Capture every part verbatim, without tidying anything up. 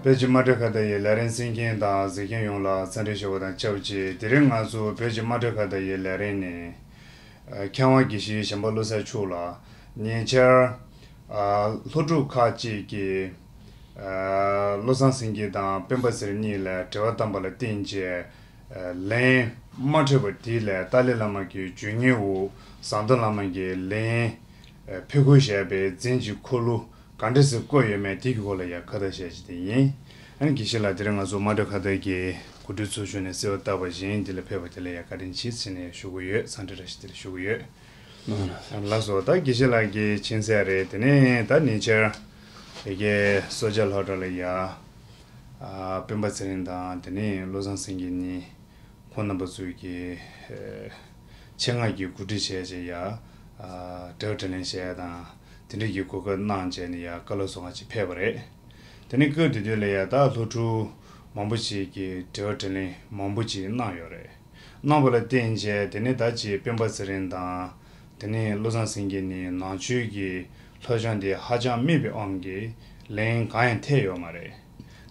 བོད་ཀྱི་དམངས་ཁྲོད་ཁ་བརྡ་ཡི་ལས་རིམ་གསན་མཁན་དང་གཟིགས་མཁན་ཡོངས་ལ་འཚམས་འདྲི་ཞུ་བ་དང་ཆབས་ཅིག་དེ་རིང་ང་ཚོ་བོད་ཀྱི་དམངས་ཁྲོད་ཁ་བརྡ་ཡི་ལས་རིམ་ནི། མཁས་དབང་དགེ་བཤེས་གཞན་པ་བློ་གསལ་མཆོག་ལ་ཉེ་ཆར། ཨ། སློབ་ཕྲུག་ཁག་ཅིག་གིས། ཨ། བློ་བཟང་སེང་གེ་དང་སྤེན་པ་ཚེ་རིང་གཉིས་ལ་འབྲེལ་བ་བཏང་པ་ལ་བརྟེན་བྱས། ཨ། ལན་མ་འཕྲོད་པ་དེ་ལ་ཏཱ་ལའི་བླ་མ་གི་བརྗོད་སྙིང་འོག་ཟམ་གདོང་བླ་མ་གིས་ལན་ཕུལ་དགོས་བཞག་པའི་རྫུན་གྱི་འཁོར་ལོ་ག་འདྲ་ཞིག་བསྐོར་ཡོད་མེད་དེ་གི་སྐོར་ལ་ཡང་ཁ་བརྡ་བྱས་ཀྱི་དེ་ཡིན། ཨ་ནི་དགེ་བཤེས་ལགས་དེ་རིང་ང་ཚོ་དམངས་ཁྲོད་ཁ་བརྡ་གི་གོ་སྒྲིག་ཚོགས་ཆུང་ནས་གསོལ་བ་བཏབ་པ་བཞིན་དེ་ལ་ཕེབས་པ་དེ་ལ་ཡང་བཀའ་དྲིན་ཆེ་ཟེར་ནས་ཞུ་གི་ཡོད། འཚམས་འདྲི་བཀྲ་ཤིས་བདེ་ལེགས་ཞུ་གི་ཡོད། ལགས་སོ། ད་དགེ་བཤེས་ལགས་ཀྱིས་མཁྱེན་གསལ་རེད། དེ་ནས་ད་ཉེ་ཆར་ཡ་གི་སོ་བརྒྱ་ལྷོ་བྲག་ལ་ཡ། ཨ། སྤེན་པ་ཚེ་རིང་དང་དེ་ནས་བློ་བཟང་སེང་གེ་གཉིས་ཁོང་རྣམ་པ་ཚོས་ཀྱི་ཆེད་མངགས་ཀྱིས་གོ་སྒྲིག་བྱས་བྱས་ཡ། ཨ། འབྲེལ་བ་འདྲ་ལེན་བྱས་དང་དེ་འདྲ་གི་གོ་སྐབས་གནང་བྱས་ནས་ཡ་བཀའ་སློབ་གསུང་བ་ཅིག་ཕེབས་པ་རེད། དེ་ནས་སྐབས་དེ་དུས་ལ་ཡ་ད་སློབ་ཕྲུག་མང་པོ་ཞིག་གིས་འབྲེལ་བ་འདྲ་ལེན་མང་པོ་ཅིག་གནང་ཡོད་རེད། གནང་བ་ལ་བརྟེན་བྱས་དེ་ནས་ད་ཅིག་སྤེན་པ་ཚེ་རིང་དང་། དེ་ནས་བློ་བཟང་སེང་གེ་གཉིས་ནང་ཆོས་ཀྱི་སློབ་སྦྱོང་དེ་ཧ་ཅང་དམིགས་པའི་དབང་གིས་ལན་གང་ཡང་ཐེབས་ཡོད་མ་རེད།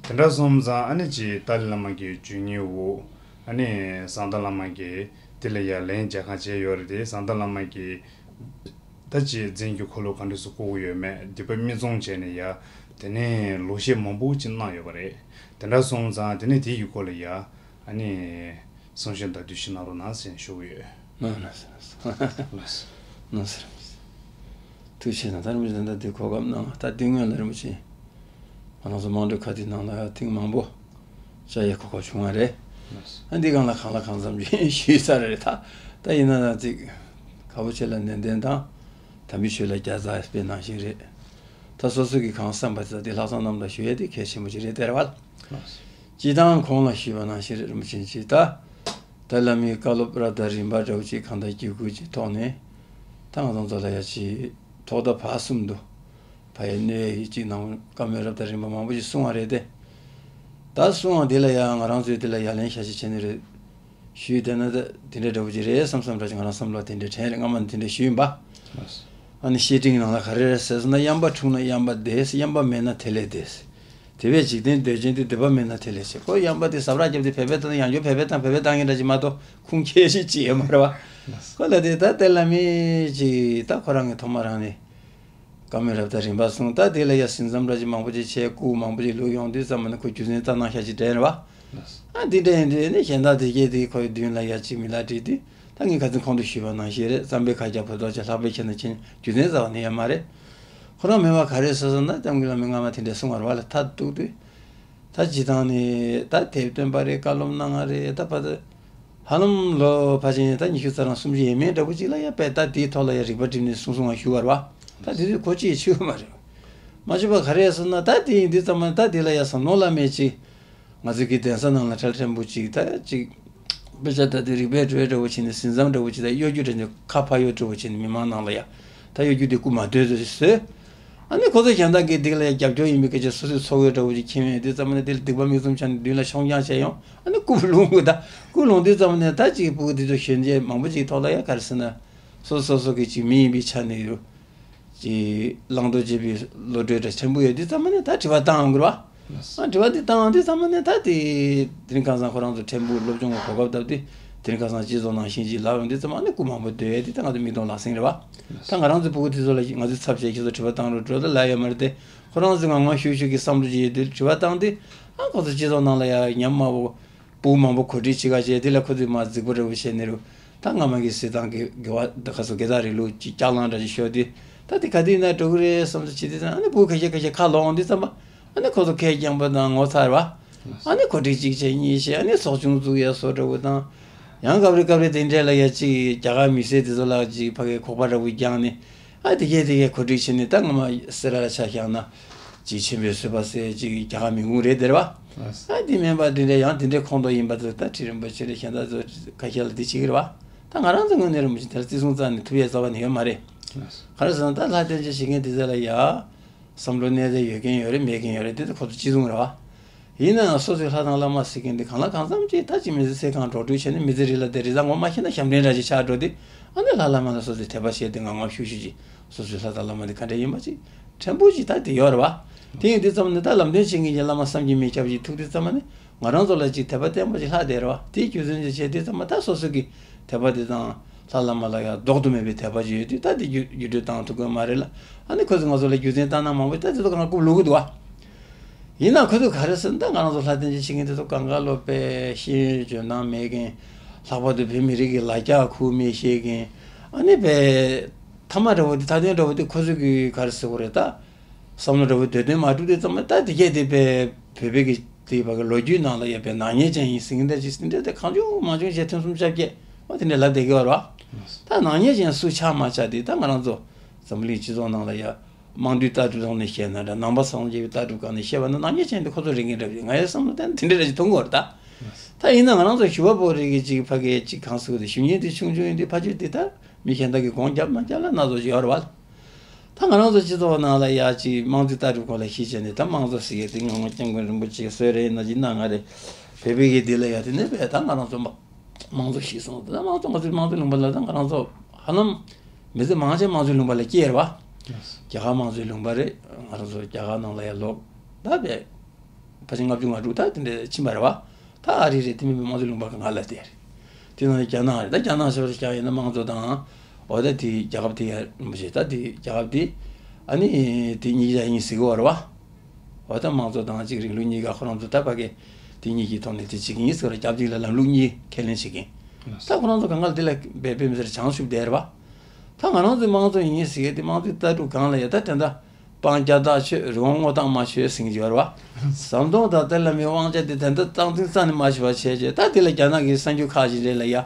དེ་འདྲ་སོང་ཙང་ཨ་ནི་ཅིག་ཏཱ་ལའི་བླ་མ་གི་བརྗོད་སྙིང་འོག་ཨ་ནི་ཟམ་གདོང་བླ་མ་གིས་དེ་ལ་ཡ་ལན་རྒྱག་གང་བྱས་ཡོད་རེད་དེ། ཟམ་གདོང་བླ་མ་གིས་ད་ཅིག་རྫུན་གྱི་འཁོར་ལོ་ག་འདྲ་ཞིག་བསྐོར་གྱི་ཡོད་མེད་སྡིག་པ་མིག་བཙུམ་བྱས་ནས་ཡ། དེ་ནས་ལོག་བཤད་མང་པོ་ཅིག་གནང་ཡོད་པ་རེད། དེ་འདྲ་སོང་ཙང་དེ་ནས་དེ་ཡི་སྐོར་ལ་ཡ། ཨ་ནི། གསུང་བཤད་ཟླ་དུས་ཤིག་གནང་རོགས་གནང་ཟེར་ཞུ་གི་ཡོད། ལགས་སོ། ལགས་སོ། ལགས་སོ། ཐུགས་རྗེ་གནང་། ད་རིན་པོ་ཆེ་ད་ལྟ་དེ་གོ་སྐབས་གནང་། ད་དེ་སྔོན་ལ་རིན་པོ་ཆེ་ང་རང་ཚོ་དམངས་ཁྲོད་ཁ་བརྡའི་ནང་ལ་ཐེངས་མང་པོ་བཅར་ཡའི་གོ་སྐབས་བྱུང་བ་རེད། ལགས་སོ། ཨ། འདི་སྒང་ལ་གང་ལ་གང་འཚམ་ཅིག་ཞུས་ཚར་རེད། ད་ད་ཡིན་ན་ན་ཅིག་དཀར་པོ་ཆེ་ལ་ནན་ཏན་དང་དམ་པའི་ཆོས་ལ་རྒྱལ་ཚ་དཔེ་ནང་བཞིན་རེད། ད་སོ་སོ་གིས་གང་བསམ་པ་དེ་དག་དེ་ལྷག་བསམ་རྣམ་དག་ཞུ་ཡས་དེ་གལ་ཆེན་པོ་ཅིག་རེད། དེ་རེད་བ། སྤྱིར་བཏང་གོང་ལ་ཞུས་པ་ནང་བཞིན་རེད། རིན་པོ་ཆེ་ཅིག་ད་ཏཱ་ལའི་བླ་མའི་བཀའ་སློབ་རབ་དང་རིམ་པ་འདྲ་བོ་ཅིག་གང་ལྟར་བརྒྱུད་སྐུལ་གྱི་ཐོག་ནས་ད་ང་ཚོ་ཚོ་ལ་ཡ་ཅིག་ཐོག་མཐའ་བར་གསུམ་དུ་ཕ་ཡི་གནོད་ཡས་ཅིག་གནང་། བཀའ་མོལ་རབ་དང་རིམ་པ་མང་པོ་ཅིག་གསུང་བ་རེད་དེ། ད་གསུང་བ་འདི་ལ་ཡ་ང་རང་ཚོས་འདི་ལ་ཡ་ལན་ཤ་ཤ་བྱས་ནས་རེད། ཞུས་བསྡད་ན་ད་དེ་འདྲ་འདྲ་བོ་ཅིག་རེད་བསམ་བསམ་འདྲ་ཅིག་ང་རང་བསམ་བློ་དེ་འདྲ་དྲན་རེད། སྔ་མ་ནས་དེ་འདྲ་ཞུས་ཡིན་པ། ཨ་ནི་བཤེས་སྤྲིང་ནང་ལ་ག་རེ་རེད་ཟེར་སོང་ན། གཡམ་པ་འཁྲུངས་ན་གཡམ་པ་འདས། གཡམ་པ་མེད་ན་དེ་ལས་འདས། དེ་བས་འཇིག་རྟེན་འདོད་ཅན་དེ། འདོད་པ་མེད་ན་དེ་ལས་ཆེ། ཁོ་གཡམ་པ་དེ་ཟབ་ར་རྒྱབ་དེ་བེད་སྤེལ་བཏང་ན་ཡང་བསྐྱར་བེད་སྤེལ་བཏང་བེད་སྤེལ་བཏང་མཁན་འདྲ་ཅིག་མ་གཏོགས་ཁུངས་སྐྱེལ་ཤེས་ཅིག་ཡོད་མ་རེད་བ། ཁོ་ལ་དེ་ད་ཏཱ་ལའི་བླ་མས་ཅིག་ད་ཁོ་རང་གི་ཐོག་མ་རང་ནས། བཀའ་མོལ་རབ་དང་རིམ་པ་གསུངས། ད་དེ་ལ་ཡ་ཟིན་མཚམས་འདྲ་ཅིག་མང་པོ་ཅིག་བྱས། སྐུ་མང་པོ་ཅིག་བླུགས་ཡོང་དུས་ཙམ་པ་ནས་ཁོ་རྒྱུ་མཚན་རྩ་ནང་ཤ་ཅིག་དྲན་རེད་བ། ཨ། འདི་འདྲ་ཡིན་དུས་ནི་གཞན་དག་དེ་གས་དེ་ཁོའི་མདུན་ལ་ཡ་ཅིག་མི་ལ་དྲིས་དུས། ད་ངས་ཁ་སང་གོང་དུ་ཞུས་པ་ནང་བཞིན་རེད། རྩམ་པའི་ཁ་རྒྱ་བུ་ཏོག་ཅིག་ལྷག་པའི་ཁྱེར་ན་ཁྱེར་རྒྱུ་མཚན་རྩ་བ་ནས་ཡོད་མ་རེད། ཁོ་རང་མོས་པ་ག་རེ་བཟོས་སོང་ན། སྐྱབས་མགོན་བླ་མས་སྔ་མ་དེ་འདྲ་གསུངས་པ་རེད་བ་ལ་མཐར་གཏུགས་དུས། ད་སྤྱིར་བཏང་ནས་ད་དེབ་བཏོན་པ་རེད། བཀའ་སློབ་གནང་བ་རེད། ད་བར་དུ་ཧ་ལམ་ལོ་ཕལ་ཆེར་ད་ཉི་ཤུ་རྩ་གྲངས་སུམ་ཅུ་ཡས་མས་འདྲ་པོ་ཅིག་ལ་ཡ་དཔེ་ད་དེའི་ཐོག་ལ་ཡ་རིག་པ་བསྒྲིམས་ནས་གསུང་གསུང་བ་ཞུ་བར་བ། ད་དེ་དུས་གོ་ཅི་ཡི་ཆེ་བ་མ་རེད། མ་ཆེ་བ་ག་རེ་ཡ་སོང་ན། ད་དེ་ཡིན་དུས་ཙམ་པ་ད་དེ་ལ་ཡ་ཟམ་གདོང་བླ་མས་ཅིག་ང་ཚོ་གི་གདན་ས་ནང་ལ་ཁྲལ་ཕྲན་བུ་ཅིག་ད་ཅིག་དཔེ་ཆ་ད་དེ་རིག་པའི་འགྲོས་འདྲ་བོ་བྱས་ནས་ཟིན་མཚམས་འདྲ་བོ་ཅིག་ད་གཡོ་སྒྱུ་འདྲ་ཅིག་ཁ་ཕར་གཡོ་འདྲ་བོ་བྱས་ནས་མི་མང་ནང་ལ་ཡ་ད་གཡོ་སྒྱུ་དེ་སྐུ་མ་སྡོད་དུ་བཟོས། ཨ་ནི་ཁོ་ཚོ་གཞན་དག་གིས་འདི་ལ་ཡ་རྒྱབ་སྐྱོར་ཡིན་པའི་སྐད་ཆ་སོ་སོའི་ཚོགས་པའི་འདྲ་བོ་ཅིག་འཁྱེར་ཡོང་དུས་ཙམ་ནས་དེ་ལ་སྡིག་པ་མིག་བཙུམ་བྱས་ནས་མདུན་ལ་མཆོང་རྐྱང་བྱས་ཡོང་། ཨ་ནི་སྐུ་ལུང་དགོས། ད་སྐུ་ལུང་དུས་ཙམ་ནས་ད་ཅིག་ཕྲུ་གུ་འདི་ཚོ་གཞོན་སྐྱེས་མང་པོ་ཅིག་ཐོག་ལ་ཡ་ག་རེ་ཟེར་ན། སོ་སོ་སོ་གི་ཅིག་མི་ཡིན་པའི་ཆ་ནས་ཡོད། ཅིག་བླང་དོར་བྱེད་པའི་བློ་གྲོས་འདྲ་ཕྲན་བུ་ཡོད་དུས་ཙམ་ནས་ད་དྲི་བ་བཏང་ཡོང་གི་རེད་བ། ཨ་དྲི་བ་འདི་བཏང་དུས་ཙམ་ནས་ད་དེ་དེ་རིང་ཁ་སང་ཁོ་རང་ཚོ་ཕྲན་བུ་སློབ་སྦྱོང་གི་གོ་སྐབས་བཏབ་དུས་དེ་རིང་ཁ་སང་སྤྱི་ཚོགས་ནང་བཞིན་ཅིག་ལབ་ཡོང་དུས་ཙམ། ཨ་ནི་སྐུ་མང་པོ་སྡོད་ཡས་དེ་ད་ང་ཚོ་མིག་མཐོང་ལག་ཟིན་རེད་བ། ད་ང་རང་ཚོའི་ཕྲུ་གུ་དེ་ཚོ་ལ་ང་ཚོའི་ཚབ་བྱས་ཁྱེད་ཚོ་དྲི་བ་བཏང་རོགས་འགྲོ་ད་ལབ་ཡོད་མ་རེད་དེ། ཁོ་རང་ཚོས་ང་ངོ་ཤུགས་ཤུགས་ཀྱིས་བསམ་བློ་ཅིག་ཡོད་དུས་དྲི་བ་བཏང་དུས། ཨ་ཁོ་ཚོ་སྤྱི་ཚོགས་ནང་ལ་ཡ་ཉམས་དམའ་བོ། ཕྲུ་གུ་མང་པོ་གོ་སྒྲིག་བྱེད་ག་བྱས། དེ་ལ་ཁོ་ཚོས་མར་རྫིག་པོ་འདྲ་བོ་བྱས་ནས་རུ། ད་སྔ་མ་གི་སྲིད་ཏང་གི་དགེ་བ་ད་ཁ་སོ་དགེ་ཐག་རིང་ལུགས་ཀྱི་སྐྱག་ལང་འདྲ་ཞིག་ཤོར་དུས། ད་དེ་ག་དུས་ན་འགྲོ་གི་རེད་བསམ་ཚུལ་བྱེད་དུས་ཙང་། ཨ་ནི་ཕྲུ་གུ་ཁ་ཤས་ཁ་ཤས་ཁ་ལོག་འོང་དུས་ཙམ་པ། ཨ་ནི་ཁོ་ཚོ་ཁས་བསྐྱངས་པ་དང་ངོ་ཚ་བ། ཨ་ནི་གོ་སྒྲིག་གཅིག་བྱས་གཉིས་བྱས། ཨ་ནི་ཚོགས་ཆུང་བཙུགས་ཡ་བཟོ་འདྲ་བོ་དང་། ཡང་སྐབས་རེ་སྐབས་རེ་དེ་འདྲས་ལ་ཡ་ཅིག་རྒྱ་གར་མི་སེར་དེ་ཚོ་ལ་ཅིག་ཕ་གིའི་ཁོག་པ་འདྲ་བོ་བརྒྱངས་ནས། ཨ་དེ་གས་དེ་གས་གོ་སྒྲིག་བྱས་ནས། ད་སྔ་མ་སེ་ར་ལ་ཆ་བཞག་ན་ཅིག་ཆེན་པོའི་བཟོད་པ་ཟེར་ཅིག་རྒྱ་གར་མི་ཁུངས་རེད་དེ་རེད་བ། ཨ་དེ་མིན་པ་དེ་འདྲ་ཡང་དེ་འདྲའི་ཁོངས་གཏོགས་ཡིན་པ་ཚོ་ད་ཁྲི་རིན་པོ་ཆེ་རེད། གཞན་དག་ཚོ་ཁ་ཤས་ལ་དེ་བྱེད་ཀྱི་རེད་བ། ད་ང་རང་ཚོ་ངོས་ནས་རིན་པོ་ཆེ་དེར་བརྩི་སྲུང་རྩ་ནས་ཐུབ་ཡས་རྩ་བ་ནས་ཡོད་མ་རེད། ག་རེ་ཟེར་ན་ད་ལྷ་བསྟེན་བྱས་བྱེད་མཁན་དེ་ཚོ་ལ་ཡ། བསམ་བློ་གནས་ཚད་ཡོད་མཁན་ཡོད་རེད། མེད་མཁན་ཡོད་རེད། དེ་ཚོ་ཁོ་ཚོ་གཅིག་མཚུངས་རེད་བ། ཡིན་ནའང་སོ་སོའི་ལྷ་དང་བླ་མ་ཟེར་མཁན་དེ་གང་ལ་གང་འཚམ་ཅིག་ད་ཅིག་མི་ཚེ་ཚེ་གང་འགྲོ་གྲོན་བྱས་ནས་མི་ཚེ་རིལ་ལ་དེ་རི་དྭགས་ངོ་མ་ཤེས་ན་ཞབས་འདྲེན་འདྲ་ཅིག་ཆགས་འགྲོ་དུས། ཨ་ནི་ལྷ་བླ་མ་ལ་སོ་སོའི་དད་པ་བྱས་ཏེ་ངང་ངམ་ཤུགས་ཤུགས་ཀྱིས་སོ་སོའི་ལྷ་དང་བླ་མ་དེ་ག་འདྲ་ཡིན་པ་ཅིག་ཕྲན་བུ་ཅིག་ད་དེ་ཡོད་རེད་བ། དེ་ཡིན་དུས་ཙམ་ནས་ད་ལམ་སྟོན་བྱེད་མཁན་གྱི་བླ་མ་བསམ་གྱིས་མི་ཁྱབ་ཅིག་ཐུག་དུས་ཙམ་ནས་ང་རང་ཚོ་ལ་ཅིག་དད་པ་བརྟན་པོ་ཅིག་ལྷག་བསྡད་རེད་བ། དེའི་རྒྱུ་མཚན་ཅིག་བྱས་དུས་ཙམ་ད་སོ་སོ་གི་དད་པ་དེ་དང་ལྷ་བླ་མ་ལ་ཡང་ལྡོག་ཏུ་མེད་པའི་དད་པ་ཅིག་ཡོད་དུས། ད་དེ་བརྒྱུད་བརྒྱུད་སྤྲོད་བཏང་ཐུབ་ཀྱི་མ་རེད་ལ། ཨ་ནི་ཁོ་ཚོས་ང་ཚོ་ལ་རྒྱུ་མཚན་བཏང་ན་མང་པོ་ད་དེ་ཚོ་གང་རྐུབ་ལུག་གི་འདུག་བ། ཡིན་ན་ཁོ་ཚོས་ག་རེ་ཟེར་ན། ད་ང་རང་ཚོ་ལྷ་རྟེན་ཅིག་བྱེད་མཁན་དེ་ཚོ་གང་ག་ལོ་དཔེ་ཤེས་ཡོན་འཇོན་ཐང་མེད་མཁན། ལྷག་པར་དུ་བོད་མི་རིགས་ཀྱི་ལ་རྒྱ་ཁུངས་མེད་ཤེས་མཁན། ཨ་ནི་དཔེ་མཐའ་མ་འདྲ་བོ་དེ། མཐའ་དོན་འདྲ་བོ་དེ་ཁོ་ཚོས་གི་ག་རེ་ཟེར་དགོས་རེད། ད་བསམ་བློ་འདྲ་བོ་འདོད་དོན་མ་གྲུབ་དུས་ཙམ་ན། ད་དེ་གས་དེ་དཔེ་བོད་པའི་གི་དེ་བར་གི་ལོ་རྒྱུས་ནང་ལ་ཡ་དཔེ་ནག་ཉེས་ཅན་ཡིན་ཟེར་མཁན་འདྲ་ཅིག་དེ་འདྲ་དེ་གང་བྱུང་མང་བྱུང་བྱས་ཐུན་གསུམ་ཆ་བརྒྱད་བ་དེ་འདྲ་ལབ་བསྡད་ཀྱི་ཡོད་རེད་བ། ད་ནག་ཉེས་ཅན་སུ་ཆགས་མ་ཆགས་དེ་ད་ང་རང་ཚོ་འཛམ་བུ་གླིང་སྤྱི་ཚོགས་ནང་ལ་ཡ་དམངས་འདུས་ལྟ་གྲུབ་ཐོག་ནས་བཤད་ན་འདྲ། ནང་པ་སངས་རྒྱས་པའི་ལྟ་གྲུབ་སྒང་ནས་བཤད་པ་ན་ནག་ཉེས་ཅན་དེ་ཁོ་ཚོ་རེད་མཁན་འདྲ་བྱས། ང་ཡི་བསམ་བློ་བཏང་དེ་འདྲ་རེ་ཞིག་མཐོང་གི་ཡོད་རེད་ད། ད་ཡིན་ན་ང་རང་ཚོ་ཞུ་བ་པོ་རིགས་ཀྱི་ཅིག་ཕ་གི་ཅིག་གང་ཟེར་དགོས་རེད། ཞུ་མཁན་དེ་ཆུང་ཆུང་ཡིན་དུས་ཕ་ཆོས་དེ་ད་མི་གཞན་དག་གིས་སྒོང་རྒྱབ་མ་རྒྱབ་ལ་སྣ་ཚོགས་ཅིག་ཡོད་རེད་བ། ད་ང་རང་ཚོ་སྤྱི་ཚོགས་ནང་ལ་ཡ་ཅིག་དམངས་གཙོའི་ལྟ་གྲུབ་སྐོར་ལ་གཞི་བྱས་ནས། ད་དམངས་གཙོ་ཟེར་ཡས་དེ་ངོ་མ་སྐྱབས་མགོན་རིན་པོ་ཆེ་གསོལ་རས་ཡིན་ན་ཅིག་གནང་ང་རེད། བོད་པའི་གི་འདི་ལ་ཡ་དེ་ནས་བས་ད་ང་རང་ཚོ་དམངས་གཙོ་ཞིག་སོང་། ད་དམངས་གཙོ་དམངས་གཙོའི་དམངས་གཙོའི་ལུང་པ་ལ་ད་ང་རང་ཚོ་ཧ་ལམ་མི་ཚེ་མང་ཆེ་དམངས་གཙོའི་ལུང་པ་ལ་སྐྱེས་རེད་བ། རྒྱ་གར་དམངས་གཙོའི་ལུང་པ་རེད། ང་རང་ཚོ་རྒྱ་གར་ནང་ལ་ཡ་ལོག་ད་བས་ཕལ་ཆེར་ལྔ་བཅུ་ང་དྲུག་ད་དེ་འདྲ་ཕྱིན་པ་རེད་བ། ད་ཨ་རི་རེད། དེ་མིན་པའི་དམངས་གཙོའི་ལུང་པ་གང་ལ་བལྟས་རེད། དེ་ནང་རྒྱ་ནག་རེད། ད་རྒྱ་ནག་ཆ་བཞག་ཡིན་ན་དམངས་གཙོ་དང་། འོ་ད་དེ་རྒྱལ་ཁབ་དེ་ཡ་རིན་པོ་ཆེ། ད་དེ་རྒྱལ་ཁབ་དེ་ཨ་ནི་དེ་གཉིས་ཀ་ཡིན་ཟེར་གི་ཡོད་རེད་བ། འོ་ད་དམངས་གཙོ་དང་གཅིག་རིང་ལུགས་གཉིས་ཀ་ཁོ་རང་ཚོ་ད་ཕ་གི་དེ་གཉིས་ཀྱི་ཐོག་ནས་དེ་བྱེད་ཀྱི་ཡིན་ཟེར་བ་རེད། རྒྱབ་གཅིག་ལ་ལམ་ལུགས་གཉིས་ཁས་ལེན་བྱེད་ཀྱི་ཡིན། ད་ཁོ་རང་ཚོ་གང་ག་ལ་དེ་ལ་འབད་འབད་མི་ཟེར་བྱང་ཆུབ་བསྡད་རེད་བ། ད་ང་རང་ཚོའི་དམངས་གཙོ་ཡིན་ཟེར་གི་དེ་དམངས་གཙོའི་ལྟ་གྲུབ་སྒང་ལ་ཡ་ད་དེ་འདྲ། སྤང་བྱ་དག་ཆོད། རི་བོང་སྔོ་ཐག་མ་ཆོད་ཟེར་གྱི་ཡོད་རེད་བ། ཟམ་གདོང་དང་ཏཱ་ལའི་བླ་མའི་དབང་ཆ་དེ་ད་ལྟ་སྟངས་འཛིན་རྩ་ནས་མ་བྱས་པ་བྱས་བྱས། ད་དེ་ལ་རྒྱ་ནག་གི་གསར་འགྱུར་ཁག་ཅིག་རེད་ལ་ཡ།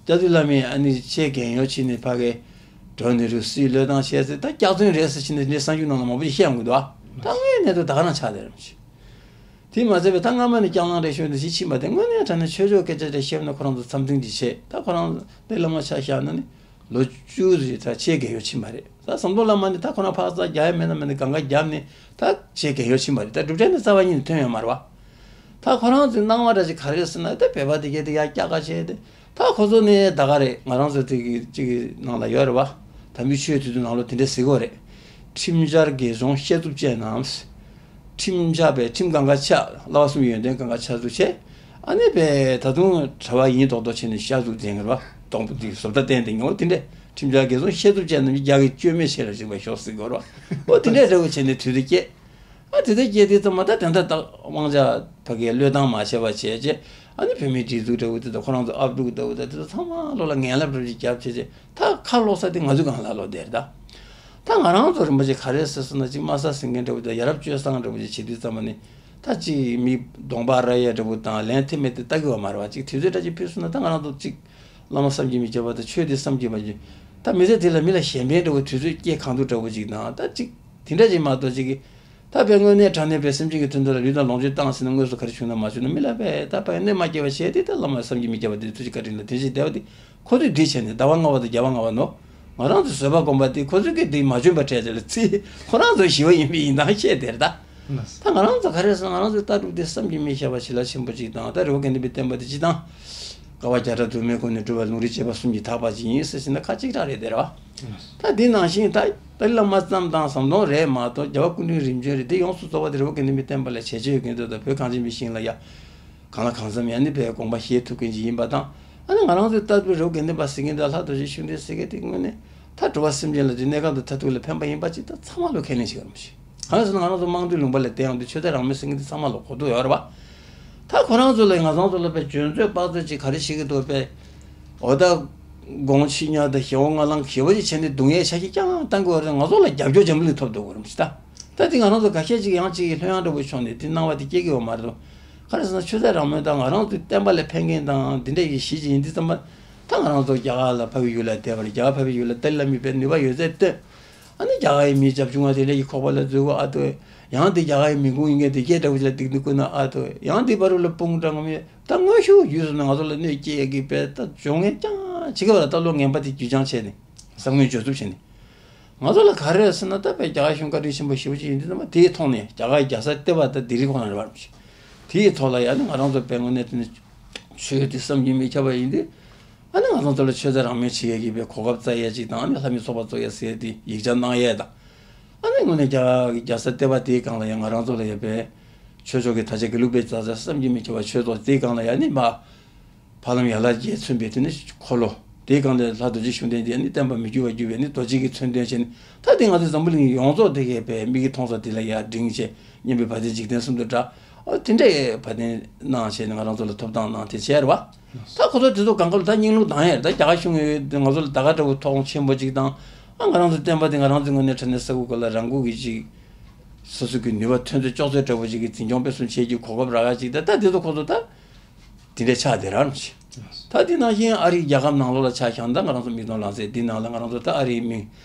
སྐྱབས་མགོན་བླ་མས་ཨ་ནི་ཆེད་རྒན་ཡོལ་ཕྱིན་ནས་ཕ་གིར་འགྲོ་ནས་རུ་སུའི་བློས་བཏང་བྱས་ཚེ། ད་སྐྱག་རྫུན་རེད་ཟེར་ཕྱིན་ནས་འདི་གསར་འགྱུར་ནང་ལ་མང་པོ་ཞིག་བཤད་ཡོང་གི་འདུག་ཨ། ད་དངོས་གནས་དུ་ད་ག་རང་ཆགས་བསྡད་རེད་མ་གཞི། དེ་མ་ཚད་པའི་ད་སྔ་མ་ནས་སྐྱག་ལང་རེ་ཤོད་འདི་ཞིག་ཕྱིན་པ་དེ། དངོས་གནས་དྲང་གནས་ཆོས་ཕྱོགས་སྐད་ཆ་རེ་བཤད་ན་ཁོ་རང་ཚོ་འཚམས་འཛིན་གྱི་ཆེད། ད་ཁོ་རང་ཏཱ་ལའི་བླ་མ་ཆ་བཞག་ན་ནི། ལོ་བཅུ་ཙམ་ད་ཆེད་རྒན་ཡོལ་ཕྱིན་པ་རེད། ད་ཟམ་གདོང་བླ་མ་ནི་ད་ཁོ་རང་ཕར་ཚུར་རྒྱག་ཡ་མེད་ན་མེད་ན་གང་ག་བརྒྱབ་ནས་ད་ཆེད་རྒན་ཡོལ་ཕྱིན་པ་རེད། ད་གྲུབ་འབྲས་ནི་རྩ་བ་ཉིད་ནས་ཐོན་ཡོད་མ་རེད་བ། ད་ཁོ་རང་ཚོའི་སྣང་བ་འདྲ་ཞིག་ག་རེ་ཟེར་ན། ད་བོད་པ་དེ་གས་དེ་ཡར་སྐྱག་ཁ་བྱས་ཏེ། ད་ཁོ་ཚོ་ནི་ད་ག་རེད། ང་རང་ཚོ་དེ་གི་ཅིག་གི་ནང་ལ་ཡོད་རེད་བ། དམ་པའི་ཆོས་དེ་ཚོའི་ནང་ལོགས་དེ་འདྲ་ཟེར་གི་ཡོད་རེད། ཁྲིམས་འཆར་གལ་བྱུང་བཤད་ཚུགས་བྱས་ན། ཁྲིམས་འཆར་བས་ཁྲིམས་གང་ག་ཆགས། བསླབ་པ་གསུམ་ཡོན་ཏན་གང་ག་ཆགས་ཚུལ་བྱས། ཨ་ནི་བས་ད་དུང་གྲྭ་པ་ཡིན་མདོག་མདོག་བྱས་ནས་ཤ་ཚུགས་འཛིན་གི་རེད་བ། སྡོང་པོ་འདི་བཟོ་ལྟ་བསྟན་ཏེ་ཉོ་དེ་འདྲས། ཁྲིམས་འཆར་གལ་སོང་བཤད་ཚུགས་བྱས་ན་མི་རྒྱ་གི་སྐྱོན་མེད་ཆེ་ལ་རིག་པ་ཤོག་ཟེར་གི་རེད་བ། ཨོ་དེ་འདྲས་འདྲ་བོ་བྱས་ནས་དུས་དེ་སྐྱེལ། ཨ་དེ་ལྟར་སྐྱེས་དུས་ཙམ་མ་ད་དེ་འདྲ་ད་དབང་ཆ་ཕ་གིའི་བློས་བཏང་མ་བྱས་པ་བྱས་རྗེས། ཨ་ནི་བོད་མིའི་སྒྲིག་འཛུགས་འདྲ་བོ་དེ་དང་ཁོ་རང་ཚོ་ཨབ་ཕྲུག་འདྲ་བོ་དང་དེ་ཚོ་ཚང་མ་ལོག་ལ་ངན་ལབ་འདྲ་བོ་ཅིག་བརྒྱབ་བྱས་རྗེས། ད་ཁ་ལོག་ས་དེ་ང་ཚོའི་སྒང་ལ་ལོག་བསྡད་རེད་ད། ད་ང་རང་ཚོ་རིན་པོ་ཆེ་ག་རེ་ཟེར་སོང་ན། ཅིག་དམའ་ས་ཟིན་མཁན་འདྲ་བོ་དང་། ཡ་རབས་སྤྱོད་བཟང་འདྲ་བོ་ཅིག་བྱེད་དུས་ཙམ་པ་ནི། ད་ཅིག་མི་གདོང་པ་ར་ཡས་འདྲ་བོ་དང་ལན་ཐེ་མེད་དེ་ལྟ་གི་ཡོད་མ་རེད་བ། ཅིག་དུས་ཚོད་འདྲ་ཅིག་ཕུལ་སོང་ན། ད་ང་རང་ཚོ་ཅིག་བླ་མ་བསམ་གྱིས་མི་ཁྱབ་པ་དང་ཆོས་དེ་བསམ་གྱིས་མ་ཁྱབ། ད་མི་ཚེ་དེ་ལ་མི་ལ་གཞན་ཕན་འདྲ་བོ་དུས་ཚོད་སྐྱེལ་གང་ཐུབ་འདྲ་བོ་ཅིག་དང་། ད་ཅིག་དེ་འདྲ་ཅིག་མ་གཏོགས་ཅིག་གི། ད་དཔེ་དངོས་གནས་དྲང་གནས་པའི་སེམས་ཅན་གྱི་དོན་དུ་ལ་ལུས་དང་ལོངས་སྤྱོད་བཏང་ཟིན་ན། དངོས་སུ་ག་རེ་བྱུང་ན་མ་བྱུང་ན། མི་ལ་བས་ད་དཔེ་གནོད་མ་སྐྱེལ་བ་བྱས་ཏེ། ད་བླ་མ་བསམ་གྱིས་མི་ཁྱབ་པ་དེ་ཐུགས་རྗེ་བཀའ་དྲིན་ལ་དེ་བཞིན་བསྡད་པ་དེ། ཁོ་ཚོས་འདི་བྱས་ནས་ཟླ་བ་ལྔ་པ་དང་རྒྱལ་བ་ལྔ་པ་ནོ། ང་རང་ཚོས་བཟོད་པ་སྒོམ་པ་དེ་ཁོ་ཚོས་ཀྱིས་འདི་མ་འཇོན་པ་འཕྲད་ཅེས་ལ་ཚིག་ཁོ་རང་ཚོའི་ཞི་བ་ཡིན་པའི་ཡིན་སྟངས་བཤད་དེར་ད། ད་ང་རང་ཚོ་ག་རེ་ཟེར་ན། ང་རང་ཚོའི་ལྟ་གྲུབ་དེ་བསམ་གྱིས་མི་ཁྱབ་པ་ཞི་ལྷག་ཆེན་པོ་ཅིག་དང་། ད་རི་བོ་དགེ་ལྡན་པའི་བསྟན་པ་དེ་སྤྱི་དང་། དཀའ་བ་བརྒྱ་ཕྲག་དུ་མའི་སྒོ་ནས་བསྒྲུབས་པ་ལུང་རིགས་བཅས་པ་གསུམ་གྱི་ཐེག་པ་ཅིག་ཡིན་ཟེར་ཞིག་ན་ཁ་གཅིག་གྲགས་རེད་དེ་རེད་བ། ད་འདི་ནང་བཞིན་ད་ཏཱ་ལའི་བླ་མ་ཙམ་དང་ཟམ་གདོང་རེད་མ་གཏོགས། རྒྱལ་བ་སྐུ་ཕྲེང་རིམ་བྱོན་རེད། དེ་ཡོངས་སུ་རྫོགས་པ་དེ་རི་བོ་དགེ་ལྡན་པའི་བསྟན་པ་ལ་བྱས་རྗེས་ཡོད་མཁན་དེ་དང་། བོད་གངས་ཅན་པའི་ཞིང་ལ་ཡ་གང་ལ་གང་འཚམ་ཡ་ནི་བས་དགོངས་པ་བཞེས་ཐུབ་མཁན་ཅིག་ཡིན་པ་དང་། ཨ་ནི་ང་རང་ཚོའི་ལྟ་བུའི་རི་བོ་དགེ་ལྡན་པ་ཟེར་མཁན་དང་ལྷ་རྡོ་རྗེ་ཤུགས་ལྡན་ཟེར་མཁན་དེ་དངོས་གནས་ད་འགྲོ་བ་སེམས་ཅན་ལ་དེ་གནས་སྐབས་དང་མཐར་ཐུག་ལ་ཕན་པ་ཡིན་པ་ཅིག་ད་ཚང་མ་ལོ་ཁས་ལེན་བྱེད་དགོས་རེད་མ་གཞི། གང་ཡིན་ཟེར་ན། ང་རང་ཚོ་དམངས་གཙོའི་ལུང་པ་ལ་བསྡད་ཡོང་དུས་ཆོས་དད་རང་མོས་ཟེར་མཁན་དེ་ཚང་མ་ལོ་གོ་རྟོགས་ཡོད་རེད་བ། ད་ཁོ་རང་ཚོ་ལ་ང་ཚོ་ཚོ་ལ་དཔེ་འཇོན་ཚོད་དཔག་ཚོད་ཅིག་ག་རེ་བྱེད་ཀྱི་འདུག་དཔེ། འོ་ད་དགོངས་ཕྱི་ཉག་དང་ཞེ་བོ་ང་ལང་ཞེ་བོ་ཅིག་བྱས་ནས་རྡུང་ཡས་ཆ་ཤས་རྐྱང་བཏང་གི་ཡོད་རེད། ང་ཚོ་ལ་རྒྱབ་སྐྱོར་འཇམ་ལུགས་ཐོབ་འདུག་གོ་རིམ་ཞིག་ད། ད་དེ་ང་རང་ཚོ་འགའ་ཤས་ཅིག་ཡང་ཅིག་ལྷོད་ཡངས་འདྲ་བོ་བྱུང་ནས་དེ་སྣང་བ་དེ་སྐྱེ་གི་ཡོད་མ་རེད་དོ། ག་རེ་ཟེར་ན། ཆོས་དད་རང་མོས་དང་ང་རང་ཚོའི་བསྟན་པ་ལ་ཕན་མཁན་དང་འདི་འདྲ་ཡི་གཞི་ཅིག་ཡིན་དུས་ཙམ་པ། ད་ང་རང་ཚོ་རྒྱ་གར་ལ་ཕ་གི་ཡུལ་ལ་བསྡད་པ་རེད། རྒྱ་གར་ཕ་གི་ཡུལ་ལ་ཏཱ་ལའི་བླ་མའི་དཔེ་ནུས་པ་ཡོད་ཚད་བཏོན། ཨ་ནི་རྒྱ་གར་ཡི་མི་རྒྱབ་ཆུང་བ་དེ་འདྲ་ཡི་ཁོག་པ་ལ་འཛུལ་གོ་ཨ་ཏོ། ཡང་དེ་རྒྱ་གར་ཡི་མི་ཁུངས་ཡིན་མཁན་དེ་སྐད་འདྲ་བོ་ཅིག་ལ་སྡིགས་ནི་བསྐུལ་ན་ཨ་ཏོ། ཡང་དེ་བར་ལ་དཔུང་དྲངས་མི་ད་དངོས་ཤུགས་ཡུལ་སོང་ན་ང་ཚོ་ལ་གནོད་སྐྱེལ་ཡ་གི་དཔེ་ད་སྦྱོང་མཁན་རྐྱང་བྱེད་ཀྱི་བ་ལ། ད་ལོ་ངན་པ་དེ་རྒྱུ་ཆ་བྱས་ནས་བསམ་ངན་བརྗོད་ཚུལ་བྱས་ནས། ང་ཚོ་ལ་ག་རེ་ཟེར་ན། ད་དཔེ་རྒྱ་གར་གཞུང་བཀའ་དྲིན་ཆེན་པོ་ཞེ་པོ་ཅིག་ཡིན་དུས་ཙམ་པ། དེའི་ཐོག་ནས་རྒྱ་གར་རྒྱལ་ས་ལྟེ་བ་ད་ལྡི་ལི་ཁོ་ན་རེད་བ། དེའི་ཐོག་ལ་ཡ་ནི་ང་རང་ཚོ་དཔེ་དངོས་གནས་དེ་ནི་ཆོས་དེ་བསམ་གྱིས་མི་ཁྱབ་པ་ཡིན་དུས། ཨ་ནི་ང་ཚོ་ཚོ་ལ་ཆོས་དད་རང་མོས་བྱེད་ཡས་ཀྱི་དཔེ་གོ་སྐབས་བཙལ་ཡས་ཅིག་དང་། ཨ་ནི་ལྷ་མིའི་ཚོགས་པ་བཙུགས་ཡས་ཟེར་ཡས་དེ་ཡིག་ཆ་གནང་ཡས་དང་། ཨ་ནི་དངོས་གནས་རྒྱ་རྒྱལ་ས་ལྟེ་བ་དེའི་སྒང་ལ་ཡང་ང་རང་ཚོ་ལ་ཡོད་པའི་ཆོས་ཕྱོགས་ཀྱི་དར་ཆ་དགེ་ལུགས་པའི་ཙག་ཙག་བསམ་གྱིས་མི་ཁྱབ་པ་ཆོས་ཚོགས་དེའི་སྒང་ལ་ཡང་ནི་མ། ཕ་ལམ་ཡར་ལ་རྒྱས་མཚོན་པའི་དེ་ནི་འཁོར་ལོ། དེའི་སྒང་ལ་ལྷ་རྡོ་རྗེ་ཤུགས་ལྡན་དེ་ནི་བསྟན་པ་མི་འགྱུར་བར་གྱུར་པའི་ནི་རྡོ་རྗེ་གི་མཚོན་དོན་བྱས་ནས། ད་དེ་ང་ཚོ་འཛམ་བུ་གླིང་ཡོངས་རྫོགས་དེ་གའི་པའི་མིག་གིས་མཐོང་ས་དེ་ལ་ཡར་འགྲེང་བྱས། སྙན་པའི་བ་དན་འཇིག་རྟེན་གསུམ་དུ་གྲགས། ཨ་དེ་འདྲའི་བ་དན་གནང་བྱས་ནས་ང་རང་ཚོ་ལ་ཐོབ་ཐང་གནང་དེ་བྱས་རེད་བ། ད་ཁོ་ཚོ་དེ་ཚོ་གང་ག་ལ་ད་སྙིང་རླུང་ལྡང་ཡས་རེད། ད་རྒྱ་གར་གཞུང་ཡོད་དེ་ང་ཚོ་ལ་ད་ག་འདྲ་བོ་མཐོང་ཆེན་པོ་ཅིག་དང་། ཨ་ང་རང་ཚོ་བསྟན་པ་དེ་ང་རང་ཚོའི་ངོས་ནས་དྲང་གནས་ས་ཁུལ་སྐོར་ལ་རང་འགུལ་གྱི་ཅིག་སོ་སོ་གི་ནུས་པ་ཐོན་ཚད་ལྕོགས་ཚད་འདྲ་བོ་ཅིག་གི་འཛིན་སྐྱོང་སྤེལ་གསུམ་བྱེད་རྒྱུའི་གོ་སྐབས་རག་ཡ་ཅིག་ད་ད་དེ་ཚོ་ཁོ་ཚོ་ད། དེ་འདྲའི་ཆགས་བསྡད་རང་ཞིག་ད་དེ་ནང་བཞིན་ཨ་རིའི་རྒྱལ་ཁབ་ནང་ལོགས་ལ་ཆ་བཞག་ན། ད་ང་རང་ཚོ་མིག་མཐོང་ལག་ཟིན་འདི་ནང་ལ་ང་རང་ཚོ་ད་ཨ་རིའི་མི་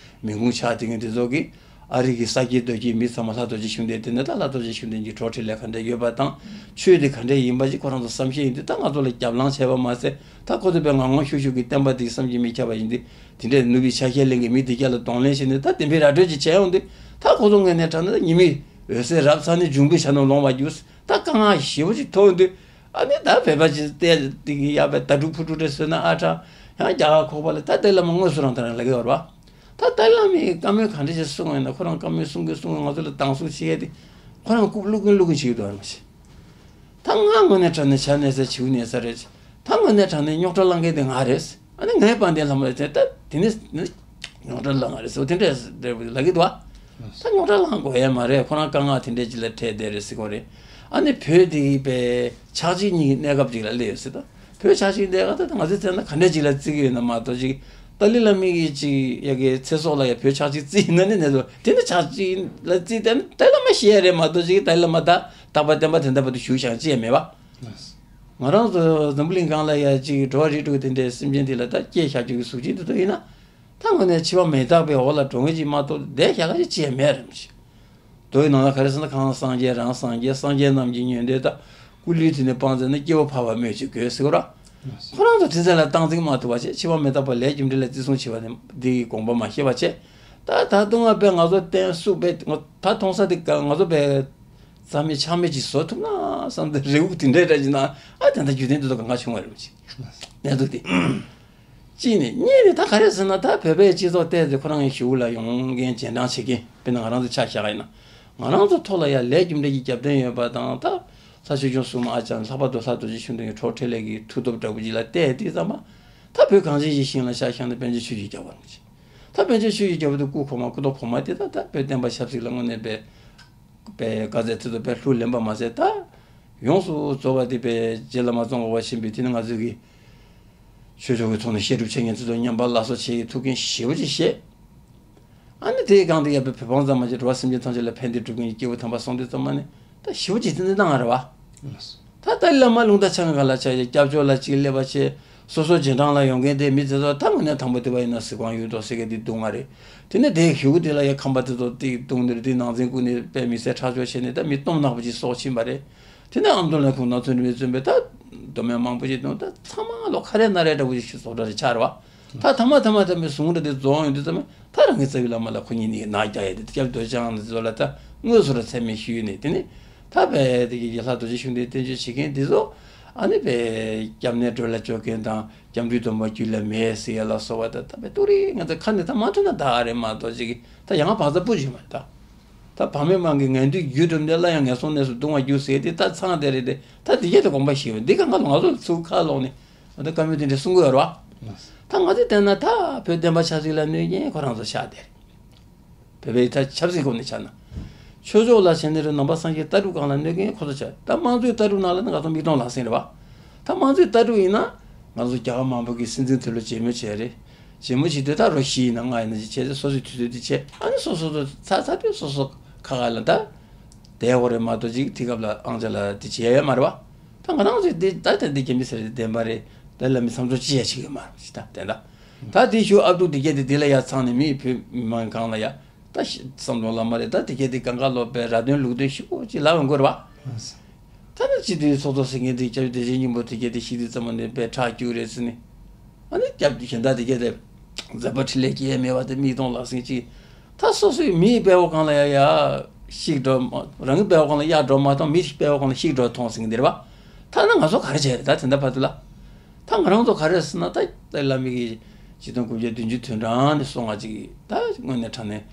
མི་ཁུངས་ཆགས་བསྡད་མཁན་དེ་ཚོ་གིས་ཨ་རི་གི་ས་སྐྱེས་རྡོ་སྐྱེས་མི་ཚང་མ་ལྷ་རྡོ་རྗེ་ཤུགས་ལྡན་དེ་ནས་ད་ལྷ་རྡོ་རྗེ་ཤུགས་ལྡན་གྱི་གྲོགས་འཕྲིན་ལས་ག་འདྲ་ཡོད་པ་དང་། ཆོས་དེ་ག་འདྲ་ཡིན་པ་ཞིག་ཁོ་རང་ཚོ་བསམ་ཤེས་ཡིན་དུས། ད་ང་ཚོ་ལ་རྒྱབ་ལངས་བྱས་པ་མ་ཟད། ད་ཁོ་ཚོ་དཔེ་ངང་ངམ་ཤུགས་ཤུགས་ཀྱིས་བསྟན་པ་དེ་བསམ་གྱིས་མི་ཁྱབ་པ་ཡིན་དུས། དེ་འདྲའི་ནུབ་པའི་ཆ་ཤས་ལེན་གྱི་མི་དེ་ག་ལ་གདོང་ལེན་བྱས་ནས་ད་དེ་འདྲའི་ར་སྤྲོད་ཅིག་བྱས་ཡོང་དུས། ད་ཁོ་ཚོ་ངོས་ནས་དྲང་ན་ཉི་མའི་འོད་ཟེར་རབ་ཚ་ནས་འབྱུང་པོའི་ཆ་ནས་ལོང་བར་གྱུར། ད་དཀའ་ངལ་ཞེ་པོ་ཅིག་ཐོག་འདུག་ཨ་ནི་ད་བོད་པ་ཅིག་བལྟས་དེ་གི་ཡ་བའི་ད་ཕྲུག་ཕུ་ཕྲུག་རེ་བཟོས་ན་ཨ་དྲག་ཡང་རྒྱ་གར་ཁོག་པ་ལ་ད་ཏཱ་ལའི་བླ་མ་དངོས་སུ་རང་དེ་རང་ལབ་ཀྱི་ཡོད་རེད་བ། ད་ཏཱ་ལའི་བླ་མས་བཀའ་མོལ་ག་འདྲ་ཞིག་གསུངས་ཡོད་ན། ཁོ་རང་བཀའ་མོལ་གསུང་གིན་གསུང་གིན་ང་ཚོ་ལ་སྡང་ཟུག་བྱེད་ཡས་དེ། ཁོ་རང་རྐུབ་བླུག་གིན་བླུག་གིན་བྱེད་ཀྱི་འདུག་ཨ་མ་ཤེས། ད་ང་དངོས་གནས་དྲང་གནས་བྱ་གནས་ས་བྱིའུ་གནས་ས་རེད། ད་དངོས་གནས་དྲང་གནས་རྙོག་དྲ་བསླང་མཁན་དེ་ང་རེད། ཨ་ནི་ངའི་དཔལ་ལྡན་ལྷ་མོ་དེ་ད་དེ་ནི་རྙོག་དྲ་ལ་ང་རེད་ཟེར་བ་དེ་འདྲས་རེད་ལབ་ཀྱི་འདུག་བ། ད་རྙོག་དྲ་ལ་དགོས་ཡ་མ་རེད། ཁོ་རང་དཀའ་ངལ་དེ་འདྲས་ཅིག་ལ་འཕྲད་བསྡད་རེད་ཟེར་གོ་རེད། ཨ་ནི་བོད་དེ་པའི་ཆགས་འཇིག་གཉིས་ཀྱི་གནས་སྐབས་ཅིག་ལ་སླེབས་ཡོད་ཟེར། ད་བོད་ཆགས་འཇིག་གནས་སྐབས་ད་ང་ཚོའི་བཙན་ན་ག་འདྲས་ཅིག་ལ་བརྩི་གི་ཡོད་ན་མ་གཏོགས། ཅིག་ཏཱ་ལའི་བླ་མ་གིས་ཅིག་ཡ་གི་ཚེ་སྲོག་ལ་ཡ་བོད་ཆགས་འཇིག་བརྩི་ཡིན་ན་ནི་ནས་ཚོ་དེ་ནི་ཆགས་འཇིག་ལ་བརྩི་དེ་ནི་ཏཱ་ལའི་བླ་མ་ཤི་ཡ་རེད་མ་གཏོགས། ཅིག་ཏཱ་ལའི་བླ་མ་ད་རྟག་པར་བསྟན་པ་དེ་འདྲ་བར་དུ་བཞུགས་ཤིང་ཅི་ཡང་མེད་པ། ང་རང་ཚོ་འཛམ་བུ་གླིང་སྒང་ལ་ཡ་ཅིག་འགྲོ་བ་རིགས་དྲུག་དེ་འདྲའི་སེམས་ཅན་དེ་ལ་ད་སྐྱེས་བཞག་རྒྱུ་གི་གཟུགས་ཅན་དེ་ཚོ་ཡིན་ན། ད་དངོས་གནས་འཆི་བ་མི་རྟག་པའི་འོག་ལ་འགྲོ་མཁན་ཅིག་མ་གཏོགས་བསྡད་བཞག་ཡ་ཅི་ཡང་མེད་རེད་མི་ཤེས། མདོ་ཡི་ནང་ལ་ག་རེ་ཟེར་ན། གང་སངས་རྒྱས་རང་སངས་རྒྱས། སངས་རྒྱས་རྣམས་ཀྱི་ཉན་ཐོས་དག་སྐུ་ལུས་དེ་ནི་སྤངས་མཛད་ན། སྐྱེ་བོ་འཕགས་པ་སྨོས་ཅི་དགོས་ཟེར་གོ་ར། ཁོ་རང་ཚོ་དེ་ཚོ་ལ་སྟངས་འཛིན་མ་ཐུབ་པ་བྱས། འཆི་བ་མི་རྟག་པ་ལས་རྒྱུ་འབྲས་ལ་བརྩི་སྲུང་བྱེད་པ་ནི་འདི་གི་དགོངས་པ་མ་ཤེས་པ་བྱས། ད་ད་དུང་ང་པས་ང་ཚོ་བསྟན་སྲུང་པས་ད་མཐོང་ས་དེ་ང་ཚོ་པས་རྩ་མེད་ཆག་མེད་ཅིག་བཟོ་ཐུབ་ན་བསམ་སྟེ་རེ་བ་དེ་འདྲའི་འདྲ་ཅིག་ན། ཨ་དེ་འདྲ་རྒྱུ་མཚན་དེ་ཚོ་གང་ག་བྱུང་བ་རེད་མི་ཤེས། གནས་ཚུལ་དེ། གཅིག་ནས། གཉིས་ནས་ད་ག་རེ་ཟེར་ན། ད་བོད་པའི་སྤྱི་ཚོགས་བལྟས་ཚེ་ཁོ་རང་གི་གཞུག་ལ་ཡོང་མཁན་རྗེས་འབྲང་བྱེད་མཁན། དཔེར་ན་ང་རང་ཚོ་ཆ་བཞག་ཡིན་ན། ང་རང་ཚོ་ཐོག་ལ་ཡ་ལས་རྒྱུ་འབྲས་ཀྱི་རྒྱབ་རྟེན་ཡོད་པ་དང་། ད་ལྷ་ཆོས་སྐྱོང་སྲུང་མ་ཨ་ཅག་ལྷག་པར་དུ་ལྷ་རྡོ་རྗེ་ཤུགས་ལྡན་གྱི་གྲོགས་འཕྲིན་ལས་ཀྱི་མཐུ་སྟོབས་འདྲ་བོ་ཅིག་ལ་བལྟས་དུས་ཙམ་པ། ད་བོད་གངས་ཅན་གྱི་ཞིང་ལ་ཆ་བཞག་ན་པཎ་ཆེན་ཆོས་ཀྱི་རྒྱལ་པོ་རེད། ད་པཎ་ཆེན་ཆོས་ཀྱི་རྒྱལ་པོ་དེ་སྐུ་གོང་མ་སྐུ་ཐོག་གོང་མ་དེ་ད་ད་བོད་བསྟན་པ་ཆབ་སྲིད་ལ་དངོས་གནས་པའི་པའི་དཀའ་ཚེགས་དེ་ཚོ་དཔེ་ལྷུར་ལེན་པ་མ་ཟད། ད་ཡོངས་སུ་རྫོགས་པ་དེ་པའི་རྗེ་བླ་མ་ཙོང་ཁ་པ་ཆེན་པོས་དེ་ནི་ང་ཚོས་ཀྱི་ཆོས་ཕྱོགས་ཀྱི་ཐོག་ནས་བཤད་སྒྲུབ་བྱེད་མཁན་ཚོ་དང་མཉམ་པ་སླར་གསོ་བྱེད་ཀྱི་ཐུགས་འགན་ཞེ་པོ་ཅིག་བཞེས། ཨ་ནི་དེའི་སྒང་དུ་ཡ་པའི་བོད་འབངས་ཙམ་མ་ཡིན་པར་འགྲོ་བ་སེམས་ཅན་ཐམས་ཅད་ལ་ཕན་བདེ་སྒྲུབ་མཁན་གྱི་སྐྱེས་བུ་དམ་པ་སོང་དུས་ཙམ་པ་ནི་ད་ཞེ་པོ་ཅིག་བརྩི་འཛིན་གནང་བ་རེད་བ། ད་ཏཱ་ལའི་བླ་མ་རླུང་རྟ་ཆག་མཁན་སྒང་ལ་ཆ་བཞག་སྐྱབས་བཅོལ་ལ་ཅིག་སླེབས་པ་བྱས། སོ་སོ་རྗེས་འབྲང་ལ་ཡོང་མཁན་དེ་མི་དེ་ཚོ་ད་དངོས་གནས་དང་པོ་དེ་བ་ཡིན་ན་གཟིགས་དབང་ཡོད་དོ་ཟེར་མཁན་དེ་སྡུག་བསྔལ་རེད། དེ་ནས་དེའི་གཞུག་གུ་དེ་ལ་ཡ་ཁམས་པ་དེ་ཚོ་དེ་བརྡུངས་ནས་དེ་ནང་འཛིང་བཀུག་ནས་དཔེ་མི་སྲིད་ཁྲག་སྦྱོར་བྱས་ནས་ད་མི་སྟོང་ནག་པོ་ཅིག་སྲོག་ཕྱིན་པ་རེད། དེ་ནས་ཨ་མདོ་ལན་ཁུངས་ནག་ཚོ་འདྲ་མི་བཙོན་པས་ད་མདོ་སྨད་མང་པོ་ཅིག་བརྡུངས། ད་ཚང་མ་ལོ་ཁ་རས་སྣ་རས་འདྲ་བོ་ཅིག་ཤི་སོགས་འདྲ་རེ་ཆགས་རེད་བ། ད་ཐ་མ་ཐ་མ་ཐ་མའི་ཟུང་འདྲ་དེ་རྫོགས་ཡོང་དུས་ཙམ་པ། ད་རང་གི་རྩ་བའི་བླ་མ་ལ་ཁོ་གཉིས་ནི་ནག་རྒྱག་ཡས་དེ། སྐྱབས་རྡོ་རྗེ་འཆང་དེ་ཚོ་ལ་ད་དངོས་སུ་ར་མཚན་སྨད་ཞུས་ནས། དེ་ནས་ད་པའི་དེ་གི་ལྷ་རྡོ་རྗེ་ཤུགས་ལྡན་བསྟན་བཅོས་བྱེད་མཁན་དེ་ཚོ་ཨ་ནི་པའི་སྐྱབས་གནས་སྒྲོལ་ལ་སྐྱོར་མཁན་དང་། སྐྱབས་འགྲོའི་སྡོམ་པ་རྒྱུད་ལ་མེད་ཟེར་ཡ་ལ་སོགས་པ། ད་ད་པའི་ཏུ་རེ་ང་ཚོ་ཁ་ནས་ད་མ་ཐོན་ན་ད་ཨ་རེ་མ་གཏོགས་ཅིག་ད་ཡང་བག་ཚ་པོ་ཅིག་མ་ད། ད་བག་མེད་དམག་གིས་ངན་དུས་རྒྱུད་གྲུབ་འདི་སླར་ཡང་ངན་སོང་གནས་སུ་ལྟུང་བར་འགྱུར་ཟེར་དེ་ད་ཚང་དེ་རེད་དེ། ད་དེ་གས་དེ་དགོངས་པ་བཞེས་པ་འདི་གང་ག་ལ་ང་ཚོ་ཚུར་ཁ་ལོག་ནས་ད་བཀའ་མོལ་དེ་འདྲ་གསུང་གི་ཡོད་རེད་བ། ད་ང་ཚོས་བལྟས་ན་ད་བོད་བསྟན་པ་ཆབ་སྲིད་ལ་གནོད་མཁན་ཁོ་རང་ཚོ་ཆགས་བསྡད་རེད། བོད་པའི་ད་ཆབ་སྲིད་སྒོ་ནས་ཆ་ན། ཆོས་ཕྱོགས་ལ་བྱས་ནས་རེད། ནང་པ་སངས་རྒྱས་ལྟ་གྲུབ་སྒང་ལ་གནོད་མཁན་ཁོ་ཚོ་ཆགས། ད་དམངས་གཙོའི་ལྟ་གྲུབ་ནང་ལ་ནི་ང་ཚོ་མིག་མཐོང་ལག་ཟིན་རེད་བ། ད་དམངས་གཙོའི་ལྟ་གྲུབ་ཡིན་ན། ང་ཚོ་རྒྱལ་ཁབ་མང་པོ་གི་སྲིད་འཛིན་དེ་ལོ་མཇལ་མོལ་བྱས་རེད། མཇལ་མོལ་བྱེད་དུས་ད་རོ་བཞི་ཡིན་ན་ལྔ་ཡིན་ན་ཅིག་བྱས་ཚེ་སོ་སོའི་དུས་ཚོད་དེ་བྱས། ཨ་ནི་སོ་སོ་སོ་ཚ་ཚ་དུས་སོ་སོ་ཁ་ཁ་ལ་ད་བསྡད་དགོས་རེད་མ་གཏོགས་ཅིག་དེ་སྐབས་ལ་ཨང་ཅག་ལ་དེ་བྱས་ཡོད་མ་རེད་བ། ད་ང་རང་ཚོས་འདི་ད་ལྟ་འདི་རྒྱ་མི་ཟེར་བདེན་པ་རེད། ད་ལ་མི་བསམ་ཚོར་ཅི་ཡ་ཞིག་ཡོད་མ་རེད་ད་དེ་འདྲ། ད་དེ་ཞུ་ཨབ་ཏུ་དེ་གས་དེ་དེ་ལ་ཡ་ཚང་ནས་མི་བོད་མི་མང་གང་ལ་ཡ་ད་ཤི་བསམ་བློ་ལ་མ་རེད། ད་དེ་གས་དེ་གང་ག་ལོ་པའི་ར་དོན་ལུགས་དོན་ཞིག་གོ་ཅི་ལབ་ཡོང་དགོས་རེད་བ། ད་ནི་ཅི་དེ་ཚོགས་གཙོ་ཟེར་མཁན་དེ་སྐྱབས་བདེ་ཆེན་སྙིང་པོ་དེ་གས་དེ་ཤི་དུས་ཙམ་པ་ནས་པའི་ཁྲག་སྐྱུག་རེད་ཟེར་ནས། ཨ་ནི་སྐྱབས་གཞན་དག་དེ་གས་དེ་མཛད་པ་འཕྲིན་ལས་སྐྱེ་ཡས་མེད་པ་དེ་མིག་མཐོང་ལག་ཟིན་ཅིག་ད་སོ་སོའི་མིའི་དཔྲལ་བ་སྒང་ལ་ཡ་ཡ་ཤིག་འགྲོ་མ། རང་གི་དཔྲལ་བ་སྒང་ལ་གཡག་འགྲོ་མ་མཐོང་། མིའི་དཔྲལ་བ་སྒང་ལ་ཤིག་འགྲོ་མཐོང་ཟིན་གི་འདིར་བ། ཐ་ན་ང་ཚོ་ག་རེ་བྱས་རེད་ད་དེ་འདྲ་བར་དུ་ལ། ད་ང་རང་ཚོ་ག་རེ་ཟེར་ན། ད་ཏཱ་ལའི་བླ་མ་གིས་ཆིག་སྟོང་དགུ་བརྒྱ་བདུན་ཅུ་དོན་གྲངས་ནས་སོང་བ་ཅིག་ད་དངོས་གནས་དྲང་གནས་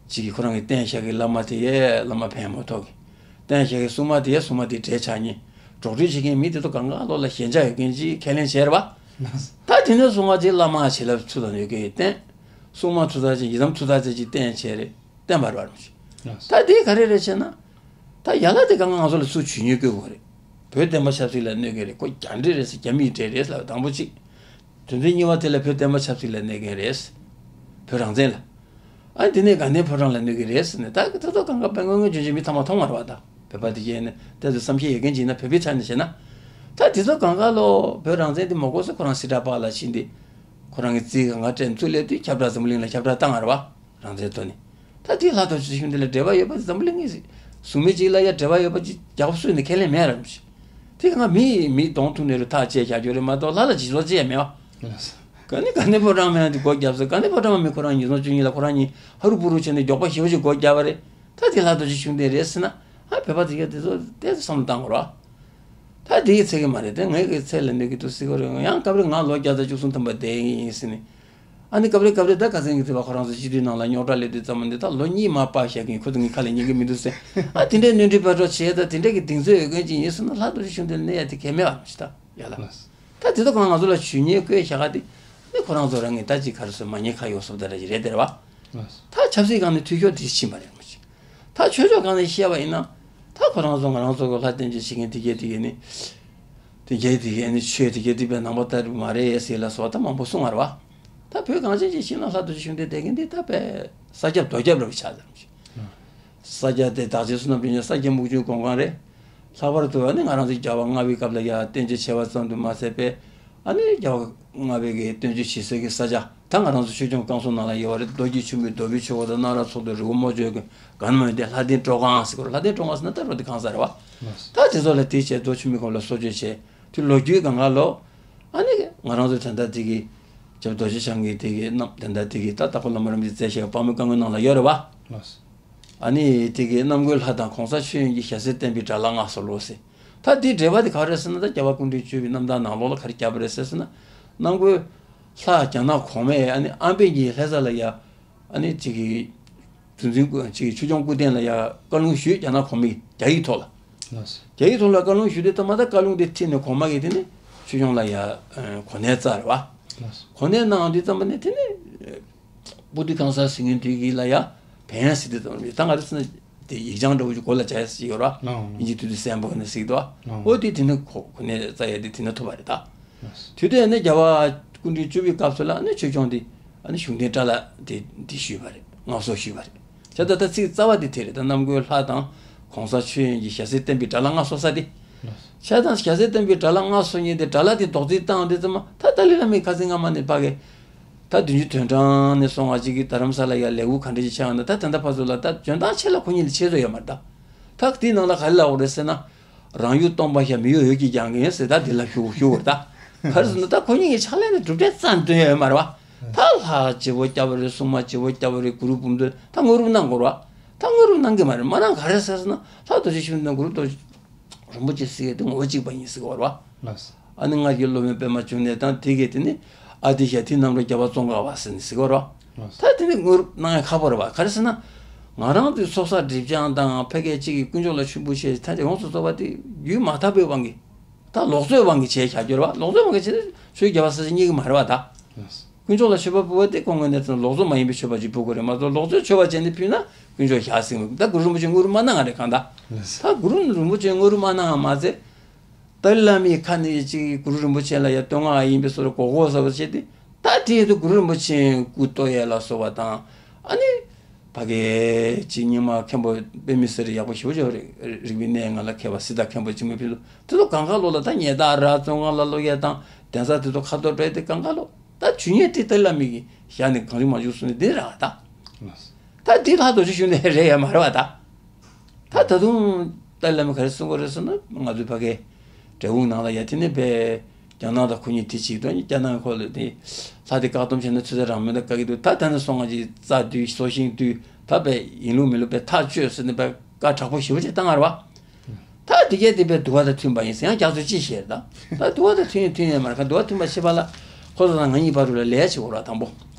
གཅིག་གིས་ཁོ་རང་གི་བསྟེན་བཞག་གི་བླ་མ་དེ་ཡས་བླ་མ་ཕན་མ་ཐོགས་གི། བསྟེན་བཞག་གི་སྲུང་མ་དེ་ཡས་སྲུང་མ་དེ་འདྲེ་ཆགས་ཉེན། འགྲོ་གྲོན་བྱེད་མཁན་མི་དེ་ཚོ་གང་ག་ལོ་ལ་ཞེན་ཆགས་ཡོད་མཁན་ཅིག་ཁས་ལེན་བྱས་རེད་བ། ད་དེ་ནས་བཟུང་བ་ཅིག་བླ་མ་བྱིན་རླབས་ཚུལ་དང་ཡོད་མཁན་བསྟེན། སྲུང་མ་ཚུལ་དང་ཅིག་ཡི་དམ་ཚུལ་དང་ཅིག་བསྟེན་བྱས་རེད། བསྟེན་པ་རེད་བ། ད་དེ་ག་རེ་རེད་བྱས་ན། ད་ཡ་ལ་དེ་གང་ག་ང་ཚོ་ལ་སུ་ཇུས་ཉེས་བཀོད་དགོས་རེད། བོད་བསྟན་པ་ཆབ་སྲིད་ལ་གནོད་མཁན་རེད། ཁོ་རྒྱ་འདྲེ་རེད་ཟེར། རྒྱ་མིའི་འདྲེ་རེད་ཟེར་ལབ་དང་པོ་གཅིག་དོན་ཚན་གཉིས་པ་དེ་ལ་བོད་བསྟན་པ་ཆབ་སྲིད་ལ་གནོད་མཁན་རེད། བོད་རང་བཙན་ལ། ཨ་དེ་ནས་དགའ་ལྡན་ཕོ་བྲང་ལ་གནོད་ཀྱི་རེད་ཟེར་ནས། ད་དེ་ཚོ་གང་ག་དཔེ་མངོན་མངོན་བྱུང་བྱུང་མི་ཚང་མ་མཐོང་བ་རེད་བ། ད་བོད་པ་དེ་གས་ནས་དེ་ཚོ་བསམ་ཤེས་ཡོད་མཁན་ཅིག་ཡིན་ན། བོད་པའི་ཆ་ནས་བཤད་ན། ད་དེ་ཚོ་གང་ག་ལོ་བོད་རང་བཙན་དེ་མ་དགོས་ཟེར་ཁོ་རང་སི་ཏྲ་པཱ་ལགས་ཕྱིན་ཏེ། ཁོ་རང་གི་རྩིས་གང་ག་སྤྲད་ཚུར་སླེབས་དུས་ཁྱབ་བསྒྲགས་འཛམ་བུ་གླིང་ལ་ཁྱབ་བསྒྲགས་བཏང་བ་རེད་བ། རང་བཙན་ཐོག་ནས། ད་དེ་ལྷ་རྡོ་རྗེ་ཤུགས་ལྡན་ལ་འབྲེལ་བ་ཡོད་པ་དེ་འཛམ་བུ་གླིང་གི་ཟུང་མི་གཅིག་ལ་ཡ་འབྲེལ་བ་ཡོད་པ་ཅིག་རྒྱལ་ཁབ་སུ་ནས་ཁས་ལེན་མེད་ར་མི་ཤེས། དེ་གང་མི་མི་གདོང་ཐུག་ནས་རུ་ཐག་བཅད་བཞག་རྒྱུ་རེད་མ་གཏོགས་ལྷ་ལ་བྱིན་ཚོགས་ཅི་ཡང་མེད་བ། ག་ནི་ག་ནི་ཕོ་བྲང་མེད་ན་དེ་སྒོ་བརྒྱབ་ཟེར། ག་ནི་ཕོ་བྲང་མེད། ཁོ་རང་ཉིས་སྟོང་བཅུ་གཉིས་ལ་ཁོ་རང་གཉིས་ཧ་རུ་པུ་རུ་བྱས་ནས་མགྱོགས་པ་ཞེ་པོ་ཅིག་སྒོ་བརྒྱབ་པ་རེད། ད་དེ་ལྷ་རྡོ་རྗེ་ཤུགས་ལྡན་རེད་ཟེར་ན། ཨ་བོད་པ་དེ་གས་དེ་ཚོ་ཏོག་ཙམ་བསམ་བློ་བཏང་དགོས་ར། ད་དེ་གི་ཚད་ཀྱི་མ་རེད། དེ་ངའི་གི་ཚད་ལ་གནོད་ཀྱི་འདུག་ཟེར་གི་རེད། ཡང་སྐབས་རེ་ང་ལོ་བརྒྱ་དང་བཅུ་གསུམ་ཐམ་པ་བསྡད་ཡིན་ཟེར་ནས། ཨ་ནི་སྐབས་རེ་སྐབས་རེ་ད་ཁ་སང་གི་ཚེ་བ་ཁོ་རང་ཚོ་སྤྱི་འཐུས་ནང་ལ་རྙོག་དྲ་སླེབས་དུས་ཙམ་པ་འདི་ད་ལོ་གཉིས་མ་པ་བཞག་གིན་ཁོ་ཚོ་ངའི་ཁ་ལ་ཉན་གི་མི་འདུག་ཟེར། ཨ་དེ་འདྲའི་གནོན་འདྲི་བར་སྐྲོད་བྱས། ད་དེ་འདྲ་གི་གདེང་ཚོད་ཡོད་མཁན་ཅིག་ཡིན་ཟེར་ན་ལྷ་རྡོ་རྗེ་ཤུགས་ལྡན་ནས་ཡ་དེ་གལ་མེད་པ་མི་ཤེས་ད་ཡ་ལ། ད་དེ་ཚོ་གང་ང་ཚོ་ལ་ཇུས་ཉེས་བཀོད་བཞག་ག་དེ་ནི་ཁོ་རང་ཚོ་རང་གི་ད་ཅིག་ག་རེ་ཟེར་མ་ཉེས་ཁ་ཡོག་སོབ་ད་ར་ཅིག་རེད་དེ་རེད་བ། ད་ཆབ་སྲིད་སྒང་ནས་འཐུས་ཤོར་དེ་ཕྱིན་པ་རེད་མ་གཞི། ད་ཆོས་ཕྱོགས་སྒང་ནས་བཤད་པ་ཡིན་ན། ད་ཁོ་རང་ཚོ་ང་རང་ཚོ་གི་ལྷ་རྟེན་འབྱེད་བྱེད་མཁན་དེ་གས་དེ་གས་ནི། དེ་གས་དེ་གས་ནི་ཆོས་དེ་གས་དེ་བས་ནང་པ་ལྟ་བུ་མ་རེད་ཟེར་ལ་སོགས་ད་མང་པོ་གསུང་བ་རེད་བ། ད་བོད་གངས་ཅན་གྱི་ཤིང་ནགས་ལྷ་རྡོ་རྗེ་ཤུགས་ལྡན་བསྡད་མཁན་འདི་ད་དཔེ་ས་སྐྱ་རྡོ་སྐྱ་ར་བའི་ཆ་ཙམ་ཞིག་ས་སྐྱ་དེ་བདག་ཆེན་བསོད་ནམས་དཔལ་འབྱོར་ས་སྐྱ་མུག་ཆུའི་གོང་ཁང་རེད། ལྷག་པར་དུ་ཨ་ནི་ང་རང་ཚོའི་རྒྱལ་བ་ལྔ་པའི་སྐབས་ལ་ཡ་བསྟན་བཅོས་བྱས་པ་ཙམ་དུ་མ་ཟད་པའི། ཨ་ནི་རྒྱལ་བ་ལྔ་པའི་གི་བསྟན་བཅོས་བྱེད་སའི་གི་ས་ཆ་ད་ང་རང་ཚོ་ཆོས་སྐྱོང་བསྐང་གསོ་ནང་ལ་ཡོད་པ་རེད། རྡོ་རྗེ་ཆེན་པོའི་རྡོ་སྦིས་ཆོས་འཁོར་དང་སྣང་རབ་ཚོགས་སྡེ་རི་བོ་རྨོ་མཆོག་གི་ག་ནང་མ་ཡོད་དེ་ལྷ་ལྡན་སྤྲོ་ཁང་ཟེར་གི་རེད། ལྷ་ལྡན་སྤྲོ་ཁང་ཟེར་ན་ད་རོ་དེ་ཁང་ས་རེད་བ། ད་དེ་ཚོ་ལ་དེ་བྱས་རྡོ་ཆུ་མིག་གོང་ལ་གསོལ་མཆོད་བྱས་དེ་ལོ་རྒྱུས་གང་ག་ལོ། ཨ་ནི་ང་རང་ཚོ་ད་ལྟ་དེ་གི་རྒྱལ་བ་རྡོ་རྗེ་འཆང་གི་དེ་གི་རྣམ་ད་ལྟ་དེ་གི་ད་ལྟ་ཁོ་བླ་མ་རིན་པོ་ཆེས་མཛད་བཞག་པའི་དཔག་མེད་བཀའ་བསྒོ་ནང་ལ་ཡོད་རེད་བ། ཨ་ནི་དེ་གི་གནམ་སྒོའི་ལྷ་དང་གོང་ས་མཆོད་ཡོན་གྱི་ཞལ་ཟས་བསྟན་པའི་དགྲ་ལྷ་མངའ་གསོལ་ལོ་ཟེར། ད་དེའི་འགྲེལ་པ་དེ་ག་རེ་རེད་ཟེར་ན། ད་རྒྱལ་བ་སྐུ་ཕྲེང་བཅུ་པའི་རྣམ་ཐར་ནང་ལོགས་ལ་ག་རེ་བརྒྱབ་པ་རེད་ཟེར་ཟེར་ན། གནམ་སྒོའི་ལྷ་རྒྱ་ནག་གོང་མས་ཨ་ནི་ཨམ་བན་གྱི་ལྷ་ས་ལ་ཡ། ཨ་ནི་དེ་གི་གྲུ་འཛིན་སྐུ་དེ་གི་ཆོས་སྐྱོང་སྐུ་རྟེན་ལ་ཡ་བཀའ་ལུང་ཞུས། རྒྱ་ནག་གོང་མས་རྒྱ་ཡིག་ཐོག་ལ། རྒྱ་ཡིག་ཐོག་ལ་བཀའ་ལུང་ཞུས་དུས་ད་མ་ད་བཀའ་ལུང་དེ་ཁྲིད་ནས་གོང་མ་གིས་དེ་ནི་ཆོས་སྐྱོང་ལ་ཡ་གོ་གནས་སྩལ་རེད་བ། གོ་གནས་གནང་དུས་ཙམ་པ་ནས་དེ་ནི། པུ་ཏི་གང་ཟག་ཟེར་མཁན་དེ་གི་ལ་ཡ་བན་ཟེར་དུས་ཙམ་པ་ནས། ད་ང་རང་ཚོ་ནི་དེ་ཡིག་བྱང་འདྲ་བོ་ཞིག་གོ་ལ་བྱ་ཡ་ཟེར་ཡོད་ར། ཨིན་ཇི་དུས་དུས་སེམས་པོ་ནས་ཟེར་གི་འདུག་བ། ཨོ་དེ་དེ་ནི་གོ་གོ་གནས་སྩལ་ཡ་དེ་དེ་ནི་ཐུབ་པ་རེད་ད། དུས་དེ་ནས་རྒྱལ་བ་སྐུ་ཕྲེང་བཅུ་པའི་སྐབས་སུ་ལ་ནི་ཆོས་སྐྱོང་དེ་ཨ་ནི་གཞུང་བསྟེན་དགྲ་ལྷ་དེ་འདི་ཞུས་པ་རེད། མངའ་གསོལ་ཞུས་པ་རེད། བྱས་ཙང་ད་ཚིག་རྩ་བ་དེ་དེ་རེད། ད་གནམ་སྒོའི་ལྷ་དང་གོང་ས་མཆོད་ཡོན་གྱི་ཞལ་ཟས་བསྟན་པའི་དགྲ་ལྷ་མངའ་གསོལ་ས་དེ། བྱས་ཙང་ཞལ་ཟས་བསྟན་པའི་དགྲ་ལྷ་མངའ་གསོལ་མཁན་དེ་དགྲ་ལྷ་དེ་རྡོག་རྫིས་བཏང་དུས་ཙམ་པ་ད་ཏཱ་ལའི་བླ་མའི་ཁ་སང་སྔ་མ་ནས་ཕ་གི་ད་བདུན་ཅུ་དོན་གྲངས་ནས་སོང་བ་ཅིག་གི་རྡ་རམ་ས་ལ་ཡ་ལས་འགུལ་ག་འདྲ་ཅིག་བྱས་ཡོང་ན། ད་དེ་འདྲ་ཕར་ཚུར་ལ་ད་འཇོན་ཐང་ཆེ་ལ་ཁོ་གཉིས་ལ་ཆེ་ཚོད་ཡོད་མ་རེད་ད། ད་དེའི་ནང་ལ་ག་རེ་ལབ་དགོས་རེད་ཟེར་ན། རང་ཡུལ་སྟོང་པ་ཞིག་མི་གཡོ་འོད་ཀྱིས་ཀྱང་ངེས་ཟེར། ད་འདི་ལ་ཞུ་ཞུ་དགོས་རེད་ད། ག་རེ་ཟེར་ན་ད་ཁོ་གཉིས་ཀྱི་ཕྱག་ལས་ནི་གྲུབ་འབྲས་རྩ་ནས་སྟོན་ཡ་ཡོད་མ་རེད་བ། ད་ལྷ་བྱེད་པོ་སྐྱབས་པ་རེད། སྲུང་མ་བྱེད་པོ་སྐྱབས་པ་རེད། གུ་རུ་འབུམ་སྡེ་ད་དངོས་གྲུབ་གནང་དགོས་རེད་བ། ད་དངོས་གྲུབ་གནང་གི་མ་རེད། མ་གནང་ག་རེ་ཟེར་ཟེར་ན། ལྷ་རྡོ་རྗེ་ཤུགས་ལྡན་གུ་རུ་རྡོ་རྗེ་རིན་པོ་ཆེ་ཟེར་ཡས་དེ་ངོ་བོ་གཅིག་པ་ཡིན་ཟེར་གི་ཡོད་རེད་བ། ཨ་ནི་སྔར་གྱི་སློབ་དཔོན་པདྨ་འབྱུང་གནས་དང་དེ་གས་དེ་ནི་ཨ་ཏི་ཤ་དེ་རྣམ་གྲོལ་རྒྱལ་བ་ཙོང་ཁ་པ་ཟེར་ནས་ཟེར་གི་ཡོད་རེད་བ། ད་དེ་ནི་དངོས་གྲུབ་གནང་ཡ་ཁག་པོ་རེད་བ། ག་རེ་ཟེར་ན། ང་རང་ཚོའི་ཚོགས་བསགས་སྒྲིབ་སྦྱང་དང་ཕ་སྐད་གཅིག་གིས་དཀོན་མཆོག་ལ་མཆོད་འབུལ་བྱས་ད་ཡོངས་སུ་རྫོགས་པ་དེ་རྒྱུན་མ་དག་པའི་དབང་གིས། ད་ལོག་འཚོའི་དབང་གིས་བྱས་བཞག་རྒྱུ་རེད་བ། ལོག་འཚོའི་དབང་གིས་བྱས་ན་ཆོས་རྒྱལ་བ་སྲས་བཅས་རྙེད་གི་མ་རེད་བ་ད། དཀོན་མཆོག་ལ་མཆོད་པ་ཕུལ་བ་དེ་ཁོང་གི་གནས་ཚུལ་ལོག་འཚོ་མ་ཡིན་པའི་མཆོད་པ་ཅིག་ཕུལ་དགོས་རེད་མ་གཏོགས། ལོག་འཚོའི་མཆོད་པ་བྱས་ནས་ཕུལ་ན་དཀོན་མཆོག་བཞག་ཟིན། ད་གུ་རུ་རིན་པོ་ཆེ་དངོས་གྲུབ་མ་གནང་བ་རེད་གང་ལྟར། ད་གུ་རུ་རིན་པོ་ཆེ་དངོས་གྲུབ་མ་གནང་བ་མ་ཚད། ཏཱ་ལའི་བླ་མའི་ཁ་ནས་ཅིག་གུ་རུ་རིན་པོ་ཆེ་ལ་ཡ་བསྟོད་བསྔགས་ཡིན་པའི་བཟོ་འདྲ་གོ་གོ་ཟེར་བ་བྱས་ཏེ། ད་དེ་ཡོད་དུས་གུ་རུ་རིན་པོ་ཆེ་སྐུ་བསྟོད་ཡས་ལ་སོགས་པ་དང་། ཨ་ནི་ཕ་གི་ཅིག་རྙིང་མ་མཁན་པོ་དཔེ་མི་སྲིད་ཡག་པོ་ཞེ་པོ་ཅིག་ཡོད་རེད། རིག་པའི་གནས་ལྔ་ལ་མཁས་པ་སི་ཏཱ་མཁན་པོ་ཅིག་མི་ཕེབས་དུས། དེ་ཚོ་གང་ག་ལོ་ལ་ད་ཉེ་ད་ར་བཙོན་ཁང་ལ་ལོག་ཡས་དང་གདན་ས་དེ་ཚོ་ཁ་ཐོར་སྤྲད་དེ་གང་ག་ལོ། ད་ཇུས་ཉེས་དེ་ཏཱ་ལའི་བླ་མ་གིས་བཞག་ནས་གང་བྱུང་མང་བྱུང་གསུངས་ནས་འདི་རེད་བ་ད། ད་འདི་ལྷ་རྡོ་རྗེ་ཤུགས་ལྡན་རེད་ཡ་མ་རེད་བ་ད། ད་ད་དུང་ཏཱ་ལའི་བླ་མས་ག་རེ་གསུང་གི་རེད་ཟེར་ན། ང་ཚོའི་ཕ་གིའི་འབྲས་སྤུངས་ནང་ལ་ཡ་དེ་ནས་པའི་རྒྱ་ནག་དང་ཁོ་གཉིས་དེ་གཅིག་ཏུ། རྒྱ་ནག་ཁོ་ལ་དེ་ལྷ་དེ་བཀག་སྡོམ་བྱས་ན་ཆུ་ཚོད་རང་མེད་ན་བཀག་གི་འདུག་ད་ད་ནས་སོང་ང་ཅིག་རྩ་བསྡུས་སྲོག་ཤིང་བསྡུས། ད་པའི་ཡིན་ལུགས་མིན་ལུགས་པའི་ཐག་གཅོད་ཟེར་ནས་པའི་བཀའ་དྲག་པོ་ཞེ་པོ་ཅིག་བཏང་བ་རེད་བ། ད་དེ་གས་དེ་པའི་འདུལ་བ་དང་མཐུན་པ་ཡིན་ཟེར་ཡང་རྒྱ་མཚོས་ཅི་བཤད་རེད་ད། ད་འདུལ་བ་དང་མཐུན་ཡིན་མཐུན་ཡིན་མ་རེད་ག་འདུལ་བ་མཐུན་པ་ཤེས་པ་ལ་ཁོ་ཚོ་དང་ང་གཉིས་བར་དུ་ལ་ལས་བྱེད་དགོས་རེད་བ། དང་པོ་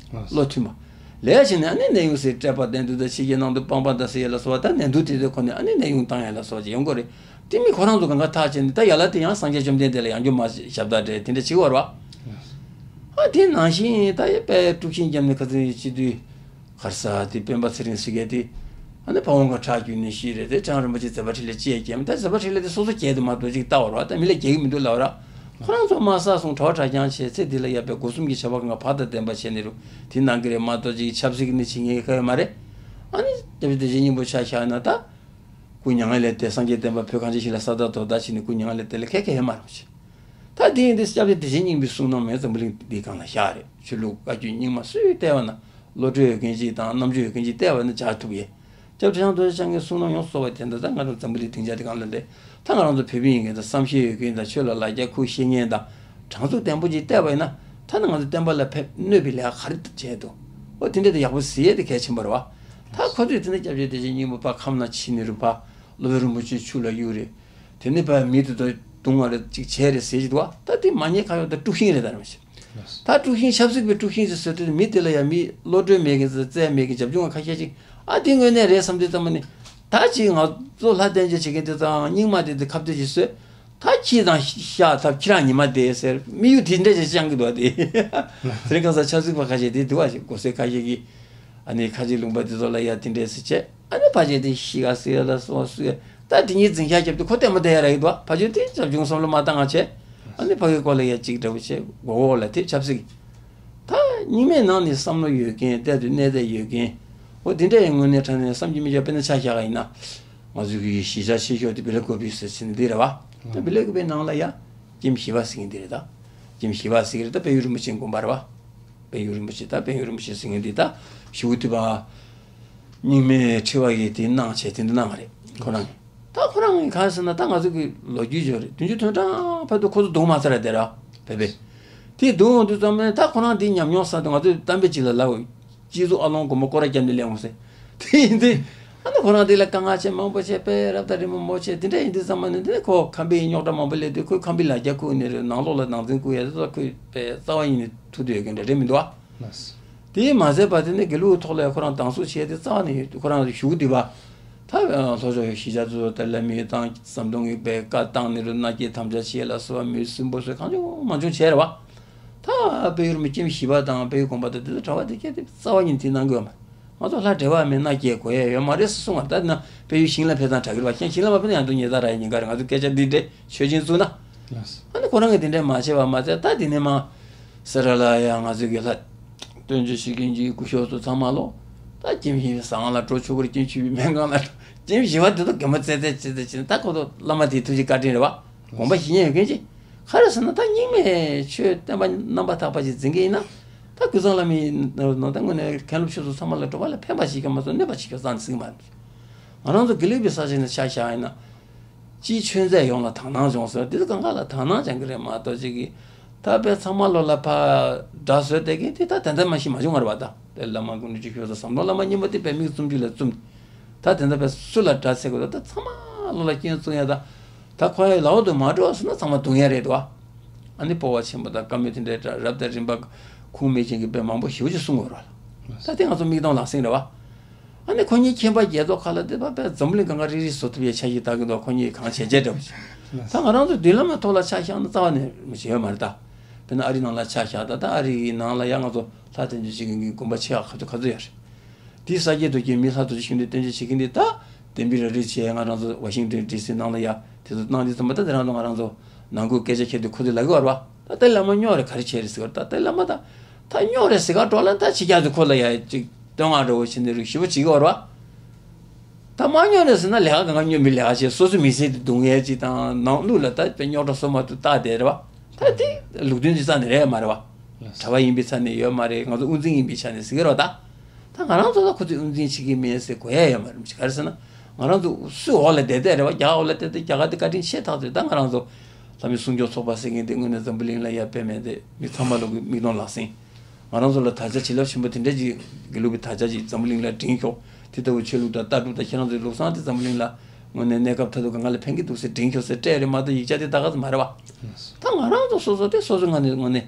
བློ་མཐུན་པ། ལས་བྱས་ནས་ཨ་ནི་ནད་གཡོག་ཟེར་སྤྲད་པ་བསྟན་དུས་ད་ཕྱི་རྒྱལ་ནང་དུ་སྤངས་པ་ད་ཟེར་ཡ་ལ་སོགས་པ་ད་ནད་དུག་དེ་ཚོའི་ཁོ་ནས་ཨ་ནི་ནད་གཡོག་བཏང་ཡ་ལ་སོགས་ཀྱི་ཡོང་གི་རེད། དེ་མི་ཁོ་རང་ཚོ་གང་ག་ཐག་བཅད་ནས་ད་ཡ་ལ་དེ་ཡང་སངས་རྒྱས་བཅོམ་ལྡན་འདས་ལ་ཡང་བསྐྱར་མ་ཞབས་ཏོག་སྤྲད་དེ་འདྲ་བྱེད་ཀྱི་ཡོད་རེད་བ། ཨ་དེ་ནང་བཞིན་ད་ཡ་དཔེ་དཀྲུག་ཤིང་བརྒྱབ་ནས་ཁ་ཚོན་བྱེད་དུས། གར་ས་དེ་སྤེན་པ་ཚེ་རིང་ཟེར་མཁན་དེ། ཨ་ནི་ཕ་བོང་ཁ་ཁྲག་བརྒྱུད་ནས་ཤི་རེད་དེ། ཁྲང་རིན་པོ་ཆེ་མཛད་པ་འཕྲིན་ལས་ཅི་ཡང་བརྒྱབ་མེད། ད་མཛད་པ་འཕྲིན་ལས་དེ་སོ་སོ་བརྒྱབ་དེ་མ་གཏོགས་ཅིག་ལྟ་བར་བ་ད་མི་ལ་རྒྱག་གི་མི་འདུག་ལབ་ར། ཁོ་རང་ཚོ་མ་བསགས་སོང་གྲྭ་པ་གྲྭ་རྐྱང་བྱས་ཚེ་འདི་ལ་ཡ་དཔེ་སྒོ་གསུམ་གྱི་བྱ་བ་གང་ག་བར་དང་ལྡན་པ་བྱས་ནས་རུ་དེ་གནང་གི་རེད་མ་གཏོགས་ཅིག་ཆབ་སྲིད་ཀྱི་ནི་བྱེད་མཁན་ག་ཡོད་མ་རེད། ཨ་ནི་སྐྱབས་རྗེ་བདེ་ཆེན་སྙིང་པོ་ཆ་བཞག་ན་ད། སྐུ་མྱ་ངན་ལས་འདས་སངས་རྒྱས་བསྟན་པ་བོད་གངས་ཅན་ཞིང་ལ་ས་དར་དོ་ཟླ་ཕྱིན་ནས་སྐུ་མྱ་ངན་ལས་འདས་ལ་ཁད་ཁད་ཡོད་མ་རེད་ཅེ། ད་དེ་ཡིན་དུས་སྐྱབས་རྗེ་བདེ་ཆེན་སྙིང་པོའི་གསུང་རྣམ་ཡང་འཛམ་བུ་གླིང་འདིའི་སྒང་ལ་བཞག་རེད། ཆོས་ལུགས་བཀའ་བརྒྱུད་རྙིང་མ་སུས་བལྟས་པ་ན་བློ་གྲོས་ཡོད་མཁན་ཅིག་དང་རྣམ་དཔྱོད་ཡོད་མཁན་ཅིག་བལྟས་པ་ན་ལྗགས་ཐུབ་ཡས། སྐྱབས་རྗེ་ཁྲི་བྱང་རྡོ་རྗེ་འཆང་གི་གསུང་རྣམ་ཡོངས་སུ་རྫོགས་པ་དེ་འདྲ་ད་ང་ཚོ་འཛམ་བུ་གླིང་སྡིངས་ཆ་འདི་སྒང་ལ་འདས། ད་ང་རང་ཚོ་བོད་པ་ཡིན་མཁན་དང་བསམ་ཤེས་ཡོད་མཁན་དང་ཆོས་ལ་ལ་རྒྱ་ཁུར་ཤེས་མཁན་དང་དྲང་ཚུགས་ལྡན་པོ་ཅིག་བལྟས་པ་ཡིན་ན་ད་ནི་ང་ཚོ་བསྟན་པ་ལ་ཕན་གནོད་པའི་ལས་ཀ་ག་རེ་བྱས་འདུག་འོ་དེ་འདྲ་དེ་ཡག་པོ་གཟིགས་ཡས་དེ་གལ་ཆེན་པོ་རེད་བ། ད་ཁོ་ཚོས་དེ་ནི་སྐྱབས་རྗེ་བདེ་ཆེན་སྙིང་པོ་ཕར་ཁམས་ན་ཕྱིན་ནས་རུ་ཕར་སློབ་དཔོན་རིན་པོ་ཆེ་ཆུ་ལ་གཡུགས་རེད། དེ་ནས་ཕར་མི་དེ་ཚོ་བརྡུང་བ་རེད་ཅིག་བྱས་རེད་ཟེར་གྱི་འདུག་བ། ད་དེ་མ་ཉེས་ཁ་གཡོག་དང་དཀྲུག་ཤིང་རེད་ད་རེད་མ་གཞི། ད་དཀྲུག་ཤིང་ཆབ་སྲིད་པའི་དཀྲུག་ཤིང་ཅིག་བཟོས་ཏེ་མི་དེ་ལ་ཡང་མི་བློ་གྲོས་མེད་མཁན་ཚོ་རྩལ་མེད་མཁན་རྒྱབ་ལྗོངས་ཁ་ཤས་ཅིག་ཨ་དེ་དངོས་གནས་རེད་བསམ་དུས་ཙམ་པ་ནི། ད་ཅིག་ང་ཚོ་ལྷ་བསྟེན་བྱ་བྱེད་མཁན་དེ་ཚོའང་སྙིང་མ་དེ་དེ་ཁ་གཏད་ཅིག་བཟོས། ད་ཁྱི་དང་ཤ་ཐབས་ཁྱི་རང་ཉི་མ་བསྡད་ཟེར་དམིགས་ཡུལ་དེ་འདྲ་ཅིག་བཅངས་ཀྱི་འདུག་བ་དེ། དེ་རིང་ཁ་སང་ཆབ་སྲིད་པ་ཁ་ཤས་དེ་འདུག་བ་ཞིག་གོ་སོན་ཁ་ཤས་ཀྱིས་ཨ་ནི་ཁ་ཆེ་ལུང་པ་དེ་ཚོ་ལ་ཡ་དེ་འདྲས་ཟེར་བྱས། ཨ་ནི་ཕ་ཆེ་དེ་ཤི་ག་ཟེར་ལ་སོང་སུ་ད་དེ་གཉིས་འཛིང་ཤག་རྒྱབ་དུས་ཁོ་ལྟད་མོ་བལྟ་ཡ་ར་ཡི་འདུག་བ། ཕ་ཆེ་དེ་རྒྱབ་ལྗོངས་བསམ་བློ་མ་བཏང་ང་བྱས། ཨ་ནི་ཕ་གི་སྐོར་ལ་ཡ་གཅིག་འདྲ་བོ་བྱས་མགོ་འོག་ལ་དེ་ཆབ་སྲིད། ད་རྙིང་མའི་ནང་ནས་བསམ་བློ་ཡོད་མཁན་བལྟས་དུས་གནས་བརྟན་ཡོད་མཁན། འོ་དེ་འདྲ་ཡི་ངོས་ནས་དྲངས་ནས་བསམ་གྱིས་མི་ཁྱབ་དཔེར་ན་ཆ་བཞག་ཡིན་ན། ང་ཚོ་གི་གཞིས་ཆགས་ཆེ་ཤོས་དེ་བི་ལ་ཀོ་པི་ཟེར་ཟིན་འདི་རེད་བ། ད་བི་ལ་ཀོ་པི་ནང་ལ་ཡ། ཀྱིམ་ཞི་བ་ཟེར་མཁན་འདི་རེད་ད། ཀྱིམ་ཞི་བ་ཟེར་གི་རེད་ད་དཔལ་ཡུལ་རིན་པོ་ཆེའི་དགོན་པ་རེད་བ། དཔལ་ཡུལ་རིན་པོ་ཆེ་ད་དཔལ་ཡུལ་རིན་པོ་ཆེ་ཟེར་མཁན་འདི་ད་ཞུ་གི་འདུག་བ། རྙིང་མའི་ཁྲི་པ་ཡིས་དེ་གནང་བྱས་དེ་འདི་གནང་བ་རེད་ཁོ་རང་གིས། ད་ཁོ་རང་གིས་གང་ཟེར་ན་ད་ང་ཚོ་གི་ལོ་རྒྱུས་ཅིག་རེད་བདུན་ཅུ་དོན་གྲངས་བར་དུ་ཁོ་ཚོ་རྡུང་མ་ཚར་ར་དེ་ར་བས་བས། དེ་རྡུང་འོང་དུས་ཙམ་ནས་ད་ཁོ་རང་དེ་ཉམས་མྱོང་བསགས་དུས་ང་ཚོས་གཏམ་དཔེ་ཅིག་ལ་ལབ་དགོས། སྤྱི་གཙུག་ཨ་ལོང་སྒོར་མོ་སྐོར་ར་བརྒྱབ་ནས་སླེབས་འོང་ཟེར། དེ་ཡིན་དུས། ཨ་ནི་ཁོ་རང་དེ་ལ་དཀའ་ངལ་ཆེ་མང་པོ་བྱས་པས་རབ་དང་རིམ་པ་མོ་བྱས་དེ་འདྲ་ཡིན་དུས་ཙམ་པ་ནས་དེ་ནས་ཁོ་ཁམས་པའི་རྙོག་དྲ་མང་པོ་སླེབས་དུས་ཁོས་ཁམས་པའི་ལ་རྒྱ་ཁུག་ནས་རེད་ནང་ལོགས་ལ་ནང་འཛིང་བསྐུར་ཡ་དེ་ཚོ་ཁོས་དཔེ་རྩ་བ་ཉིད་ནས་ཐུག་འདོད་ཡོད་མཁན་འདྲ་རེད་མི་འདུག་ཨ། དེས་མ་ཟད་པ་དེ་ནི་དགེ་ལུགས་ཐོག་ལ་ཁོ་རང་སྡང་ཟུག་བྱས་དེ་རྩ་བ་ནས་ཡོད་དུས་ཁོ་རང་ཞུ་གི་འདུག་བ། ད་ལྷོ་ཕྱོགས་གཞིས་ཆགས་ཚོ་ད་ལ་མི་དང་ཟམ་གདོང་གི་པའི་བཀའ་བཏང་ནས་རུ་མནའ་སྐྱེལ་དམ་བཅའ་བྱས་ལ་སོགས་པ་མི་སུན་པོ་སོགས་གང་བྱུང་མང་བྱུང་བྱས་རེད་བ། ད་དཔལ་ཡུལ་མི་ཀྱིམ་ཞི་བ་དང་དཔལ་ཡུལ་དགོན་པ་དང་དེ་ཚོ་གྲྭ་པ་དེ་སྐད་དེ་རྩ་བ་ཉིད་དེ་གནང་དགོས་མ་རེད། ང་ཚོ་ལྷ་འབྲེལ་བ་མེད་མནའ་སྐྱེལ་དགོས་ཡ་ཡོད་མ་རེད་གསུང་བ་ད་ན་དཔལ་ཡུལ་ཞིང་ལ་ཕེབས་སྟངས་དྲག་གི་རེད་བ་ཁྱེད་ཞིང་ལ་མ་ཕེབས་ན་ཡང་དུ་ཉེ་ད་ར་ཡ་ཉིན་ག་རེད་ང་ཚོ་སྐད་ཆ་འདི་འདྲས་ཆོས་ཅན་བཙུགས་ན། ཨ་ནི་ཁོ་རང་གིས་དེ་འདྲས་མ་བྱས་པ་མ་ཚད་ད་དེ་ནས་མ། སེ་ར་ལ་ཡ་ང་ཚོ་གི་ལྷ། སྟོན་ཆོས་བྱེད་མཁན་གྱི་སྐུ་ཞབས་ཚོ་ཚང་མ་ལོ། ད་ཀྱིམ་ཞི་བའི་ཟ་ཁང་ལ་འགྲོ་ཆོག་གི་རེད་ཀྱིམ་ཞི་བའི་སྨན་ཁང་ལ་འགྲོ་ཀྱིམ་ཞི་བ་དེ་ཚོ་གད་མོ་ཙེ་ཙེ་ཙེ་ཙེ་བྱས་ནས་ད་ཁོ་ཚོ་བླ་མ་དེའི་ཐུགས་རྗེ་བཀའ་དྲིན་རེད་བ། དགོངས་པ་བཞེས་མཁན་ཡོད་མཁན་ཅིག་ག་རེ་ཟེར་ན་ད་རྙིང་མའི་ཆོས་བསྟན་པ་རྣམ་པར་དག་པ་ཞིག་འཛིན་མཁན་ཡིན་ན། ད་ཀུན་བཟང་བླ་མའི་ནང་ད་དངོས་གནས་མཁན་སློབ་ཆོས་ཚོ་ཚང་མ་ལ་གྲོགས་པོ་ལ་ཕན་པ་ཞིག་གི་མ་གཏོགས་གནོད་པ་ཞིག་གི་རྩ་ནས་ཟིན་མ་རེད། ང་རང་ཚོ་དགེ་ལུགས་པའི་ས་ཆ་ནས་ཆ་བཞག་ཡིན་ན། སྤྱིའི་ཆོས་མཛད་ཡོངས་ལ་དག་སྣང་བྱུང་ཟེར་དེ་ཚོ་གང་ག་ལ་དག་སྣང་བྱུང་གི་རེད་མ་གཏོགས་ཅིག་གིས། ད་དཔེ་ཚང་མ་ལོ་ལ་ཕར་དགྲ་བཟོས་བསྡད་མཁན་དེ་ད་དེ་འདྲ་མ་ཞིག་མ་བྱུང་བ་རེད་བ་ད། དེ་བླ་མ་ཀུན་གྲོལ་གྱི་ཞུ་ས་ཟམ་གདོང་བླ་མ་སྙིང་པོ་དེ་དཔེ་མིག་བཙུམ་རྒྱུ་ལ་བཙུམ། ད་དེ་འདྲ་དཔེ་སུ་ལ་དགྲ་འཚེ་དགོས་ད་ད་ཚང་མ་ལོ་ལ་སྐྱོན་བཙུགས་ཡ་ད། ད་ཁོ་ཡ་ལའོ་དུ་མ་འགྲོ་ཟེར་ན་ཚང་མ་རྡུང་ཡ་རེད་དོ། ཨ་ནི་སྤོབས་པ་ཆེན་པོ་དང་བཀའ་མོལ་དེ་འདྲའི་རབ་དང་རིམ་པ་ཁུངས་མེད་ཅན་གྱི་དཔེ་མང་པོ་ཞེ་པོ་ཅིག་གསུང་དགོས་རེད་བ། ད་དེ་ང་ཚོ་མིག་མཐོང་ལག་ཟིན་རེད་བ། ཨ་ནི་ཁོ་གཉིས་ཁྱིམ་པ་བརྒྱད་ཐོག་ཁ་ལ་དེ་ཕ་བས་འཛམ་བུ་གླིང་གང་ག་རིག་རིག་བཟོ་ཐུབ་ཡའི་ཆ་ཞིག་ལྟ་གི་འདུག་ཁོ་གཉིས་གང་བྱས་རྗེས་འདྲ་བོ་ཞིག་ད་ང་རང་ཚོ་མདུན་ལམ་ལ་ཐོག་ལ་ཆ་བཞག་ན་རྩ་བ་ནས་མི་བྱེད་ཡོད་མ་རེད་ད། དཔེར་ན་ཨ་རི་ནང་ལ་ཆ་བཞག་ད་ད་ཨ་རི་ཡི་ནང་ལ་ཡང་ང་ཚོ་ལྷ་བསྟན་བཅོས་བྱེད་མཁན་གྱི་དགོན་པ་ཆེ་ཁག་ཁ་ཚོ་ག་ཚོད་ཡོད་རེད། དེའི་ས་སྐྱེས་དུ་སྐྱེས་མི་ལྷ་ཚོ་ཆེ་ཤོས་འདི་བསྟན་བཅོས་བྱེད་མཁན་འདི་ད་བདེན་པའི་ར་རི་བྱས་ང་རང་ཚོ་ཝ་ཤིང་ཏོན་ཌི་སི་ནང་ལ་ཡ་དེ་ཚོ་གནང་དུས་ཙམ་པ་ད་དེ་རང་ཚོ་ང་རང་ཚོ་ནང་ཁུལ་སྐད་ཆ་འཁྱེར་དུས་ཁོ་ཚོས་ལབ་གི་ཡོད་རེད་བ། ད་ཏཱ་ལའི་བླ་མ་རྙོག་རེད་ག་རེ་བྱས་རེད་ཟེར་གི་རེད་ད་ཏཱ་ལའི་བླ་མ་ད། ད་རྙོག་རེད་ཟེར་ག་འགྲོ་ལ་ད་ཕྱི་རྒྱལ་དུ་ཁོ་ལ་ཡ་ཅིག་བསྟོད་བསྔགས་འདྲ་བོ་བྱས་ནས་རིགས་ཞིབ་པོ་བྱེད་ཀྱི་ཡོད་རེད་བ། ད་མ་རྙོག་རེད་ཟེར་ན་ལས་ཀ་གང་ག་སྨྱོན་པའི་ལས་ཀ་བྱས་སོ་སོ་མི་ཚེ་དེ་སྡུག་བསྔལ་ཅིག་དང་ནང་ལུགས་ལ་ད་དཔེ་རྙོག་དྲ་བཟོ་མ་ཐུབ་རྟགས་དེ་རེད་བ། ད་དེ་ལུགས་མཐུན་གྱི་རྩ་ནས་རེད་མ་རེད་བ། གྲྭ་པ་ཡིན་པའི་ཆ་ནས་ཡོད་མ་རེད་ང་ཚོ་དབུ་འཛིན་ཡིན་པའི་ཆ་ནས་ཟེར་གི་རེད་བ་ད། ད་ང་རང་ཚོ་ད་ཁོ་ཚོས་དབུ་འཛིན་བྱེད་ཀྱི་མེད་ཟེར་གོ་ཡ་ཡོད་མ་རེད་ག་རེ་ཟེར་ན། ང་རང་ཚོ་སུའི་འོག་ལ་བསྡད་བསྡད་རེད་བ་རྒྱ་གར་འོག་ལ་བསྡད་བསྡད་རྒྱ་གར་དེ་བཀའ་དྲིན་ཆེ་ཐག་ཆོད་ད་ང་རང་ཚོ། ལྷ་མི་སྲུང་སྐྱོབ་ཚོགས་པ་ཟེར་མཁན་དེ་དངོས་གནས་འཛམ་བུ་གླིང་ལ་ཡ་དཔེ་མེད་དེ་མི་ཚང་མ་ལོག་གི་མིག་མཐོང་ལག་ཟིན། ང་རང་ཚོ་ལ་དར་ཆ་བྱིན་རླབས་ཆེན་པོ་དེ་འདྲ་ཅིག་དགེ་ལུགས་པའི་དར་ཆ་ཅིག་འཛམ་བུ་གླིང་ལ་བསྒྲེངས་ཤོག་དེ་ལྟ་བུ་ཆོས་ལུགས་དང་ལྟ་གྲུབ་དང་ཁྱེད་རང་ཚོའི་ལུགས་བཟང་དེ་འཛམ་བུ་གླིང་ལ་དངོས་གནས་གནས་སྐབས་མཐར་ཐུག་གང་ག་ལ་ཕན་གྱི་འདུག་ཟེར་བསྒྲེངས་ཤོག་ཟེར་སྤྲད་རེད་མ་གཏོགས་ཡིག་ཆ་དེ་ད་ག་ཚོད་མ་རེད་བ། ད་ང་རང་ཚོ་སོ་སོ་དེ་སོ་སོ་ང་ནས་དངོས་གནས།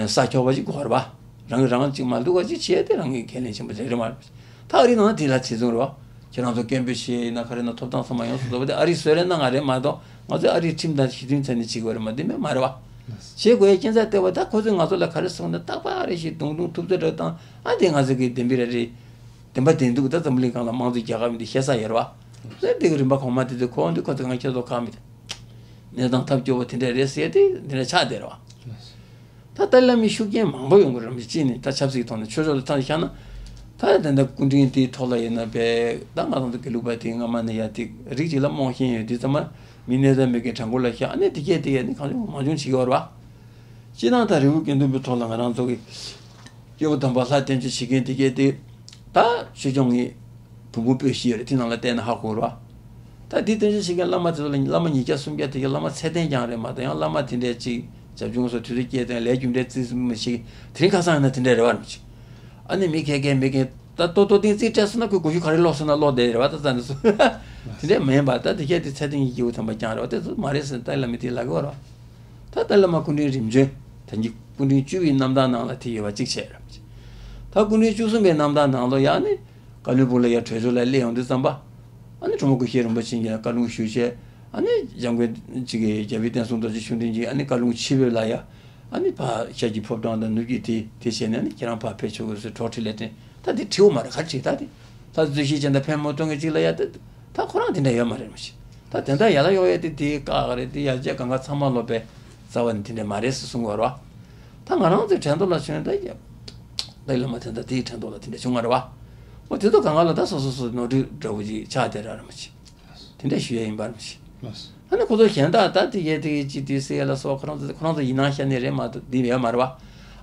ས་འཁྱོག་པ་ཅིག་དགོས་རེད་བ། རང་གིས་རང་གཅིག་མ་སྡུག་པ་ཅིག་བྱས་ཏེ་རང་གི་ཁས་ལེན་ཆེན་པོ་རེད་རེད་མ་རེད། ད་ཨ་རིའི་ནང་དེ་ལ་བྱེད་ཚུལ་རེད་བ། ཁྱེད་རང་ཚོ་སྐད་འབོད་བྱས་ཡིན་ན་ག་རེ་ན་ཐོབ་ཐང་ཚང་མ་ཡོངས་སུ་རྫོགས་པ་དེ་ཨ་རིའི་སྲོལ་རེད་སྣང་ང་རེད་མ་གཏོགས་ང་ཚོའི་ཨ་རིའི་ཁྲིམས་དང་གཞི་མཐུན་ཚད་ནས་བྱེད་དགོས་རེད་མ་འདི་མེད་མ་རེད་བ། བྱེད་དགོས་ཡ་རྐྱེན་རྩ་ལྟེ་བ་ད་ཁོ་ཚོས་ང་ཚོ་ལ་ག་རེ་གསུངས་ན་རྟག་པར་ཨ་རི་ཞིག་རྡུང་རྡུང་ཐུབ་ཚོད་འདྲ་བཏང་ཨ་དེ་ང་ཚོ་གི་བདེན་པ་རེད་རེད། བདེན་པ་བདེན་འདུག་ད་འཛམ་བུ་གླིང་སྒང་ལ་དམངས་གཙོའི་རྒྱལ་ཁབ་འདི་བཤད་ས་ཡོད་རེད་བ། ཨ་དེ་གི་རིམ་པ་གོང་མ་དེ་ཚོས་ཁོ་འདི་ཁོ་ཚོ་ང་ཁྱེད་ཚོ་ཁག་མི་དེ། གནས་སྟངས་ཐབས་སྐྱོ་བོ་དེ་འདྲ་རེད་ཟེར་ཏེ་འདི་འདྲ་ཆགས་བསྡད་རེད་བ། ད་ཏཱ་ལའི་བླ་མའི་ཤུགས་རྐྱེན་མང་པོ་ཡོང་གི་རེད་མི་གཅིག་ནི་ད་ཆབ་སྲིད་ཐོག་ནས་ཆོས་ཕྱོགས་ལ་ཐག་བཞག་ན། ད་ད་ལྟ་སྐུ་དྲིན་དེའི་ཐོག་ལ་ཡིན་ན་བས་ད་ང་རང་ཚོ་དགེ་ལུགས་པ་དེ་སྔ་མ་ནས་ཡ་དེ་རིགས་གཅིག་ལ་རྨོངས་ཤེས་ཡོད་དུས་ཙམ་པ་མི་གནས་ས་མེད་མཁན་དྲང་པོ་ལ་བཞག་ཨ་ནི་དེ་སྐད་དེ་ཡ་ནི་གང་བྱུང་མང་བྱུང་བྱེད་ཀྱི་ཡོད་རེད་བ། སྤྱིར་བཏང་ད་རི་བོ་དགེ་ལྡན་པའི་ཐོག་ལ་ང་རང་ཚོ་གི་སྐྱེས་བུ་དམ་པ་ལྷ་བསྟན་བཅོས་བྱེད་མཁན་དེ་གས་དེ་ད་ཆོས་སྐྱོང་གི་བུ་མོ་སྤོས་ཤིག་ཡོད་རེད་དེ་ནང་ལ་བལྟས་ན་ཧ་གོ་ར། ད་དེ་བསྟན་བཅོས་བྱེད་མཁན་བླ་མ་དེ་ཚོ་ལ་བླ་མ་ཉིས་བརྒྱ་སུམ་བརྒྱ་དེ་གས་བླ་མ་ཚད་ལྡན་རྐྱང་རེད་མ་གཏོགས་ཡང་བླ་མ་དེ་འདྲས་ཅིག་བྱབ་ཆུང་སོགས་དུས་ཚོད་སྐྱེལ་དང་ལས་རྒྱུ་འབྲས་རྩིས་མི་ཤེས་དེ་རིང་ཁ་སང་ཡིན་ན་དེ་འདྲས་རེད་བ་མི་ཅིག་ཨ་ནི་མི་ཁས་ཁས་མི་ཁས་ད་ལྟོ་ལྟོ་ཏིང་རྩིས་སྤྲད་སོང་ན་ཁོས་གོ་ཤུ་ག་རེ་ལོག་སོང་ན་ལོག་བསྡད་རེད་བ་ད་ཙ་ནས་སོ། དེ་འདྲས་མིན་པ་ད་དེ་གས་དེ་ཚད་ལྡན་གྱི་སྐྱེས་བུ་དམ་པ་རྐྱང་རེད་བ་དེ་ཚོ་མ་རེད་ཟེར་ད་བླ་མ་དེ་ལབ་གི་བ་རེད་བ། ད་ཏཱ་ལའི་བླ་མ་སྐུ་ཕྲེང་རིམ་བྱོན་ད་ཉིད་སྐུ་ཕྲེང་བཅུ་པའི་རྣམ་ཐར་ནང་ལ་དེ་ཡོད་པ་གཅིག་བྱས་རེད། ད་སྐུ་ཕྲེང་བཅུ་གསུམ་པའི་རྣམ་ཐར་ནང་ལོ་ཡང་ནི་བཀའ་བློན་སྦུག་ལ་ཡར་གྲོས་ཚོགས་ལ་སླེབས་ཡོང་དུས་ཙམ་པ། ཨ་ནི་གྲུབ་མོ་སྐུ་ཞབས་རིན་པོ་ཆེ་གིས་བཀའ་ལུང་ཞུ་བྱས་ཨ་ནི་འཇམ་མགོན་གཅིག་གི་རྒྱལ་བའི་བསྟན་སྲུང་རྡོ་རྗེ་ཆུང་བསྟན་གྱིས་ཨ་ནི་བཀའ་ལུང་ཕྱི་པོ་ལ་ཡ་ཨ་ནི་ཕ་ཤར་གྱི་ཕོ་བྲང་དང་ནུབ་ཀྱི་དེ་དེ་བྱས་ནས་ཨ་ནི་ཁྱེད་རང་ཕར་ཕེབས་ཆོག་གི་ཟེར་གྲོགས་ཁྲིད་ལས་དྲན། ད་དེ་བྲིའུ་མ་རེད་ག་རེ་བྲིས་ད་དེ། ད་རྩོད་གཞི་ཅན་དང་ཕན་མོ་གཏོང་མཁན་གཅིག་ལ་ཡ་དེ། ད་ཁོ་རང་དེ་འདྲ་ཡོད་མ་རེད་མ་གཞི། ད་དེ་འདྲ་ཡ་ལ་གཡོག་ཡ་དེ་དེའི་བཀག་ག་རེད་དེ་ཡར་རྒྱས་གང་ག་ཚང་མ་ལོ་པའི་རྩ་བ་ནས་དེ་འདྲ་མ་རེད་ཟེར་གསུང་གི་ཡོད་རེད་བ། ད་ང་རང་ཚོའི་ཕྲན་ཐོག་ལ་བྱུང་ད་ཡ། ད་ལ་མ་དེ་འདྲ་དེའི་ཕྲན་ཐོག་ལ་དེ་འདྲ་བྱུང་བ་རེད་བ། འོ་དེ་ཚོ་གང་ག་ལ་ད་སོ་སོ་སོ་ནོར་འཁྲུལ་འདྲ་བོ་ཅིག་ཆགས་བསྡད་ར་རེད་མ་གཞི། དེ་འདྲ་ཞུ་ཡ་ཡིན་པར་མ་གཞི། ལགས་སོ། ཨ་ནི་ཁོ་ཚོ་གཞན་དག་ད་དེ་ཡས་དེ་ཡས་ཅི་དེ་ཟེར་ཡ་ལ་སོགས་ཁོ་རང་ཚོ་ཁོ་རང་ཚོ་ཡིན་ནང་བཤད་ནི་རེད་མ་གཏོགས་འདི་མེད་མ་རེད་བ།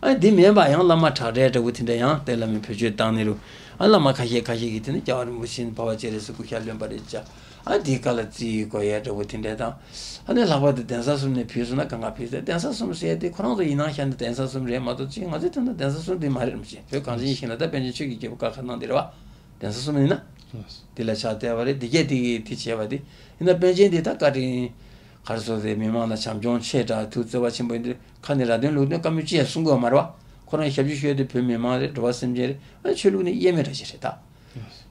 ཨ་ནི་འདི་མིན་པ་ཡང་བླ་མ་དྲག་གྲས་འདྲ་བོ་དེ་འདྲ་ཡང་ཏཱ་ལའི་བླ་མས་བེད་སྤྱོད་བཏང་ནི་རུ། ཨ་བླ་མ་ཁ་ཤས་ཁ་ཤས་ཀྱིས་དེ་ནི་རྒྱལ་བ་རིན་པོ་ཆེ་འབའ་བ་སྤྱན་རས་གཟིགས་སྐུ་ཤ་རློན་པ་རེད་ཅག་ཨ་འདིའི་བཀའ་ལ་རྩིས་དགོས་ཡ་འདྲ་བོ་དེ་འདྲ་དང་། ཨ་ནི་ལྷག་པར་དུ་གདན་ས་གསུམ་ནས་ཕུལ་སོང་ན་གང་ག་ཕུལ་ཟེར་གདན་ས་གསུམ་ཟེར་ཡ་དེ་ཁོ་རང་ཚོ་ཡིན་ནང་བཤད་ན་གདན་ས་གསུམ་རེད་མ་གཏོགས་ཅི་ང་ཚོའི་དོན་དུ་གདན་ས་གསུམ་དེ་མ་རེད་མ་གཞི་བོད་གངས་ཅན་ཡིད་བཞིན་ལ་ད་པཎ་ཆེན་ཆོས་ཀྱི་རྒྱལ་པོ་བཀའ་ཁ་གནང་དེ་རེད་བ། གདན་ས་གསུམ་ཡིན་ན། དེ་ལ་ཕྱག་བལྟས་པ་རེད་དེ་གས་དེ་གིས་དེ་བྱས་པ་དེ། ཡིན་ན་པཎ་ཆེན་དེ་ད་བཀའ་དྲིན། ག་རེ་ཟེར་དེ་མི་མང་ལ་བྱམས་སྐྱོང་ཆེ་དྲགས་ཐུགས་བརྩེ་བ་ཆེན་པོ་ཡིན་དུས་ཁ་ནས་ར་དོན་ལུགས་དོན་བཀའ་མོལ་ཅི་ཡང་གསུང་དགོས་མ་རེད་བ། ཁོ་རང་ཞབས་ཕྱི་ཞུ་ཡ་དེ་བོད་མི་མང་རེད་འགྲོ་བ་སེམས་ཅན་རེད་ཨ་ཆོས་ལུགས་ནི་དབྱེར་མེད་འདྲ་ཞིག་རེད་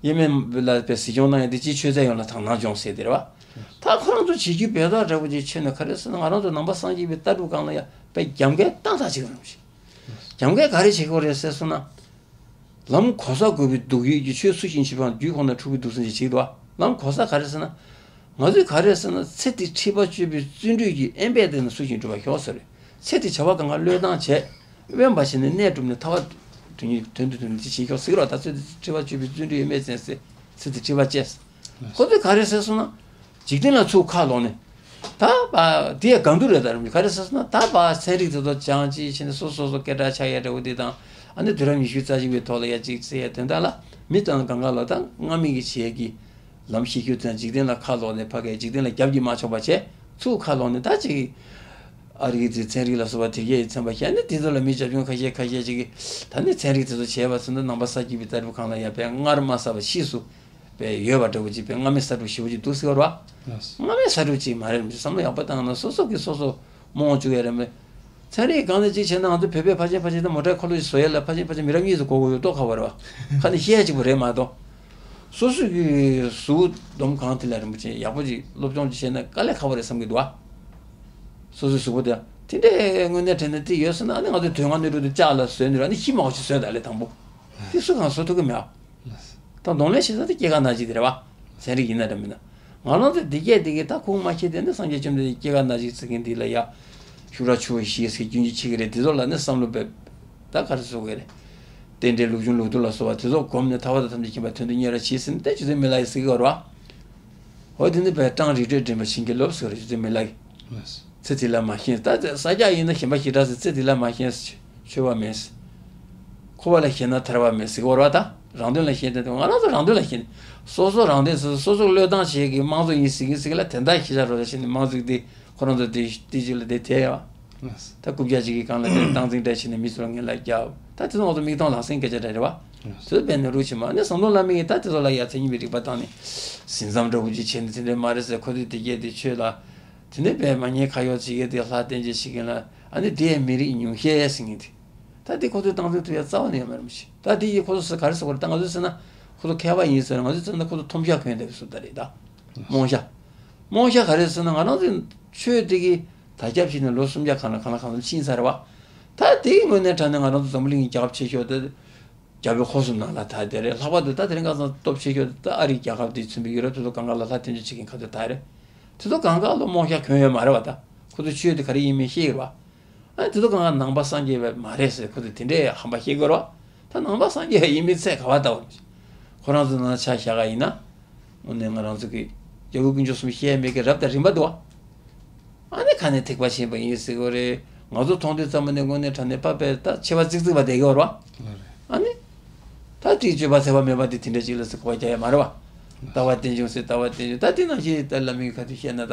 ད། དབྱེར་མེད་ལ་པའི་གཟིགས་སྐྱོང་གནང་ཡ་དེ་སྤྱིའི་ཆོས་ཚན་ཡོངས་ལ་དག་སྣང་སྦྱོང་ཟེར་དེ་རེད་བ། ད་ཁོ་རང་ཚོ་བྱེད་རྒྱུ་བོད་ཐོག་འདྲ་བོ་ཅིག་ཆོས་ནི་ག་རེ་ཟེར་ན་ང་རང་ཚོ་ནང་པ་སངས་རྒྱས་པའི་ལྟ་གྲུབ་སྒང་ལ་ཡ་པའི་རྒྱབ་འགལ་བཏང་ཚར་ཅིག་རེད་བ། རྒྱབ་འགལ་ག་རེ་བྱེད་དགོས་རེད་ཟེར་སོང་ན། ལམ་གོ་ས་དགོས་པའི་སྡུག་ཡུས་ཀྱིས་ཆོས་སུ་ཞིག་བྱེད་པའང་རྒྱུད་ཁོ་ན་འཁྲུག་པའི་སྡུག་སྲན་ཞིག་བྱེད་ཀྱི་འདུག་བ། ལམ་གོ་ས་ག་རེ་ཟེར་ན། ང་ཚོས་ག་རེ་ཟེར་ན་ཚེ་འདི་འཁྲིད་པ་གཅོད་པའི་བརྩོན་འགྲུས་ཀྱིས་དབེན་པའི་སྟེང་ན་སུ་ཞིག་འགྲུབ་པ་ཤོག་ཟེར། ཚེ་འདི་བྱ་བ་གང་ག་བློས་བཏང་བྱས། དབེན་པ་བྱས་ནས་གནས་གྲུབ་ནས་ཐར་པ་དོན་གཉིས་དོན་དུ་དོན་འདི་བྱེད་ཤོག་ཟེར་གི་རོགས་ད་ཚེ་འདི་འཁྲིད་པ་གཅོད་པའི་བརྩོན་འགྲུས་དབེན་པའི་སྟེང་ཚེ་ཚེ་འདི་འཁྲིད་པ་བཅས། ཁོ་ཚོས་ག་རེ་ཟེར་སོང་ན། འཇིག་རྟེན་ལ་ཚུར་ཁ་ལོག་ནས། ད་བ་དེ་ཡ་གང་འདུག་རེད་ད་རུང་ག་རེ་ཟེར་སོང་ན་ད་བ་ཚན་རིག་དེ་ཚོ་སྦྱང་ཅིག་བྱས་ནས་སོ་སོ་སོ་སྐད་གྲགས་ཆགས་ཡ་འདྲ་བོ་དེ་དང་ཨ་ནི་དུས་རབས་ཉི་ཤུ་རྩ་གཅིག་པའི་ཐོག་ལ་ཡ་གཅིག་ཟེར་ཡ་དོན་དག་ལ་མི་དང་གང་ག་ལ་ད་སྔ་མའི་གི་བྱས་ཀྱི་ལམ་ཤེས་རྒྱུ་དང་འཇིག་རྟེན་ལ་ཁ་ལོག་ནས་ཕ་གིའི་འཇིག་རྟེན་ལ་རྒྱབ་ཀྱིས་མ་ཕྱོགས་པ་བྱས་ཚུར་ཁ་ལོག་ནས་ད་ཅིག་ཨ་རིའི་དེ་ཚན་རིག་ལ་སོགས་པ་དེ་གས་ཚན་པ་བཤད་ནས་དེ་ཚོ་ལ་མི་བྱབ་ཆུང་ཁ་ཤས་ཁ་ཤས་ཅིག་གིས་ད་ནི་ཚན་རིག་དེ་ཚོ་བྱས་པ་ཚོ་འདི་ནང་པ་ས་སྐྱིད་པའི་ལྟ་གྲུབ་སྒང་ལ་ཡ་པའི་སྔར་མ་བསགས་པ་ཕྱིས་སུ། པའི་ཡོད་པ་འདྲ་བོ་ཅིག་པའི་སྔ་མའི་ས་དྲུག་ཞེ་པོ་ཅིག་འདུག་ཟེར་བ་རེད་བ། ལགས་སོ། སྔ་མའི་ས་དྲུག་ཅིག་མ་རེད་བསམ་བློ་ཡག་པོ་བཏང་ན་སོ་སོ་གིས་སོ་སོ་རྨོངས་བཅུག་ཡ་རེད་མོད། ཚན་རིག་སྒང་ནས་ཅིག་བྱས་ན་ང་ཚོ་བོད་པའི་ཕལ་ཆེར་ཕལ་ཆེར་ད་མོ་ཊའི་འཁོར་ལོ་ཞིག་བཟོ་ཡ་ལ་ཕལ་ཆེར་ཕལ་ཆེར་མི་རབས་གཉིས་སུ་གོ་དགོས་ཡོད་མདོག་ཁ་པོ་རེད་བ། ཁ་ནས་བཤད་ཡ་གཅིག་པུ་རེད་མ་གཏོགས། སོ་སོ་གི་གཟུགས་འདོམ་གང་དེ་ལ་རིན་པོ་ཆེ་ཡག་པོ་ཅིག་སློབ་སྦྱོང་ཅིག་བྱས་ན་དཀའ་ལས་ཁག་པོ་རེད་བསམ་གྱི་འདུག་བ། སོ་སོའི་གཟུགས་པོ་དེ་དེ་འདྲའི་དངོས་གནས་དྲན་ན་དེ་ཡོད་ཟེར་ན་ཨ་ནི་ང་ཚོའི་དོན་ལྔ་སྣོད་དྲུག་དེ་ལྕགས་ལ་བཟོས་ནས་ར་ཨ་ནི་ཤི་མ་འོ་ཅིག་བཟོས་ད་ལས་དང་པོ། དེ་སུ་གང་བཟོ་ཐུབ་ཀྱི་མེད་ཨ། ད་གདོང་ལེན་བྱེད་ས་དེ་སྐྱེ་རྒ་ན་འཆི་དེ་རེད་བ། ཚན་རིག་ཡིན་ན་འདྲ་མིན་ན། ང་རང་ཚོ་འདི་སྐད་འདི་གི་ད་ཁུངས་མ་ཤེས་དེ་ནི་སངས་རྒྱས་བཅོམ་ལྡན་འདས་སྐྱེ་རྒ་ན་འཆི་ཟེར་མཁན་འདི་ལ་ཡ། ཤུགས་དྲག་ཆུ་བོ་བཞི་ཟེར་རྒྱུན་གྱི་ཆེ་གི་རེད་དེ་ཚོ་ལ་ནི་བསམ་བློ་འབེབས། ད་ག་རེ་བཟོ་གི་རེད། རྟེན་འབྲེལ་ལུགས་འབྱུང་ལུགས་ལྡོག་ལ་སོགས་པ་དེ་ཚོ་སྒོམ་ནས་ཐར་པ་དང་ཐམས་ཅད་མཁྱེན་པ་དོན་དུ་གཉེར་བ་བྱེད་ཟིན་ཏེ་རྗེ་བཙུན་མི་ལ་ཡི་ཟེར་གི་ཡོད་རེད་བ། འོ་དེ་ནི་བས་ཀྲང་རིག་གྲོལ་འདྲེན་པ་བྱིན་གྱིས་རློབས་ཟེར་རེད་ཅེས་མི་ལ་གི། ཚེ་འདི་ལ་མ་ཞེན་ད་ས་སྐྱ་ཡིན་ན་ཞེན་པ་ཞེ་དྲག་ཟེར་ཚེ་འདི་ལ་མ་ཞེན་ཆོས་པ་མེད། འཁོར་བ་ལ་ཞེན་ན་ཐར་པ་མེད་ཟེར་གི་ཡོད་རེད་བ་ད། རང་དོན་ལ་ཞེན་ཏེ་ང་རང་ཚོ་རང་དོན་ལ་ཞེན། སོ་སོ་རང་དོན་ཟེར་སོ་སོ་བློས་བཏང་བྱེད་ཀྱི་དམངས་གཙོ་ཡིན་ཟེར་གི་ཟེར་གི་ལ་དེ་འདྲ་ཞེ་དྲག་རོ་ཞེ་ནི་དམངས་གཙོ་དེ་ཁོ་རང་ཚོ་དེ་དེ་ཅིག་ལ་དེ་དེ་ཡ། ད་རྐུབ་བཀྱག་ཅིག་གི་སྒང་ལ་དེ་སྟངས་འཛིན་འདྲ་བྱས་ནས་མི་ཚོ་ལ་ངན་ལབ་རྒྱག་ད་དེ་ཚོ་ང་ཚོ་མིག་མཐོང་ལག་ཟིན་སྐད་ཆ་འདྲ་རེད་བ། དེ་ཚོ་དཔེ་ནི་རུ་ཆེ་མ་ནི་ཟམ་གདོང་བླ་མ་ཡིས་ད་དེ་ཚོ་ལ་ཡ་མཚན་ཉིད་པའི་རིག་པ་བཏང་ནས་ཟིན་མཚམས་འདྲ་བོ་ཅིག་བྱས་ནས་དེ་འདྲ་མ་རེད་ཟེར་ཁོ་ཚོས་དེ་སྐད་དེ་ཆོས་ལ། དེ་ནས་པས་མ་ཉེས་ཁ་གཡོག་བྱེད་མཁན་དེ་ལྷ་བསྟན་བཅོས་བྱེད་མཁན་ལ་ཨ་ནི་དེ་ཡང་མི་རིགས་ཉུང་ཤས་ཟེར་མཁན་དེ། ད་དེ་ཁོ་ཚོས་སྟངས་འཛིན་ཐུབ་ཡ་རྩ་བ་ནས་ཡོད་མ་རེད་མི་ཤེས། ད་དེ་ཡིས་ཁོ་ཚོ་ཟེར་ག་རེ་ཟེར་དགོས་རེད། ད་ང་ཚོས་ཟེར་ན་ཁོ་ཚོ་མཁས་པ་ཡིན་ཟེར་ན། ང་ཚོས་ཟེར་ན་ཁོ་ཚོ་ཐོམ་ཤ་གོན་བསྡད་པའི་བཟོ་ལྟ་རེད་ད། རྨོངས་ཤ། རྨོངས་ཤ་ག་རེ་ཟེར་ན། ང་རང་ཚོའི་ཆོས་དེ་གི་དར་ཁྱབ་བྱས་ནས་ལོ་སུམ་བརྒྱ་གང་ལ་གང་ལ་གང་ལ་ཕྱིན་ཚར་རེད་བ། ད་དེའི་ངོས་ནས་དྲངས་ནས་ང་རང་ཚོ་འཛམ་བུ་གླིང་གི་རྒྱལ་ཁབ་ཆེ་ཤོས་དེ་རྒྱལ་པོའི་འཁོར་གསུམ་ནང་ལ་ད་དེ་རེད། ལྷག་པར་དུ་ད་དེ་རིང་ཁ་སང་སྟོབས་ཆེ་ཤོས་ད་ཨ་རིའི་རྒྱལ་ཁབ་དེ་མཚོན་པའི་ཡུ་རོབ་དེ་ཚོ་གང་ག་ལ་ལྷ་བསྟན་བཅོས་བྱེད་མཁན་ཁ་ཚོ་ད་རེད། དེ་ཚོ་གང་ག་ལོ་རྨོངས་ཤ་གོན་ཡོད་མ་རེད་བ། ད་ཁོ་ཚོ་ཆོས་དེ་ག་རེ་ཡིན་མིན་ཤེས་ཡོད་རེད་བ། ཨ་དེ་ཚོ་གང་ག་ནང་པ་སངས་རྒྱས་པ་མ་རེད་ཟེར། ཁོ་ཚོ་དེ་འདྲའི་ཧམ་པ་བཤད་ཀྱི་ཡོད་རེད་བ། ད་ནང་པ་སངས་རྒྱས་ཡིན་མིན་ཚད་ག་བ་ལྟ་བུ། ཁོ་རང་ཚོ་ནང་ཆ་བཞག་ག་ཡིན་ན། དངོས་གནས་ང་རང་ཚོ་གི་རྒྱལ་བུ་དཀོན་མཆོག་གསུམ་བཤད་མེད་ཀྱི་རབ་དང་རིམ་པ་འདུག་བ། ཨ་ནི་ཁ་ནས་ཐེག་པ་ཆེན་པོ་ཡིན་ཟེར་གྱི་ཡོད་རེད། ང་ཚོ་མཐོང་དུས་ཙམ་པ་ནས་དངོས་གནས་དྲང་གནས་པ་དཔེ་ད་ཆེ་བ་ཙིག་ཙིག་པ་བསྡད་ཀྱི་ཡོད་རེད་བ། ལགས་རེད། ཨ་ནི། ད་དེའི་སྤྱོད་པ་འཚེ་བ་མེད་པ་དེ་དེ་འདྲ་ཅིག་ལ་ཟེར་གོ་བ་རྒྱག་ཡ་མ་རེད་བ། ལྟ་བ་རྟེན་འབྱུང་ཟེར། ལྟ་བ་རྟེན་འབྱུང་ད་དེ་ནང་བཞིན་ད་བླ་མའི་ཁ་ཐུག་བཤད་ན་ད།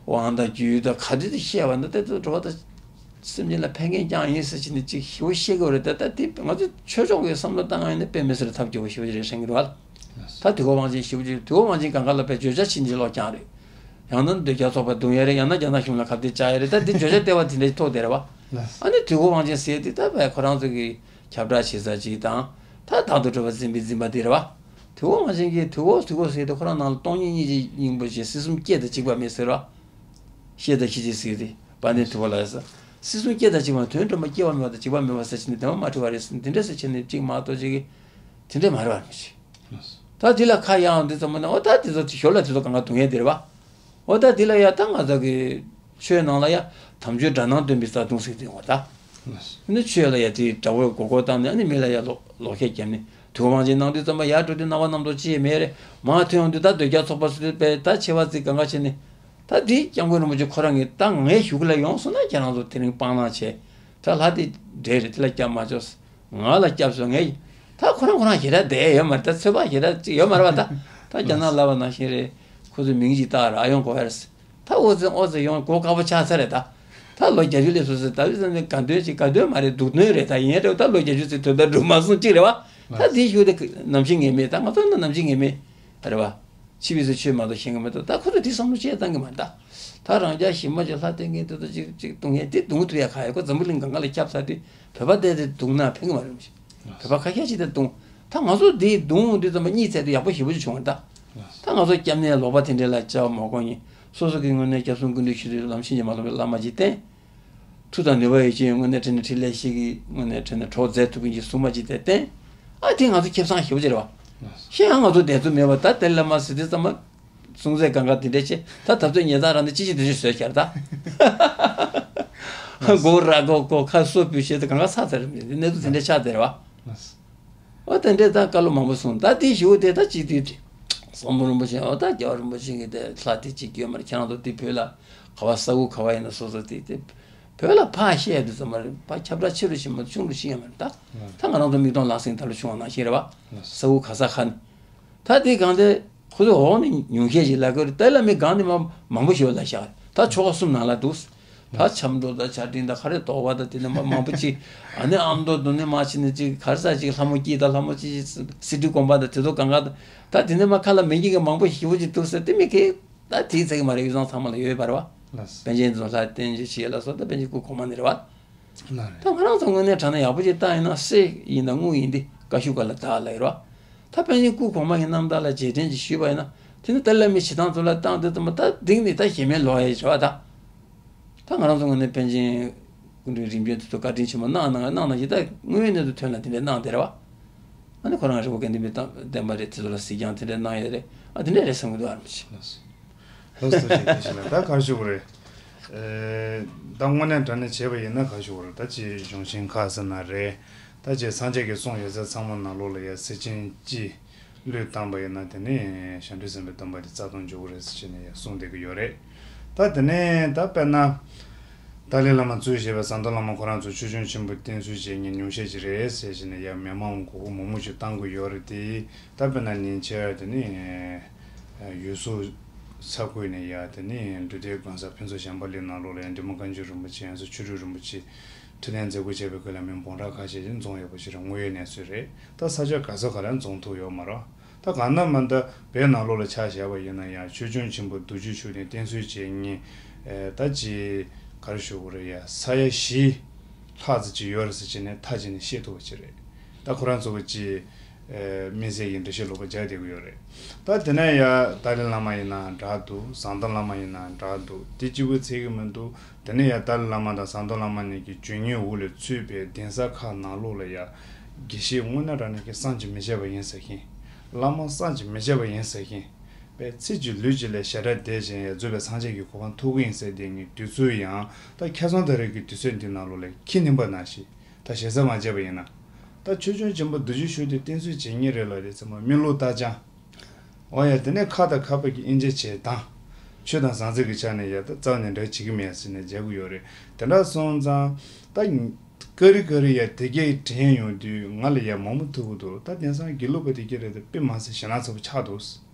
དབང་དང་རྒྱུད་དང་ག་དུས་དེ་བཤད་པ་ན་ད་དེ་འགྲོ་བ་དང་། སེམས་ཅན་ལ་ཕན་མཁན་རྐྱང་ཡིན་ཟེར་བྱས་ནས་ཅིག་ཞེ་པོ་བཤད་ཀྱི་ཡོད་རེད། ད་ད་དེ་ང་ཚོ་ཆོས་ཕྱོགས་ཀྱི་བསམ་བློ་བཏང་ཡ་ནི་དཔེ་མི་སྲིད་ལ་ཐབས་སྐྱོ་པོ་ཞེ་པོ་ཅིག་རེད་དྲན་གྱི་འདུག་ཨ། ད་དུས་འཁོར་དབང་ཆེན་ཞེ་པོ་ཅིག་དུས་འཁོར་དབང་ཆེན་གང་ག་ལ་དཔེ་བརྗོད་བྱ་ཕྱིན་ཅི་ལོག་རྐྱང་རེད། ཡང་ན་འདོད་རྒྱལ་ཚོགས་པ་རྡུང་ཡ་རེད། ཡང་ན་རྒྱ་ནག་གཞུང་ལ་གབ་གཏད་བཅག་ཡ་རེད། ད་འདི་བརྗོད་བྱ་ལྟེ་བ་དེ་འདྲ་ཐོགས་བསྡད་རེད་བ། ཨ་ནི་དུས་འཁོར་དབང་ཆེན་ཟེར་དེ་ད་བས་ཁོ་རང་ཚོ་གི་ཁྱབ་བསྒྲགས་བྱེད་ས་ཅིག་དང་། ད་བདག་ཏུ་གྲུབ་པ་འཛིན་པའི་འཛིན་པ་དེ་རེད་བ། དུས་འཁོར་དབང་ཆེན་གྱིས་དུས་འཁོར་དུས་འཁོར་ཟེར་དེ་ཁོ་རང་ནང་ལ་སྟོང་ཉིད་སྙིང་རྗེ་སྙིང་པོ་ཞེས་སྲིད་གསུམ་སྐྱེ་དང་འཇིག་པ་མེད་ཟེར་བ། ཤེས་དང་ཤེས་བྱེད་ཟེར་དེ་དཔལ་ལྡན་དུས་འཁོར་ལ་ཡ་ས། སྲིད་གསུམ་སྐྱེ་དང་འཇིག་པ་དོན་དམ་པ་སྐྱེ་བ་མེད་པ་དང་འཇིག་པ་མེད་པ་ཟེར་བྱས་ནས་དེ་མ་མ་བྲི་བ་རེད་ཟེར་ནས་དེ་འདྲ་ཟེར་བྱས་ནས་གཅིག་མ་གཏོགས་གཅིག་གིས་དེ་འདྲ་མ་རེད་བ་མི་ཤེས། ད་དེ་ལ་ཁ་གཡར་འོང་དུས་ཙམ་པ་ན་ཨོ་ད་དེ་ཚོ་དེ་ཞོར་ལ་དེ་ཚོ་གང་ག་རྡུང་ཡས་དེ་རེད་བ། ཨོ་ད་དེ་ལ་ཡ་ད་ང་ཚོ་གི་ཆོས་ནང་ལ་ཡ་དམ་ཆོས་དགྲ་སྣང་སྟོན་པའི་རྩ་ལྟུང་ཟེར་དེ་འོ་ད། ནི་ཆོས་ལ་ཡ་དེ་དགྲ་བོའི་མགོ་སྐོར་བཏང་ནས་ཨ་ནི་མི་ལ་ཡ་ལོག་ལོག་བཤད་བརྒྱབ་ནས་དུས་འཁོར་དབང་ཆེན་གནང་དུས་ཙམ་པ་ཡར་འགྲོ་དུས་སྣང་བ་རྣམ་རྟོག་ཅི་ཡང་མེད་རེད། མར་ཐོན་ཡོང་དུས་ད་འདོད་རྒྱལ་ཚོགས་པ་ཚོ་དཔེ་ད་ཆེ་བ་ཚིག་གང་ག་བྱས་ནས། ད་དེ་སྐྱབས་མགོན་རིན་པོ་ཆེ་ཁོ་རང་གིས་ད་ངའི་གཞུག་ལ་ཡོང་སོང་ན་ཁྱེད་རང་ཚོ་དེ་རིང་སྤང་བླང་བྱས། ད་ལྷ་དེ་འདྲེ་རེད། དེ་ལ་སྐྱབས་མ་བཅོས། ང་ལ་སྐྱབས་སོང་ངས། ད་ཁོ་རང་ཁོ་རང་ཞེ་དྲག་བསྡད་ཡོད་མ་རེད། ད་ཚོད་དཔག་ཞེ་དྲག་ཅིག་ཡོད་མ་རེད་བ། ད་ད་རྒྱ་ནག་ལབ་པ་ནང་བཞིན་རེད། ཁོ་ཚོས་མིང་ཅིག་བཏགས་ར་ཨ་ཡོང་གོ་ཧེར་སི། ད་ཨོ་ཙི་ཨོ་ཙི་ཡོང་གོ་དཀའ་པོ་ཆགས་ཚར་རེད་ད། ད་ལོ་བརྒྱད་ཅུ་སླེབས་སོང་ཟེར། ད་བི་ཟེར་ནས་དགའ་སྟོན་ཅིག་དགའ་སྟོན་མ་རེད། སྡུག་སྟོན་རེད། ད་ཡིན་རེད། ད་ལོ་བརྒྱད་ཅུ་ཙིག་དོན་དག་འགྲུབ་མ་སོང་གཅིག་རེད་བ། ད་དེའི་གཞུག་དེ་ནམ་ཞིག་ངེས་མེད། ད་ང་ཚོ་ན་ནམ་ཞིག་ངེས་མེད་རེད་བ། འཆི་བའི་ཚེ་ཆོས་མ་གཏོགས་ཤེས་ཀྱི་མི་འདུག་ད་ཁོ་ཚོ་དེ་བསམ་བློ་ཅི་ཡང་བཏང་གི་མ་རེད་ད། ད་རང་ཅག་གཞི་མ་ཅིག་ལྷ་བསྟེན་མཁན་དེ་ཚོ་ཅིག་ཅིག་བརྡུང་ཡས་དེ་བརྡུང་ཐུབ་ཡ་ག་ཡོད། ཁོ་འཛམ་བུ་གླིང་སྒང་ག་ལ་ཁྱབ་ཚར་དུས་བོད་པ་དེ་དེ་བརྡུང་ན་ཕན་གི་མ་རེད་མི་ཤེས། བོད་པ་ཁ་ཤས་ཅིག་དེ་བརྡུང་། ད་ང་ཚོ་དེ་བརྡུང་དུས་ཙམ་པ་གཉིད་ཚད་དུ་ཡག་པོ་ཞེ་པོ་ཅིག་བྱུང་བ་རེད་ད། ད་ང་ཚོ་སྐྱབས་གནས་ལོག་པ་དེ་འདྲས་ལ་བཅར་བ་མ་དགོས་ནས་སོ་སོ་གི་དངོས་གནས་སྐྱབས་གསུམ་ཀུན་འདུས་ཆོས་དུས་ལམ་ཤེས་ཀྱི་མ་ལོག་པའི་བླ་མ་ཅིག་བསྟེན། མཐུ་དང་ནུས་པ་ཡོད་ཅན་དངོས་གནས་དྲན་ནས་ཕྲིན་ལས་ཤིག་གིས་དངོས་གནས་དྲན་ནས་གྲོགས་མཛད་ཐུབ་མཁན་གྱི་སྲུང་མ་ཅིག་དེ་བསྟེན། ཨ་དེ་ང་ཚོ་ཁེ་བཟང་ཞེ་པོ་ཅིག་རེད་བ། གཞན་ཡང་ང་ཚོ་བསྡད་ཚུལ་མེད་པ། ད་དེ་ལ་མ་ཟེར་དུས་ཙམ་པ་སྲུང་བརྩི་གང་ག་དེ་འདྲས་བྱས། ད་ད་ཚོད་ཉེ་ཚང་རང་ནས་ཅི་ཞིག་དེ་ཞིག་བཟོས་ཤར་ད། མགོ་ར་གོ་གོ་ཁ་སོ་བུད་བྱས་ད་གང་ག་ཚར་ཚར་རེད། གནས་ཚུལ་དེ་འདྲས་ཆགས་བསྡད་རེད་བ། འོ་དེ་འདྲས་ད་བཀའ་སློབ་མང་པོ་གསུངས། ད་དེའི་གཞུག་དེ་ད་ཅིག་དུས་དེ་སམ་བྷོ་ཊ་རིན་པོ་ཆེ་འོ་ད་རྒྱལ་བ་རིན་པོ་ཆེ་གིས་དེ་ལྷ་དེ་ཅིག་ཡོད་མ་རེད། ཁྱེད་རང་ཚོ་དེ་བོད་ལ་ག་བ་ས་ཁུལ་ག་བ་ཡིན་ན་སོ་སོ་དེ་དེ་བོད་ལ་ཕར་བཤད་དུས་ཙམ་པ་རེད། ཕར་ཁྱབ་བསྒྲགས་ཆེ་རུ་ཕྱིན་མ་གཏོགས་ཆུང་རུ་ཕྱིན་ཡོད་མ་རེད་ད། ད་ང་རང་ཚོ་མིག་མཐོང་ལག་ཟིན་ད་ལོ་བྱུང་བ་ནང་བཞིན་རེད་བ། ས་ཁུལ་ག་ས་ག་ནས། ད་དེ་གང་དེ་ཁོ་ཚོ་འོག་ནས་ཉུང་ཤས་ཤིག་ལབ་ཀྱི་རེད། དེ་ལ་མི་གང་ནས་མ་མང་པོ་ཞིག་ལ་བཞག་རེད། ད་ཆོལ་ཁ་གསུམ་ནང་ལ་འདུག་ད་ཆབ་མདོ་དང་བྱ་བྲིན་དང་ག་རེ་དོག་པ་དང་དེ་ནས་མ་མང་པོ་ཅིག་ཨ་ནི་ཨ་མདོ་དུ་ནས་མ་ཕྱིན་ནས་ཅིག་ག་རེ་ས་ཅིག་ལྷ་མོ་སྐྱིད་དང་ལྷ་མོ་ཅིག་སི་ཏི་དགོན་པ་དང་དེ་ཚོ་གང་ག་དང་། ད་དེ་ནས་མ་ཁ་ལ་མི་སྐྱིད་ཀྱི་མང་པོ་ཞེ་པོ་ཅིག་འདུག་ཟེར་དེ་མི་ཁེ། ད་དེའི་ཚེ་གི་མ་རེད། ཡུལ་ཚང་ཚང་མ་ལ་ཡོད་པ་རེད་བ། ལགས། པཎ་ཆེན་ཚོ་ལྷ་བསྟན་བཅོས་བྱེད་ལ་སོགས་ད་པཎ་ཆེན་སྐུ་གོང་མ་ནས་རེད་བ། ལགས་རེད། ད་ང་རང་ཚོ་ངོས་ནས་དྲང་གནས་ཡག་པོ་ཅིག་བལྟ་ཡིན་ན་གསེར་ཡིན་ན་དངུལ་ཡིན་ཏེ་ཀ་ཤུ་ཀ་ལ་ད་ལ་ཡོད་རེད་བ། ད་པཎ་ཆེན་སྐུ་གོང་མ་གི་རྣམ་ཐར་ལ་རྗེས་དྲན་ཅིག་ཞུས་པ་ཡིན་ན་དེ་ནི་ད་བླ་མའི་བྱེད་སྟངས་ཚོ་ལ་བཏང་དུས་ཙམ་པ་ད་གཏིང་ནས་ད་ཞེ་མེར་ལོག་ཡ་ཡོད་རེད་བ་ད། ད་ང་རང་ཚོ་ངོས་ནས་པཎ་ཆེན་སྐུ་ཕྲེང་རིམ་བྱོན་དེ་ཚོ་བཀའ་དྲིན་ཆེན་པོ་གནང་གནང་གནང་ན་ཡིན། ད་དངོས་ཡོད་གནས་ཚུལ་ཐོན་ལ་དེ་འདྲས་གནང་བསྡད་རེད་བ། ཨ་ནི་ཁོ་རང་རི་བོ་དགེ་ལྡན་པའི་བསྟན་པ་རེད། དེ་ཚོ་ལ་གཟིགས་སྐྱོང་དེ་འདྲས་གནང་ཡོད་རེད། ཨ་དེ་འདྲས་རེད་བསམ་གྱི་འདུག་ཨ་རིམ་ཆེ། ལགས་སོ། ཐུགས་རྗེ་ཆེ། ཞེས་ན་ད་ག་ཞུ་དགོས་རེད། ཨེ། ད་དངོས་གནས་དྲང་གནས་བྱས་པ་ཡིན་ན་ག་ཞུ་དགོས་རེད། ད་ཅི་གཞུང་ཆེན་ཁག་ཟེར་ན་རེད། ད་ཅི་སངས་རྒྱས་ཀྱི་གསུང་ཡོད་ཚད་ཚང་མ་ནང་ལོགས་ལ་ཡ་གསེར་ཆེན་གྱི་བློས་བཏང་པ་ཡིན་ན་དེ་ནི་བྱང་ཆུབ་སེམས་དཔའི་སྡོམ་པ་དེ་རྩ་གཏོང་འཇོག་གི་རེད་ཟེར་བྱས་ནས་ཡང་གསུངས་བསྡད་ཀྱི་ཡོད་རེད། ད་དེ་ནས་ད་དཔེར་ན། ཏཱ་ལའི་བླ་མ་གཙོས་བྱས་པའི་ཟམ་གདོང་བླ་མ་ཁོ་རང་ཚོ་ཆོས་སྐྱོང་ཆེན་པོ་བསྟེན་གསོལ་བྱེད་མཁན་ཉུང་ཤས་ཅིག་རེད་ཟེར་བྱས་ནས་ཡང་མི་མང་མགོ་སྐོར་མང་པོ་ཞིག་བཏང་གི་ཡོད་རེད་དེ། ད་དཔེར་ན་ཉེ་ཆར་དེ་ནི་ཡུལ་ཤུལ་ས་ཁུལ་ནས་ཡ་དེ་ནི་འབྲུག་སྡེ་དགོན་ས་ཕུན་ཚོགས་ཞབས་པ་ལི་ནང་ལོགས་ལ་ཡང་འབྲི་མོ་བཀའ་འགྱུར་རིན་པོ་ཆེ་ཡང་སོ་ཆོས་དྲུག་རིན་པོ་ཆེ་ཁྲི་ལན་མཛད་སྒོ་བྱས་པའི་སྐབས་ལ་མི་འབུམ་ཕྲག་ཁ་ཤས་ཅིག་འཛོམས་ཡོད་པ་ཞིག་རེད། དངོས་ཡོད་གནས་ཚུལ་རེད། ད་ས་ཆ་ག་ས་ག་ལ་འཛོམས་ཐུབ་ཡོད་མ་རེད། ད་གང་ལྟར་མ་ད་བོད་ནང་ལོགས་ལ་ཆ་བཞག་པ་ཡིན་ན་ཡང་ཆོས་སྐྱོང་ཆེན་པོ་རྡོ་རྗེ་ཤུགས་ལྡན་བསྟེན་གསོལ་བྱེད་མཁན་ད་ཅི་ག་རེ་ཞུ་དགོས་རེད་ཡ། ས་ཡ་བཞི་ ལྷག་ཙམ་ཅིག་ཡོད་རེད་ཟེར་བྱས་ནས་མཐའ་གཅིག་ནས་བཤད་ཐུབ་པ་ཅིག་རེད། ད་ཁོ་རང་ཚོ་གི་ཅིག་ཨེ་དམིགས་བསལ་གྱི་འགྲེལ་བཤད་ལོག་པ་རྒྱག་བསྡད་ཀྱི་ཡོད་རེད། ད་དེ་ནས་ཡ་ཏཱ་ལའི་བླ་མ་ཡིན་ན་འདྲ་འདུག་ཟམ་གདོང་བླ་མ་ཡིན་ན་འདྲ་འདུག་དེ་གཅིག་པུ་ཚད་ཀྱི་མི་འདུག་དེ་ནས་ཡ་ཏཱ་ལའི་བླ་མ་དང་ཟམ་གདོང་བླ་མ་གཉིས་ཀྱི་བྱུས་ངན་འོག་ལ་ཚུད་པའི་གདན་ས་ཁག་ནང་ལོགས་ལ་ཡ་དགེ་བཤེས་དངོས་གནས་དྲང་གནས་ཀྱི་བསམ་གྱིས་མི་ཁྱབ་པ་ཡིན་ཟེར་མཁན། བླ་མ་བསམ་གྱིས་མི་ཁྱབ་པ་ཡིན་ཟེར་མཁན། པའི་ཚེ་གཅིག་ལུས་གཅིག་ལ་ཞེ་དྲག་བསྡད་ཅིང་ཡང་རྫོགས་པའི་སངས་རྒྱས་ཀྱི་གོ་འཕང་ཐོབ་ཀྱི་ཡིན་ཟེར་བསྡད་མཁན་དེ་ཚོ་ཡང་ད་ཁ་སང་ད་རེས་ཀྱི་དུས་ཚོད་འདི་ནང་ལོགས་ལ་ཁྱི་ཉན་པ་ནང་བཞིན་ད་ཞེ་ས་མ་བྱས་པ་ཡིན་ན། ད་ཆོས་སྐྱོང་ཆེན་པོ་རྡོ་རྗེ་ཤུགས་ལྡན་བསྟེན་གསོལ་བྱེད་མཁན་རེད་ལ་རེད་ཚང་མ་མི་ལོ་རྟག་ཅང་། འོ་ཡ་དེ་ནས་ཁ་དང་ཁ་པར་གྱི་དབྱེ་འབྱེད་བྱེད་སྟངས། ཆོས་དང་ཟང་ཟིང་གི་ཆ་ནས་ཡ་ད་རྩ་བ་ནས་འདྲ་བྱེད་ཀྱི་མེད་ཟེར་ནས་མཇལ་གྱི་ཡོད་རེད། དེ་འདྲ་སོང་ཙང་ད་ཀ་རི་ཀ་རི་ཡ་དེ་གས་དྲན་ཡོང་དུས་ང་ལ་ཡ་མང་པོ་ཐུག་གི་འདུག་ད་དེང་སང་དགེ་ལུགས་པ་དེ་གས་རེད་དེ་དཔེ་མ་སྲིད་ཞེད་སྣང་ཚ་པོ་ཆགས་འདུག་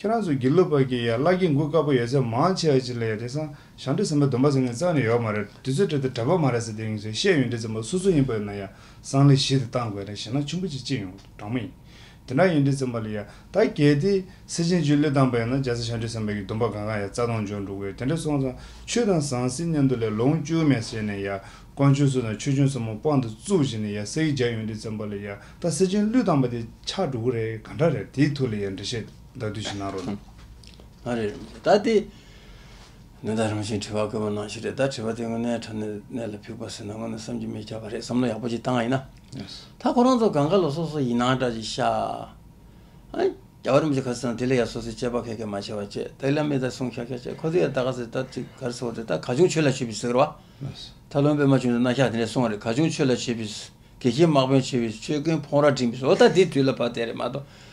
ཁྱེད་རང་ཚོ་དགེ་ལུགས་པ་གི་ཡ་བླ་གི་མགུ་དཀར་པོ་ཡོད་ཚད་མང་ཆེ་བ་ཅིག་ལ་ཡ་དེང་སང་བྱང་ཁྲི་ཟམ་པའི་སྡོམ་པ་ཟེར་མཁན་རྩ་ནས་ཡོད་མ་རེད། དུས་ཚོད་སྤྲད་དེ་གྲྭ་པ་མ་རེད་ཟེར་དེ་ངས་བཤད་ཡོང་དུས་ཙམ་པ་སོ་སོ་ཡིན་པ་ཡིན་ན་ཡ་སང་ལེ་ཞི་དེ་བཏང་དགོས་རེད་ཞེད་སྣང་ཆེན་པོ་ཅིག་སྐྱེ་ཡོང་གྲང་མོ་ཡིན། དེ་འདྲ་ཡིན་དུས་ཙམ་པ་ལ་ཡ་ད་གལ་ཏེ་སེ་ཆེན་བཅུ་བློས་བཏང་པ་ཡིན་ན་རྒྱལ་སྲས་བྱང་ཆུབ་སེམས་དཔའ་གི་སྡོམ་པ་གང་ག་ཡ་རྩ་སྟོང་འཇོག་འགྲོ་དགོས། དེ་འདྲ་སོང་ཙང་ཆོས་དང་ཟང་ཟིང་མཉམ་དུ་ལ་ལོངས་སྤྱོད་མེད་ཟེར་ནས་ཡ་དཀོན་མཆོག་གསུམ་དང་ཆོས་སྐྱོང་སྲུང་མ་དཔང་དུ་བཙུགས་བྱས་ནས་ཡ་ས་ཡིག་རྒྱག་ཡོང་དུས་ཙམ་པ་ལ་ཡ་ད་སེ་ཆེན་བློས་བཏང་པ་དེ་ཆགས་འགྲོ་གི་རེད་ག་འདྲ་རེད། དེའི་ཐོག་ལ་ཡ་འགྲེལ་བཤད་ད་དུས་ཞིག་གནང་རོགས་གནང་། ཨ་རེད། ད་དེ་ནི་ད་རིམ་བཞིན་དྲི་བ་བཀོད་པ་ནང་བཞིན་རེད། ད་དྲི་བ་དེ་དངོས་གནས་དྲང་གནས་གནད་ལ་ཕུག་པ་ཟེར་ན་དངོས་གནས་བསམ་གྱིས་མི་ཁྱབ་པ་རེད། བསམ་བློ་ཡག་པོ་ཅིག་བཏང་ཡིན་ན། ད་ཁོ་རང་ཚོ་གང་ག་ལ་སོ་སོ་ཡིན་ནའང་འདྲ་ཅིག་ཤ། ཨ། རྒྱལ་བ་རིན་པོ་ཆེ་ཁ་སང་དེ་ལ་ཡ་སོ་སོའི་དཔྱད་པ་ཁ་ཁ་མ་བྱས་པ་བྱས་དེ་ལ་མི་ད་གསུང་ཤ་ཤ་བྱས་ཁོ་ཚོ་ཡ་ད་ག་ཟེར་ད་ཅིག་ག་རེ་ཟེར་བ་དེ་ད་ག་བྱུང་ཆོས་ལ་ཆུད་པའི་ཟེར་བ། ད་ལོན་པད་མ་ཆུང་དུ་རྣ་ཤག་དེ་འདྲས་གསུང་བ་རེད། ག་བྱུང་ཆོས་ལ་ཆུད་པའི། དགེ་བཤེས་དམག་དཔོན་ཆེ་བའི་ཆོས་དཀོན་ཕོང་ར་འགྲིམ་པའི་བཟོ་ལྟ་འདི་དུས་ལ་བབ་དེ་རེད་མ་གཏོགས།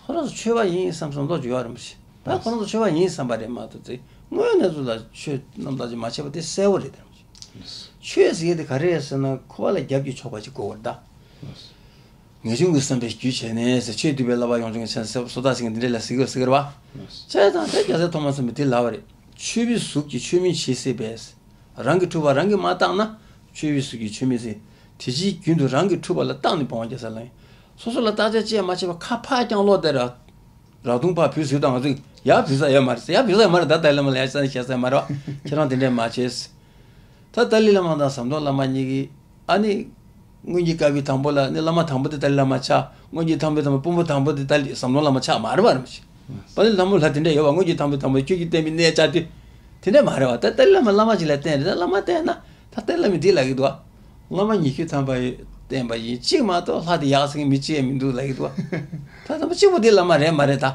ཁོ་རང་ཚོ་ཆོས་པ་ཡིན་བསམ་བསམ་མདོག་ཅིག་ཡོད་རེད་མ་གཞི། ད་ཁོ་རང་ཚོ་ཆོས་པ་ཡིན་བསམ་པ་རེད་མ་གཏོགས་དེ་དངོས་གནས་ཚོ་ལ་ཆོས་རྣམ་དག་ཅིག་མ་བྱས་པ་དེ་གསལ་པོ་རེད་དེ་རེད་མ་གཞི། ཆོས་ཟེར་ཡས་དེ་ག་རེ་རེད་ཟེར་ན་འཁོར་བ་ལ་རྒྱབ་ཀྱི་ཆོག་པ་ཅིག་དགོས་པ་རེད་ད། ངེས་འབྱུང་གི་བསམ་པས་རྒྱུ་བྱས་ནས་ཟེར་ཆོས་འདུལ་བའི་བསླབ་པ་ཡོངས་སྦྱོང་གི་མཚན་ཟེར་བ་སོ་ཐར་ཟེར་མཁན་འདི་འདྲ་ལ་ཟེར་གི་ཟེར་གི་རེད་བ། བྱས་ཙང་དེ་རྒྱལ་སྲས་ཐོག་མ་གསུམ་པས་དེ་ལབ་པ་རེད། ཆོས་པའི་གཟུགས་ཀྱིས་ཆོས་མིན་བྱེད་སྲིད་པས། རང་གི་འཁྲུལ་པ་རང་གིས་མ་བརྟགས་ན་ཆོས་པའི་གཟུགས་ཀྱིས་ཆོས་མིན་ཟེར། དེ་ཕྱིའི་རྒྱུན་དུ་རང་གི་འཁྲུལ་པ་ལ་བརྟགས་ནས་སྤོང་བ་རྒྱལ་ས་ལ་ཡིན། སོ་སོ་ལ་བརྟག་དཔྱད་ཅི་ཡང་མ་བྱས་པ་ཁ་ཕར་རྐྱང་ལོག་བསྡད་ར། རག་དུང་ཕར་བུད་ཟེར་དང་ང་ཚོས་ཡར་བུད་ས་ཡོད་མ་རེད་ཟེར། ཡར་བུད་ས་ཡོད་མ་རེད། ད་ཏཱ་ལའི་བླ་མ་ལ་ཡར་ས་ནས་བཤད་ས་ཡོད་མ་རེད་བ། ཁྱེད་རང་དེ་འདྲས་མ་བྱས། ད་ཏཱ་ལའི་བླ་མ་དང་ཟམ་གདོང་བླ་མ་གཉིས་ཀྱིས་ཨ་ནི། སྔོན་གྱི་སྐབས་ཀྱི་དང་པོ་ལ་ནི་བླ་མ་དང་པོ་དེ་ཏཱ་ལའི་བླ་མ་ཆགས། སྔོན་གྱི་དང་པོའི་དང་པོ་དཔོན་པོ་དང་པོ་དེ་ཏཱ་ལའི་ཟམ་གདོང་བླ་མ་ཆགས་མ་རེད་པ་རེད་མ་གཞི། པ་ལི་ལྷ་མོ་ལྷ་དེ་འདྲས་ཡོད་པ་སྔོན་གྱི་དང་པོའི་དང་པོ་ཁྱོད་ཀྱིས་བསྟན་པའི་གནས་བཅའ་དུས། དེ་འདྲས་མ་རེད་བ། ད་ཏཱ་ལའི་བླ་མ་བླ་མ་ཅིག་ལ་བསྟེན་རེད། ད་བླ་མ་བསྟེན་ན་ད་ཏཱ་ལའི་བླ་མས་འདི་ལབ་ཀྱི་འདུག་བ། བླ་མ་ཉི་ཤུ་ཐམ་པ་བསྟེན་པ་ཡིན་གཅིག་མ་གཏོགས་ལྷ་དེ་ཡག་ཟེར་མཁན་མི་གཅིག་ཡང་མི་འདུག་ལབ་ཀྱི་འདུག་བ། ད་ད་མ་གཅིག་པོ་དེ་བླ་མ་རེད་མ་རེད་ད།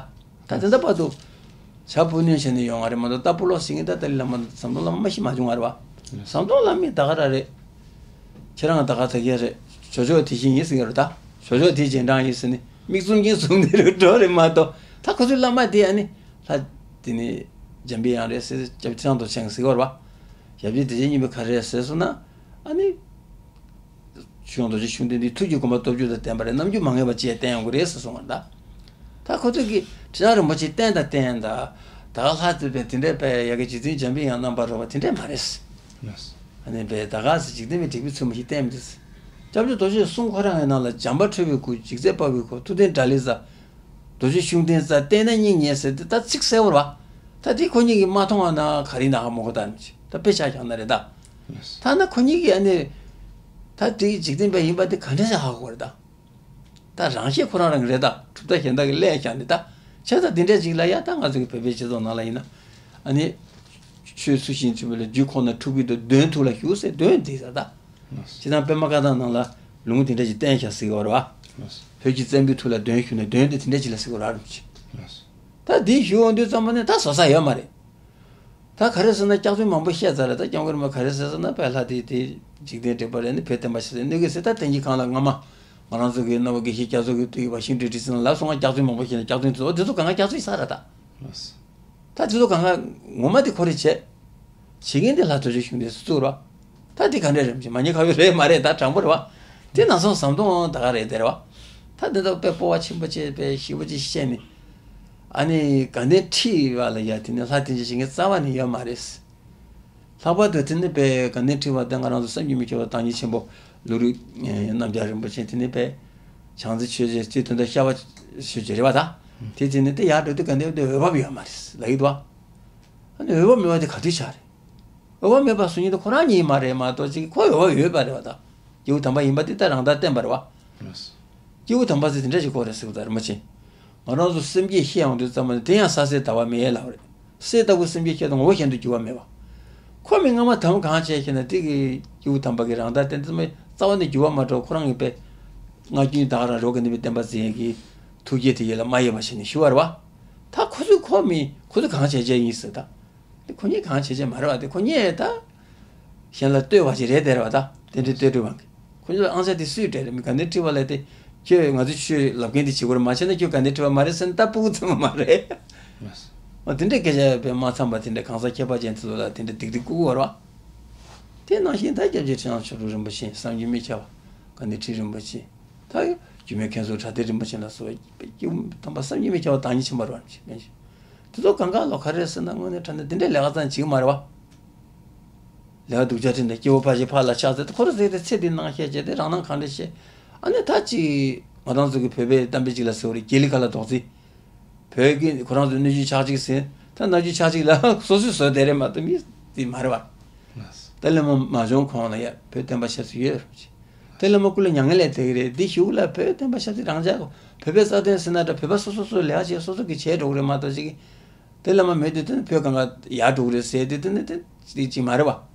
ད་དེ་འདྲ་བར་དུ། བྱ་སྤུ་ནུས་བྱས་ནས་ཡོང་བ་རེད་མ་གཏོགས་ད་སྤུ་ལོག་ཟེར་མཁན་ད་ཏཱ་ལའི་བླ་མ་ཟམ་གདོང་བླ་མ་མ་གཞི་མ་བྱུང་བ་རེད་བ། ཟམ་གདོང་བླ་མས་ད་ག་རང་རེད། ཁྱེད་རང་ད་ག་ད་ག་རེད། ཇོ་ཇོ་དེ་བཞིན་ཡིན་ཟེར་གྱི་རེད་ད། ཇོ་ཇོ་དེ་རྗེས་འབྲང་ཡིན་ཟེར་ནས་མིག་བཙུམ་གྱིན་བཙུམ་ནས་རེད་འགྲོ་རེད་མ་གཏོགས་ད་ཁོ་ཚོའི་བླ་མ་དེ་ཨ་ནི། ལྷ། དེ་ནི། འཇམ་པའི་དབྱངས་རེད་ཟེར་སྐྱབས་ཆེན་རྡོ་རྗེ་འཆང་གིས་ཟེར་གྱི་རེད་བ། ཞབས་ཀྱི་སྡེ་བརྒྱད་གཉིས་པའི་ག་རེ་རེད་ཟེར་སོང་ན། ཨ་ནི། ཆོས་སྐྱོང་རྡོ་རྗེ་ཤུགས་ལྡན་འདི་ཐུགས་ཀྱི་དགོངས་པ་སྟོབས་བཅུ་དང་ལྡན་པ་རེད། རྣམ་འགྱུར་མ་ངེས་པ་ཅིག་བསྟན་ཡོང་གི་རེད་ཟེར་གསུངས་པ་རེད་ད། ད་ཁོ་ཚོས་ཀྱི་ཁྲི་བྱང་རིན་པོ་ཆེ་བསྟན་དང་བསྟན་དང་། ད་ག་ལྷ་ཚོས་པའི་དེ་འདྲའི་པའི་ཡ་གི་འཇིག་རྟེན་འཇམ་པའི་དབྱངས་རྣམ་པར་རོལ་པ་དེ་འདྲས་མ་རེད། ཨ་ནི་པའི་ད་ག་ཟེར་འཇིག་རྟེན་པའི་འབྲས་བུའི་ཚུལ་མ་ཞིག་བསྟན་མི་འདུག་སྐྱབས་རྗེ་རྡོ་རྗེ་གསུང་ཁོ་རང་གི་ནང་ལ་འཇམ་དཔལ་ཁྲོ་བོའི་སྐུ་འཇིགས་མཛད་དཔའ་བོའི་སྐུ་ཐུབ་བསྟན་དགྲ་ལྷའི་རྩལ། རྡོ་རྗེ་ཤུགས་ལྡན་རྩལ་བསྟན་ན་སྙིང་ཉེ་ཟེར་ཏེ་ད་ཚིག་གསལ་བོར་བ། ད་དེ་ཁོ་གཉིས་ཀྱིས་མ་མཐོང་བ་ན་ག་རེ་ན་ཧ་མ་གོ་ད་ནི་ད་དཔེ་ཆ་རྒྱག་ན་རེད་ད། ཐ་ན་ཁོ་གཉིས་ཀྱིས་ཨ་ནི། ད་དེ་འཇིག་རྟེན་པ་ཡིན་པ་དེ་ག་འདྲ་ཞིག་ཧ་གོ་རེད་ད། ད་རང་ཤེས་ཁོ་རང་རང་རེད་ད། གྲུབ་མཐའ་གཞན་དག་གི་ཀླད་ཀྱང་ནི་ད། བྱས་ཙང་དེ་འདྲ་ཅིག་ལ་ཡ་ད་ང་ཚོ་གི་བོད་པའི་སྤྱི་ཚོགས་ནང་ལ་ཡིན་ན། ཨ་ནི། ཆོས་ཚུལ་བཞིན་བྱེད་པ་ལ་རྒྱུད་ཁོ་ན་འཁྲུག་གི་འདུག་དོན་ཐུགས་ལ་ཞུགས་ཟེར་དོན་འདི་ཟེར་ད། ལགས། སྤྱིར་བཏང་པད་མ་བཀའ་ཐང་ནང་ལ་ལུང་དེ་འདྲ་ཅིག་བསྟན་བཞག་ཟེར་གྱི་ཡོད་རེད་བ། ལགས། བོད་ཀྱི་བཙན་པོའི་ཐུགས་ལ་དོན་ཞུགས་ན་དོན་དེ་དེ་འདྲ་ཅིག་ལ་ཟེར་གྱི་ཡོད་རེད་བ། ལགས། ད་འདི་ཞུ་འོང་དུས་ཙམ་པ་ནས་ད་བཟོ་ས་ཡོད་མ་རེད། ད་ག་རེ་ཟེར་ན་སྐྱག་རྫུན་མང་པོ་བཤད་ཚར་རེད། ད་སྐྱབས་མགོན་རིན་པོ་ག་རེ་ཟེར་ཟེར་ན་པད་ལྷ་དེ་དེ་འཇིག་རྟེན་དྲེགས་པ་རེད་ནི་བོད་བསྟན་པ་ཞིག་རེད་གནོད་ཀྱི་ཟེར། ད་བསྟན་གྱི་གང་ལ་སྔ་མ་ང་རང་ཚོ་གི་རྣམ་པ་དགེ་བཤེས་རྒྱ་མཚོ་གིས་བཏུས་པ་ཤིང་འབྲས་དྲི་ཟེར་ན་ལབ་སོང་ང་། སྐྱག་རྫུན་མང་པོ་བཤད་ན་སྐྱག་རྫུན་དེ་ཚོ་དེ་ཚོ་གང་ག་སྐྱག་རྫུན་ཟ་རེད་ད། ད་དེ་ཚོ་གང་ག་ངོ་མ་དེ་ཁོ་རེ་བྱས། བྱེད་མཁན་དེ་ལྷ་རྡོ་རྗེ་ཤུགས་ལྡན་སུ་ཚུགས་རོ། ད་དེ་ག་འདྲ་རེད་མ་གཞི་མ་ཉེས་ཁ་གཡོག་རེད་མ་རེད་ད་དྲང་པོ་རེད་བ། དེ་ནང་སོང་ཟམ་གདོང་ད་ག་རེད་དེ་རེད་བ། ད་དེ་ཚོ་དཔེ་སྤོབས་པ་ཆེན་པོ་བྱས་དཔེ་ཞེ་པོ་ཅིག་བཤད་ནས། ཨ་ནི་དགའ་ལྡན་ཁྲི་པ་ལ་ཡ་དེ་ནས་ལྷ་དེ་འདྲ་བྱེད་མཁན་རྩ་བ་ནས་ཡོད་མ་རེད། ལྷག་པར་དུ་དེ་ནི་དཔེ་དགའ་ལྡན་ཁྲི་པ་དེ་ང་རང་ཚོ་བསམ་གྱིས་མི་ཁྱབ་པ་བདག་ཉིད་ཆེན་པོ་ལུང་རིགས་རྣམ་རྒྱལ་རིན་པོ་ཆེ་དེ་ནི་དཔེ་བྱང་རྩེ་ཆོས་རྗེ་རྩེ་དོན་དུ་ཤར་བ་ཆོས་རྗེ་རེད་བ་ད། དེ་དེ་ནི་དེ་ཡར་འགྲོ་དུས་དགའ་ལྡན་དེ་འོས་བབ་ཡོད་མ་རེད་ལབ་ཀྱི་འདུག་བ། ཨ་ནི་འོས་བབ་མེད་པ་དེ་ག་དུས་ཆགས་རེད། འོས་བབ་མེད་པ་སུ་ཉིད་དུ་ཁོ་རང་ཉིད་མ་རེད་མ་གཏོགས་ཅིག་ཁོ་འོས་བབ་ཡོད་པ་རེད་བ་ད། སྐྱེས་བུ་དམ་པ་ཡིན་པ་དེ་ད་རང་ལྟར་བསྟན་པ་རེད་བ། སྐྱེས་བུ་དམ་པ་ཚོས་དེ་འདྲ་ཞིག་གོ་རེད་ཟེར་གི་ད་རིན་པོ་ཆེ། ང་རང་ཚོ་སེམས་བསྐྱེད་བཤད་ཡོང་དུས་ཙམ་པ་ནི་དེ་ཡང་ས་གསེར་ཟླ་བ་མེ་ཡལ་ལབ་རེད། གསེར་ལྟ་བུ་སེམས་བསྐྱེད་བཤད་དང་ངོ་བོ་གཞན་དུ་འགྱུར་བ་མེད་པ། ཁོ་མི་སྔ་མ་དམ་གང་བྱས་ཤེ་ན་དེ་གི་སྐྱེས་བུ་དམ་པ་གི་རང་ལྟར་བསྟན་དུས་ཙམ་པ་རྩ་བ་ནས་འགྱུར་བ་མ་འགྲོ། ཁོ་རང་གི་དཔེ་སྔར་རྒྱུན་ད་ག་རང་རོ་ག་ནི་པའི་བསྟན་པ་འཛིན་ཡས་ཀྱི་ཐུགས་བསྐྱེད་དེ་ཡིད་ལ་མ་ཡལ་བ་བྱས་ནས་ཞུ་བ་རེད་བ། ད་ཁོ་ཚོས་ཁོ་མི་ཁོ་ཚོས་གང་བྱས་བྱས་ཡིན་ཟེར་ད། དེ་ཁོ་གཉིས་གང་བྱས་བྱས་མ་རེད་བ། དེ་ཁོ་གཉིས་ད་གཞན་ལ་བསྟོད་པ་ཞིག་རེད་དེ་རེད་བ། ད་དེ་འདྲའི་བསྟོད་སྤྲོ་བ་གི་ཁོ་ཚོས་ཨང་ཆ་དེ་སུས་སྤྲད་རེད། མི་དགའ་ནས་ཁྲི་པ་ལས་དེ་ཁྱོད་ང་ཚོས་ཆོས་ལབ་མཁན་དེ་བྱེད་དགོས་རེད། མ་བྱས་ན་ཁྱོད་དགའ་ནས་ཁྲི་པ་མ་རེད་ཟེར་ན་ད་ཕྲུ་གུ་ཚང་མ་མ་རེད། ཨ་དེ་འདྲའི་སྐད་ཆ་དཔེ་མ་འཚམས་པ་དེ་འདྲ་གང་ཟག་ཁྱད་པར་ཅན་དེ་ཚོ་ལ་དེ་འདྲ་སྡིགས་སྡིགས་སྐུལ་བར་བ། དེ་ནང་བཞིན་ད་སྐྱབས་རྗེ་ཁྲི་བྱང་ཆོས་དྲུག་རིན་པོ་ཆེ། བསམ་གྱིས་མི་ཁྱབ་པ་དགའ་ནས་ཁྲི་རིན་པོ་ཆེ། ད་རྒྱུད་སྨད་མཁན་ཟུར་གྲགས་ལྡན་རིན་པོ་ཆེ་ལ་སོགས་པའི་སྐྱེས་བུ་དམ་པ་བསམ་གྱིས་མི་ཁྱབ་པ་བདག་ཉིད་ཆེན་པོ་རེད་བ། དེ་ཚོ་གང་ག་ལོ་ག་རེ་ཟེར་ན་དངོས་གནས་དྲང་གནས་དེ་འདྲའི་ལས་ཀ་ཙམ་བྱེད་ཀྱི་མ་རེད་བ། ལས་ཀ་སྡུག་ཅག་ཁྲིད་ནས་སྐྱེ་བོ་ཕར་བཞག་ཕར་ལ་ཆགས་ཟེར་ཏེ་ཁོ་རང་ཟེར་ཏེ་ཚེ་འདི་སྣང་བཤད་བྱས་ཏེ་རང་སྣང་གང་འདྲ་བཤད། ཨ་ནི་ད་ཅིག་ང་རང་ཚོ་གི་བོད་པའི་གཏམ་དཔེ་ཅིག་ལ་ཟེར་བ་རེད། རྒྱལ་ལི་ཁ་ལ་རྡོག་རྫི། བོད་ཀྱི་ཁོ་རང་ཚོ་སྣོད་བཅུད་ཆགས་འཇིག་ཟེར། ད་སྣོད་བཅུད་ཆགས་འཇིག་ལ་སོ་སོས་བཟོས་བསྡད་རེད་མ་གཏོགས་མི་དེ་མ་རེད་བ། ད་ལས་མ་མ་བྱུང་གོང་ལ་ཡ་བོད་བསྟན་པ་ཆབ་སྲིད་ཡོད་རེད། ད་ལས་མ་སྐུ་ལ་མྱ་ངན་ལས་འདས་ཀྱི་རེད། འདི་གཞུག་ལ་བོད་བསྟན་པ་ཆབ་སྲིད་རང་ཅག་གོ་བོད་པའི་རྩ་དོན་ཟེར་ན་འདྲ་བོད་པ་སོ་སོ་སོའི་ལས་ཀ་བྱེད་སོ་སོ་གི་བྱས་འགྲོ་གི་རེད་མ་གཏོགས་ཅིག་དེ་ལས་མ་མེད་དུས་དེ་ནི་བོད་གང་ག་ཡར་འགྲོ་གི་རེད་ཟེར་དུས་དེ་ནི་དེ་ཅིག་མ་རེད་བ།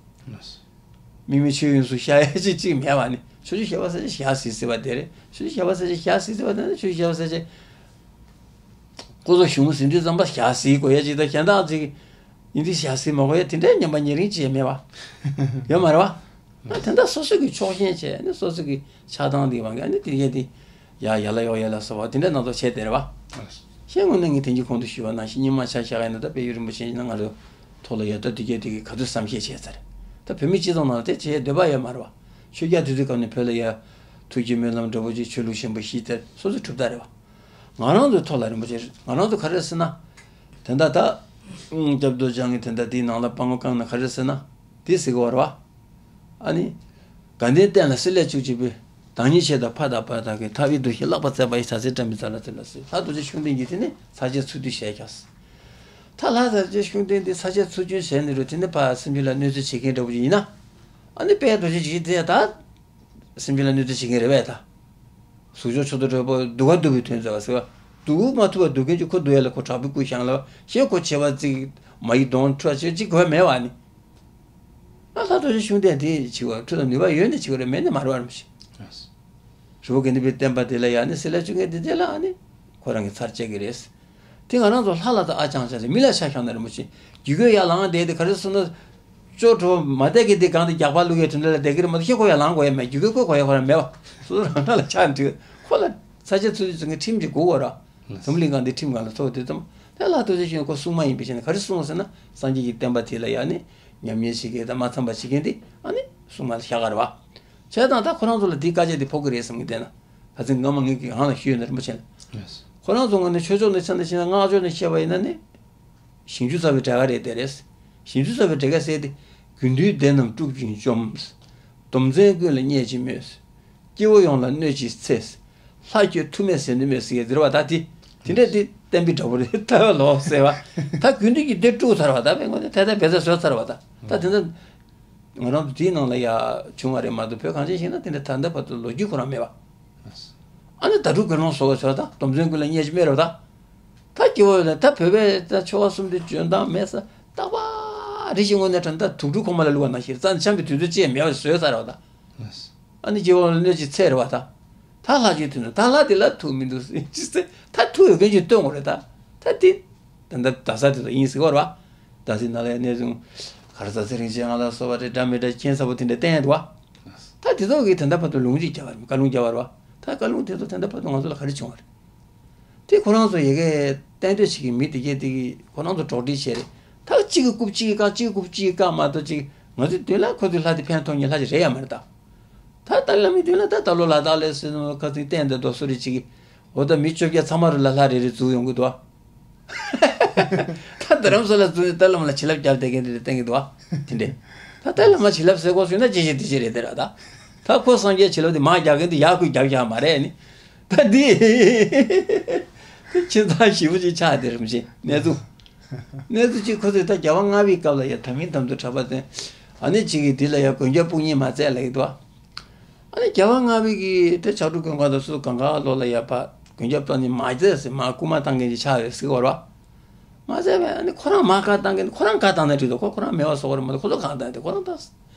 མི་མི་ཆོས་ཡོངས་སུ་ཤར་ཡ་ཅིག་ཅིག་མེད་བ་ནི། ཆོས་ཆོས་ཞབས་པ་ས་ཆ་ཞག་སྲིད་ཟེར་བ་དེ་རེད། ཆོས་ཆོས་ཞབས་པ་ས་ཆ་ཞག་སྲིད་ཟེར་བ་དེ་ནི་ཆོས་ཆོས་ཞབས་པ་ས་ཆ་ཁོ་ཚོ་གཞུང་ཟིན་དུས་ཙམ་པ་ཞག་སྲིད་དགོས་ཡ་ཅིག་དང་གཞན་དག་ཅིག་ཡིན་དུས་ཞག་སྲིད་མ་དགོས་ཡ་དེ་འདྲའི་ཉམས་པ་ཉེ་རིང་ཅིག་ཡ་མེད་བ། ཡོད་མ་རེད་བ། ཨ་དེ་འདྲ་སོ་སོ་གི་ཕྱོགས་ཞེན་བྱས་ནས་སོ་སོ་གི་ཆགས་སྡང་དེ་བང་གི་ཨ་ནི་དེ་གས་དེ་ཡ་ཡ་ལ་ཡོག་ཡ་ལ་སོགས་པ་དེ་འདྲ་སྣ་ཚོགས་བྱས་དེ་རེད་བ། ཤེས་ངོ་ནས་ངས་དེང་གི་གོང་དུ་ཞུས་པ་ནང་བཞིན་རྙིང་མ་ཆ་བཞག་ཡིན་ན་ད་དཔལ་ཡུལ་རིན་པོ་ཆེ་ཡིན་ན་ང་ཚོ་ཐོག་ལ་ཡོད་ད་དེ་གས་དེ་གས་ག་ཚོད་བསམ་ཤེས་བྱས་ཚར། ད་བོད་མི་སྤྱི་ཚོགས་ནང་ལ་དེ་བྱེད་འདོད་པ་ཡོད་མ་རེད་བ། ཆོས་རྒྱལ་དེ་དུས་སྐབས་ནས་བོད་ལ་ཡ་ཐུགས་ཀྱི་སྨོན་ལམ་འདྲ་པོ་ཅིག་ཆོས་ལུགས་ཆེན་པོ་བཞི་དེ་སོ་སོའི་གྲུབ་མཐའ་རེད་བ། ང་རང་ཚོའི་ཐོག་ལ་རིན་པོ་ཆེ་ང་རང་ཚོ་ག་རེ་ཟེར་ན། དེ་འདྲ་ད། སྐྱབས་རྡོ་རྗེ་འཆང་གིས་དེ་འདྲ་དེའི་ནང་ལ་སྤང་བོ་བཀང་ན་ག་རེ་ཟེར་ན། དེ་ཟེར་གི་བར་བ། ཨ་ནི། དགའ་ལྡན་བསྟན་ལ་བསིལ་ལས་བཅུ་གཅིག་པའི། བདག་ཉིད་ཆེ་དང་ཕ་དང་བུ་དག་གི། ཐབས་ཡིན་དུ་ཞིག་བརླག་པར་མཛད་པ་ཡི། བྱ་ཚེ་བཀྲ་མི་ཚ་ལ་ཚེ་ལ་གསོལ། ལྷ་རྡོ་རྗེ་ཤུགས་ལྡན་གྱིས་དེ་ནི་ཚར་བཅད་ཚུར་བསྡུ་བྱས་ཀྱང་། ད་ལྷ་རྡོ་རྗེ་ཤུགས་ལྡན་དེ་ཚར་བཅད་ཚུར་བསྡུ་བྱས་ནས་རུ་དེ་ནི་ཕ་སེམས་ཅན་ལ་གནོད་འཚེ་བྱེད་མཁན་འདྲ་པོ་ཡིན་ན། ཨ་ནི་དཔལ་རྡོ་རྗེ་འཇིགས་བྱེད་དེ་ད། སེམས་ཅན་ལ་གནོད་འཚེ་བྱེད་མཁན་རེད་པས་ད། གཟུགས་མཆོག་མཆོག་ཏུ་གྲགས་པ་སྡུག་ག་སྡུག་པའི་དོན་མཛད་པ་ཟེར་བ། སྡུག་མ་ཐུབ་པ་སྡུག་མཁན་གྱི་ཁོ་སྡུག་ཡ་ལ་ཁོ་དྲག་པོའི་སྐུ་བཞེངས་ལ་ཞེས་ཁོ་བྱེད་པ་ཅིག་མ་ཡི་གདོང་ཁྲོ་ཅིག་ཅིག་གོ་ཡ་མེད་བ་ནི། ཨ་ལྷ་རྡོ་རྗེ་ཤུགས་ལྡན་དེ་བྱེད་པ་ཁྲོ་དང་ནུས་པ་ཡོད་ནི་བྱེད་པ་རེད་མེད་ནི་མ་རེད་བ་རེད་མ་ཤེས། རི་བོ་དགེ་ལྡན་པའི་བསྟན་པ་དེ་ལ་ཡ་ནི་བསིལ་ལ་བཅུག་མཁན་དེ་དེ་ལ་ཨ་ནི། ཁོ་རང་གི་ཚར་བཅད་ཀྱི་རེད། དེ་ང་རང་ཚོ་ལྷ་ལ་ད་ཨ་ཅང་ཅང་ཟེར་མི་ལ་ཆ་བཞག་ན་རིན་པོ་ཆེ། རྒྱུད་སྐུད་ཡར་ལངས་བསྡད་དེ་ག་རེ་སོང་ན། ཅོ་གྲོ་མ་བསྡད་ཀྱི་དེ་གང་དེ་རྒྱག་པ་བླུག་ཡས་དྲིན་ལ་བསྡད་ཀྱི་རེད་མ་གཏོགས་ཁྱེད་ཁོ་ཡར་ལངས་དགོས་ཡས་མེད། རྒྱུད་སྐུད་ཁོ་གོ་ཡས་ཁོ་རང་མེད་བ། སོ་སོ་རང་ལྷ་ལ་ཆ་འདྲི། ཁོ་ལ་ཚར་བཅད་ཚུར་བཅད་ཀྱི་ཁྲིམས་ཅིག་དགོས་བ་ར། འཛམ་གླིང་སྒང་དེ་ཁྲིམས་སྒང་ལ་ཚོགས་དེ་ཙམ། དེ་ལྷ་རྡོ་རྗེ་ཤུགས་ལྡན་ཁོ་སྲུང་མ་ཡིན་པའི་ཆ་ནས་ག་རེ་གསུངས་ཟེར་ན། སངས་རྒྱས་ཀྱི་བསྟན་པ་དེ་ལ་ཡ་ནི། ཉམས་ཉེས་བྱེད་མཁན་དང་མ་འཚམས་པ་བྱེད་མཁན་དེ་ཨ་ནི་སྲུང་མ་ལ་བཞག་ག་རེད་བ། བྱས་ཙང་ད་ཁོ་རང་ཚོ་ལ་འདིའི་བཀའ་རྒྱ་འདི་ཕོག་གི་རེད་བསམ་གི་བསྡད་ན། ད་ཚིག་སྔ་མ་ངས་ཀྱི་རང་ལ་ཞུས་ཡོད་ན་རིན་པོ་ཆེ་ལ། ཁོ་རང་ཚོ་ངོས་ནས་ཆོས་ཕྱོགས་ནས་ཆ་ནས་བཤད་ན་སྔགས་ཕྱོགས་ནས་བཤད་པ་ཡིན་ན་ནི། ཞིང་བཅུ་རྩ་བའི་གྲལ་ཁ་རེད་དེ་རེད། ཞིང་བཅུ་རྩ་བའི་གྲལ་ཁ་ཟེར་ཏེ། དགེ་འདུན་སྡེ་རྣམས་དཀྲུགས་ཤིང་བཅོམ། སྡོམ་བརྩོན་ཀུན་ལ་བརྙས་ཅི་སྨོས། སྐྱེ་བོ་ཡོངས་ལ་གནོད་ཅི་འཚེ། ལྷ་ཁྱོད་ཐུགས་མེད་ཟེར་ནི་མེད་ཟེར་གྱི་ཟེར་བ་ད་དེ། དེ་འདྲས་དེ་བསྟན་པའི་དགྲ་བོ་རེད་ད་ལོ་ཟེར་བ། ད་དགེ་འདུན་གྱི་སྡེ་དཀྲུགས་ཚར་བ་ད་དཔེ་ངོ་ནས་ཐད་ཐད་བེ་ཚ་བཟོས་ཚར་བ་ད། ད་དེ་འདྲ། ང་རང་ཚོ་དེའི་ནང་ལ་ཡ་བྱུང་བ་རེད་མ་གཏོགས་བོད་གངས་ཅན་ཞིང་ན་དེ་འདྲ་ད་ལྟ་བར་དུ་ལོ་རྒྱུས་ཁོ་རང་མེད་པ། ཨ་ནི་ད་དྲུག་དགེ་སློང་སོགས་ཚོ་ད་སྡོམ་བརྩོན་ཀུན་ལ་བརྙས་ཅི་སྨོས་རེད་ད། ད་སྐྱེ་བོ་ཡོད་ན་ད་བོད་པའི་ད་ཆོ་ག་གསུམ་དེ་འཇོན་ཐང་མེད་ས་རྟག་པ་རེ་ཞིག་དངོས་གནས་དྲང་ད་དུག་སྦྲུལ་ཁོག་མ་ལ་བླུགས་པ་ནང་བཞིན་རྩ་ནས་འཆམ་པའི་དུས་ཚོད་ཅི་ཡང་མེད་པ་བཟོས་ཚར་བ་ད། ཨ་ནི་སྐྱེ་བོ་ལ་གནོད་ཅི་འཚེ་རེད་བ་ད། ད་ལྷ་ཆོས་མཐུན་ན་ད་ལྷ་དེ་ལ་ཐུགས་མི་འདུག་ཅི་ཟེར་ད་ཐུགས་ཡོད་མཁན་ཅིག་སྟོན་དགོས་རེད་ད། ད་དེ། ད་ལྟ་རྡ་ས་དེ་ཚོ་ཡིན་ཟེར་བ་རེད་བ། རྡ་སའི་ནང་ལ་ཡང་གནས་ཆུང་། གར་ས་ཚེ་རིང་ཆེ་ང་ལ་སོགས་པ་རེད་འདྲ་མི་འདྲ་མཁྱེན་ས་པོ་དེ་འདྲ་བསྟན་ཡ་འདུག་བ། ད་དེ་ཚོ་གིས་ད་ལྟ་བར་དུ་ལུང་ཅིག་རྒྱབ་པ་རེད་བཀའ་ལུང་རྒྱབ་པ་རེད་བ། ད་བཀའ་ལུང་དེ་ཚོ་ད་ལྟ་བར་དུ་ང་ཚོ་ལ་ག་རེ་བྱུང་བ་རེད། དེ་ཁོ་རང་ཚོ་ཡ་གི་གཏན་སྡོད་བྱེད་ཀྱི་མི་དེ་གས་དེ་གིས་ཁོ་རང་ཚོ་གྲོགས་འདྲིས་བྱས་རེད། ད་གཅིག་གིས་རྐུབ་གཅིག་གིས་བཀག་གཅིག་གིས་རྐུབ་གཅིག་གིས་བཀག་མ་གཏོགས་གཅིག་ང་ཚོའི་མདུན་ལ་ཁོ་ཚོའི་ལྷ་དེ་ཕན་ཐོགས་མཁན་ལྷ་ཞིག་རེད་ཡ་མ་རེད་ད། ད་ཏཱ་ལའི་བླ་མའི་མདུན་ལ་ད་ད་ལོ་ལ་དྭགས་ལ་སོང་ན་ཁ་སང་བསྟན་དེ་རྡོ་སོ་རི་གཅིག་གིས། འོ་ད་མི་བཅོ་བརྒྱད་ཚང་མ་རུ་ལ་ལྷ་རེ་རེ་འཛུགས་ཡོང་གི་འདུག་ཨ། ད་རྡ་རམ་ས་ལ་འཛུགས་ནས་ཏཱ་ལའི་བླ་མ་ལ་བྱིན་རླབས་རྒྱབ་བསྡད་མཁན་དེ་རེ་བསྟན་གི་འདུག་ཨ། དེ་འདྲས། ད་ཏཱ་ལའི་བླ་མ་བྱིན་རླབས་ཟེར་དགོས་བྱུང་ན་ཅི་ཞིག་དེ་ཞིག་རེད་དེ་ར་ད། ད་ཁོ་སངས་རྒྱས་བྱིན་རླབས་དེ་མར་རྒྱག་མཁན་དེ་ཡར་ཁོས་རྒྱབ་བཞག་མ་རེད་ནི། ད་འདི། དེ་ཁྱིམ་ཚང་ཞེ་པོ་ཅིག་ཆགས་བསྡད་རེད་མི་ཤེས་གནས་ཚུལ། གནས་ཚུལ་གཅིག་ཁོ་ཚོས་ད་རྒྱལ་བ་ལྔ་པའི་སྐབས་ལ་ཡ་དམ་མིན་དམ་དུ་གྲགས་པ་དེ། ཨ་ནི་གཅིག་གིས་འདི་ལ་ཡ་མགོན་སྐྱབས་དཔུང་གཉེན་མ་བཙལ་ལབ་ཀྱི་འདུག་ཨ། ཨ་ནི་རྒྱལ་བ་ལྔ་པའི་གི་དེ་ཕྱག་དྲུག་དགོན་ཁང་དང་སུ་གང་ག་ལོ་ལ་ཡ་ཕ་དགུན་རྒྱབ་སྟོན་ནི་མ་བྱས་ཟེར། མ་སྐུལ་མ་བཏང་མཁན་གྱི་ཕྱག་རེད་ཟེར་བ་རེད་བ། མ་བྱས་པས་ཨ་ནི་ཁོ་རང་མ་བཀའ་བཏང་མཁན། ཁོ་རང་བཀའ་བཏང་ན་འགྲིག་འདུག་ཁོ་ཁོ་རང་མེད་པ་བཟོ་བ་རེད་མ་གཏོགས། ཁོ་ཚོ་གང་བཏང་དེ་ཁོ་རང་བཏང་།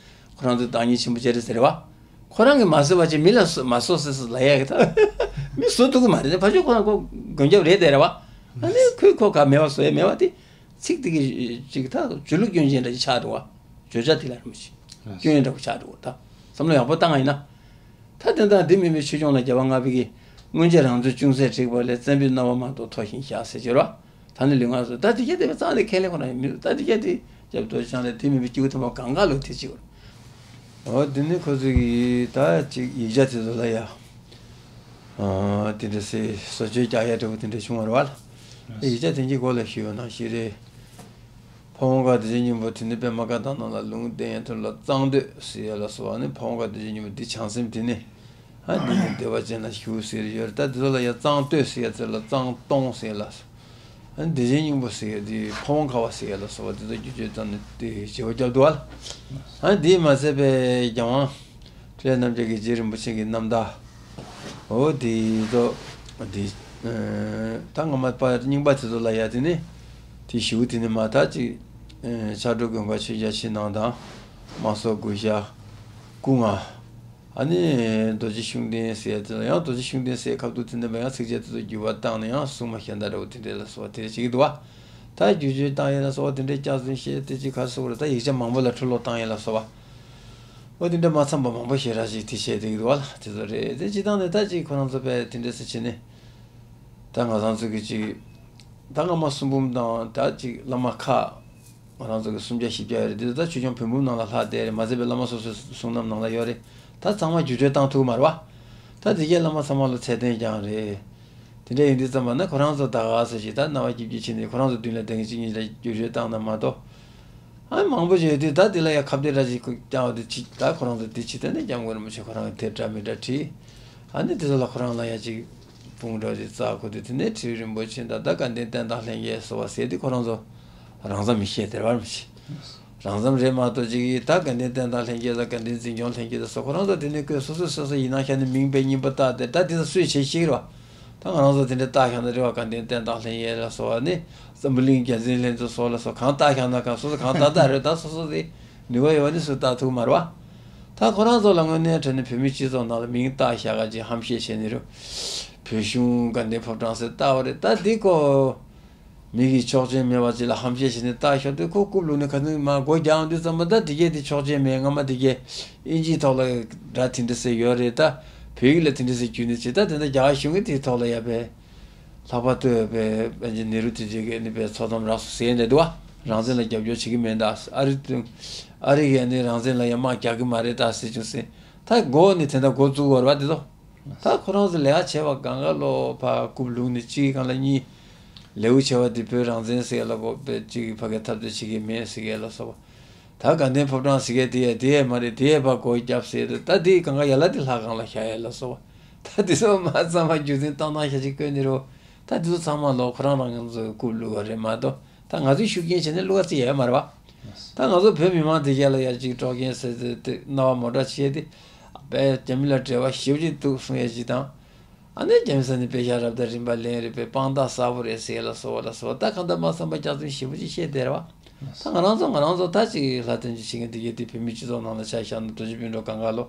ཁོ་རང་ཚོས་བདག་ཉིད་ཆེན་པོ་ཅི་རེད་ཟེར་བ། ཁོ་རང་གིས་མ་བཟོས་པ་ཅིག་མི་ལ་བཟོ་མ་བཟོ་ཟེར་ཟེར་ལབ་ཡ་གི་ད་མི་བཟོ་ཐུབ་ཀྱི་མ་རེད། ཕ་ཆོས་ཁོ་རང་ཁོ་དགུན་རྒྱབ་རེད་དེ་རེད་བ། ཨ་ནི་ཁོས་ཁོ་ག་མེད་པ་བཟོ་ཡ་མེད་བ་དེ། ཚིག་དེ་གི་ཅིག་ད་ཇུས་ལུགས་སྐྱོན་ཅན་འདྲ་ཅིག་ཆགས་འདུག་བ། བརྗོད་བྱ་དེ་ལ་རིན་པོ་ཆེ་སྐྱོན་འདྲ་པོ་ཆགས་འདུག་ད་བསམ་བློ་ཡག་པོ་བཏང་བ་ཡིན་ན། ད་དེ་དང་དེ་མིན་པའི་ཆོས་སྐྱོང་ལ་རྒྱལ་བ་ལྔ་པའི་གི་སྔོན་ཆད་རང་ཚོའི་ཅུང་ཟད་འགྲིག་པ་ལས་བཙན་པོའི་སྣང་བ་མ་གཏོགས་མཐོ་ཞིང་ཤར་ཟེར་གྱི་རོ། ད་ནི་ལུས་ངག་སོགས་ད་དེ་གྱད་དེ་རྩ་ནས་ཁས་ལེན་ཁོ་ན་ཡིན་མི་འདུག་ད་དེ་གྱད་དེ་རྒྱབ་རྡོ་རྗེ་འཆང་ལས་དེ་མིན་པའི་སྐྱེས་བུ་དམ་པ་གང་ག་ལོ་དེ་གཅིག་འོ་དེ་ནི་ཁོ་ཚོ་གི་ད་ཅིག་ཡིག་ཆ་དེ་ཚོ་ལ་ཡ། ཨ་དེ་འདྲ་སེ་བཟོ་བཅོས་རྒྱག་ཡ་འདྲ་པོ་དེ་འདྲ་བྱུང་བ་རེད་བ། ཡིག་ཆ་དེ་གྱད་སྐོར་ལ་ཞུས་པ་ནང་བཞིན་རེད། ཕ་བོང་ཁ་རྡོ་རྗེ་སྙིང་པོ་དེ་ནི་པདྨ་བཀའ་ཐང་ནང་ལ་ལུང་བསྟན་ཡན་ཐུར་ལ་གཙང་སྟོད་ཟེར་ཡ་ལ་སོགས་པ་ནི། ཕ་བོང་ཁ་རྡོ་རྗེ་སྙིང་པོ་འདི་བྱང་སེམས་དེ་ནི། ཨ་འདི་ནི་བདེ་བ་ཅན་ལ་ཞུགས་ཟེར་ཡོད་རེད། ད་དེ་ཚོ་ལ་ཡ་གཙང་སྟོད་ཟེར་ཡ་དེ་ལ་གཙང་སྟོང་ཟེར་ཡ་ལ་སོགས། ཨ་རྡོ་རྗེ་སྙིང་པོ་ཟེར་ཡ་དེ་ཕ་བོང་ཁ་བ་ཟེར་ཡ་ལ་སོགས་པ་དེ་ཚོ་བསྒྱུར་བཅོས་བཏང་ནས་དེ་བྱེད་པ་བརྒྱབ་འདུག་བ། ཨ་འདི་མ་ཚད་པའི་རྒྱལ་དབང་འཕྲིན་ལས་རྣམ་རྒྱལ་གྱི་རྗེ་རིན་པོ་ཆེ་གི་རྣམ་ཐར། འོ་དེ་ཚོ་དེ་ད་སྔ་མ་པ་རྙིང་པ་དེ་ཚོ་ལ་ཡ་དེ་ནི་དེ་ཞུ་དེ་ནི་མ་ཐག་ཅིག་ཕྱག་དྲུག་དགོན་པ་ཆོས་རྒྱལ་ཕྱི་ནང་དང་། དམག་ཟོར་དགུ་ཞག་སྐུ་ལྔ། ཨ་ནི་རྡོ་རྗེ་ཤུགས་ལྡན་ཟེར་ཡ་དེ་ལ་ཡང་། རྡོ་རྗེ་ཤུགས་ལྡན་ཟེར་ཁ་ཐུག་དེ་འདྲ་མ་ཡང་ཚིགས་བཅད་དེ་ཚོ་བསྒྱུར་བ་བཏང་ནས་ཡང་སྲུང་མ་གཞན་དག་འདྲ་བོ་དེ་འདྲ་ལ་སོགས་པ་དེ་འདྲ་བྱེད་ཀྱི་འདུག་བ། ད་བསྒྱུར་བཅོས་བཏང་ཡས་ལ་སོགས་པ་དེ་འདྲ་སྐྱག་རྫུན་བཤད་དེ་ཅིག་ག་སོགས་རེད། ད་ཡིག་ཆ་མང་པོ་ལ་འཕྲུལ་སློག་བཏང་ཡས་ལ་སོགས་པ། འོ་དེ་འདྲ་མ་འཚམས་པ་མང་པོ་ཞེ་དྲག་ཅིག་དེ་བཤད་བསྡད་ཀྱི་འདུག་བ་ལ། དེ་ཚོ་རེད། དེ་སྤྱིར་བཏང་ནས་ད་ཅིག་ཁོ་རང་ཚོ་དཔེ་དེ་འདྲ་སེ་བྱས་ནས། ད་ང་རང་ཚོ་གི་ཅིག་ད་སྔ་མ་གསུང་འབུམ་དང་ད་ཅིག་བླ་མ་ཁག་ང་རང་ཚོ་གི་སུམ་བརྒྱ་བཞི་བརྒྱ་ཡོད་རེད། འདི་ཚོ་ད་ཆོས་སྐྱོང་བོན་འབུམ་ནང་ལ་ལྷག་བསྡད་རེད། མ་ཟད་པའི་བླ་མ་སོ་སོའི་གསུང་རྣམ་ནང་ལ་ཡོད་རེད། ད་ཚང་མ་བསྒྱུར་བཅོས་བཏང་ཐུབ་ཀྱི་མ་རེད་བ། ད་དེ་གའི་བླ་མ་ཚང་མ་ལ་ཚད་ལྡན་རྐྱང་རེད། དེ་འདྲ་ཡིན་དུས་ཙམ་པ་ན་ཁོ་རང་ཚོ་ད་ག་ཟེར་ཞིག་ད་རྣ་བ་སྐྱིབ་སྐྱིབ་བྱས་ནས་ཁོ་རང་ཚོ་མདུན་ལ་བསྡད་མཁན་གཅིག་གཉིས་ལ་བསྒྱུར་བཅོས་བཏང་ན་མ་གཏོགས། ཨ་མང་པོ་ཞིག་ཡོད་དུས་ད་དེ་ལ་ཡ་ཁ་གཏད་འདྲ་ཞིག་བརྐྱང་བ་དེ་ཅིག་ད་ཁོ་རང་ཚོ་དེ་ཅིག་ད་ནས་སྐྱབས་མགོན་རིན་པོ་ཆེ་ཁོ་རང་གི་དེབ་འདྲ་མི་འདྲ་བྲིས། ཨ་ནི་དེ་ཚོ་ལ་ཁོ་རང་ལ་ཡ་ཅིག་དཔུང་འདྲ་ཅིག་བཙག་གོ་དུས་དེ་ནས་ཁྲི་རིན་པོ་ཆེ་དང་ད་དགའ་ལྡན་བསྟན་བདག་ལྷན་རྒྱས་སོགས་པ་ཟེར་དུས་ཁོ་རང་ཚོ་རང་ཙམ་མི་ཤེས་དེ་རེད་བ་མི་ཤེས། རང་ཙམ་རེད་མ་གཏོགས་ཅིག་ད་དགའ་ལྡན་བསྟན་བདག་ལྷན་རྒྱས་དང་དགའ་ལྡན་འཛིན་སྐྱོང་ལྷན་རྒྱས་དང་སོགས་ཁོ་རང་ཚོ་དེ་ནས་ཁོས་སོ་སོས་སོ་སོ་ཡིན་ན་ཤ་ནི་མིང་དཔེ་སྙིང་པོ་བཏགས་ཏེ་ད་དེ་ཚོ་སུས་བྱེད་ཤེས་རེད་བ། ད་ང་རང་ཚོ་དེ་འདྲ་བཏགས་ཤག་ན་རེད་བ། དགའ་ལྡན་བསྟན་བདག་ལྷན་རྒྱས་ལ་སོགས་པ་ནི་འཛམ་བུ་གླིང་རྒྱལ་མཚན་ལྷན་ཚོགས་སོགས་ལ་སོགས་གང་བཏགས་ཤག་ན་གང་སོ་སོ་གང་བཏགས་བཏགས་རེད། ད་སོ་སོ་དེ་ནུས་པ་ཡོད་པ་ནི་སུས་བཏགས་ཐུབ་མ་རེད་བ། ད་ཁོ་རང་ཚོ་ལ་དངོས་གནས་དྲང་གནས་བོད་མི་སྤྱི་ཚོགས་ནང་ལ་མིང་བཏགས་ཤག་ག་ཅིག་ཧམ་བཤད་བྱས་ནི་རུ། བོད་གཞུང་དགའ་ལྡན་ཕོ་བྲང་ཟེར་བཏགས་པ་རེད། ད་འདི་ཁོ། མི་གིས་ཆོག་མཆན་མེད་པ་ཅིག་ལ་ཧམ་བཤད་བྱས་ནས་བཏགས་ཤོག་དུས་ཁོ་རྐུབ་ལུག་ནས་ཁ་སང་མ་སྒོ་རྒྱག་འོང་དུས་ཙམ་པ་ད་དེ་གས་དེ་ཆོག་མཆན་མེད། སྔ་མ་དེ་གས་ཨིན་ཇིའི་ཐོག་ལ་སྒྲ་དེ་འདྲ་ཟེར་ཡོད་རེད། ད་བོད་ཡིག་ལ་དེ་འདྲ་ཟེར་བསྒྱུར་ནས་བྱས། ད་དེ་འདྲ་རྒྱ་གར་གཞུང་གིས་དེའི་ཐོག་ལ་ཡ་པའི་ལྷག་པར་དུ་པའི་པཎ་ཆེན་ནེ་རུ་དེ་ཚོས་གས་ནི་པའི་ཚོགས་གཏམ་རགས་སུ་ཟེར་ནས་འདུག་བ། རང་བཙན་ལ་རྒྱབ་སྐྱོར་བྱེད་ཀྱི་མེད་ད། ཨ་རི་དུ་ཨ་རི་གས་ནི་རང་བཙན་ལ་ཡ་དམག་རྒྱག་གི་མ་རེད་ད་ཟེར་བྱུང་ཟེར། ད་མགོ་ནས་དེ་འདྲ་འགོ་བཙུགས་པ་རེད་བ་དེ་ཚོ། ད་ཁོ་རང་ཚོ་ལས་ཀ་བྱས་པ་གང་ག་ལོ་ཕ་རྐུབ་ལུག་ནས་གཅིག་གང་ལ་གཉིས། ལེའུ་ཆེ་བ་འདི་བོད་རང་བཙན་ཟེར་ཡ་ལ་གོ་པའི་གཅིག་གི་ཕ་གའི་འཐབ་རྩོད་བྱེད་ཀྱི་མེད་ཟེར་ཡ་ལ་སོགས་པ། ད་དགའ་ལྡན་ཕོ་བྲང་ཟེར་ཡ་དེ་ཡ་དེ་ཡ་མ་རེད། དེ་ཡ་ཕ་གོ་རྒྱབ་ཟེར་དུས་ད་དེ་གང་ག་ཡ་ལ་དེ་ལྷ་ཁང་ལ་བཞག་ཡ་ལ་སོགས་པ། ད་དེ་ཚོ་མ་ཚང་མ་རྒྱུ་མཚན་བཏང་སྟངས་ཤ་ཅིག་བཀོད་ནི་རོ། ད་དེ་ཚོ་ཚང་མ་ལོ་ཁོ་རང་རང་ཚོའི་རྐུབ་ལུག་པ་རེད་མ་གཏོགས། ད་ང་ཚོས་ཤུགས་རྐྱེན་བྱས་ནས་བླུག་ག་རྩིས་ཡོད་མ་རེད་བ། ད་ང་ཚོ་བོད་མི་མང་དེ་ག་ལ་ཡ་གཅིག་དཀྲོག་རྐྱེན་ཟེར་ཏེ་དེ་རྣ་བ་མོ་འདྲ་བྱས་ཏེ། དཔེ་རྒྱ་མི་ལ་འབྲེལ་བ་ཞེ་པོ་ཅིག་འདུག་གསུང་ཡ་གཅིག་དང་། ཨ་ནི་རྒྱ་མི་ས་ནས་དཔེ་ཤ་རབ་དང་རིམ་པ་ལེན་རེད་པས། དཔང་རྟགས་གསལ་པོ་རེད་ཟེར་ཡ་ལ་སོགས་པ་ལ་སོགས་པ། ད་གང་ལྟར་མ་བསམ་པ་སྐྱག་རྫུན་ཞེ་པོ་ཅིག་བཤད་བསྡད་རེད་བ། ད་ང་རང་ཚོ་ང་རང་ཚོ་ད་ཅིག་ལྷ་དོན་ཅིག་བྱེད་མཁན་དེ་ག་དེ་བོད་མི་སྤྱི་ཚོགས་ནང་ལ་ཆ་བཞག་ན་རྡོ་རྗེ་སྤུན་གྲོགས་གང་ག་ལོ།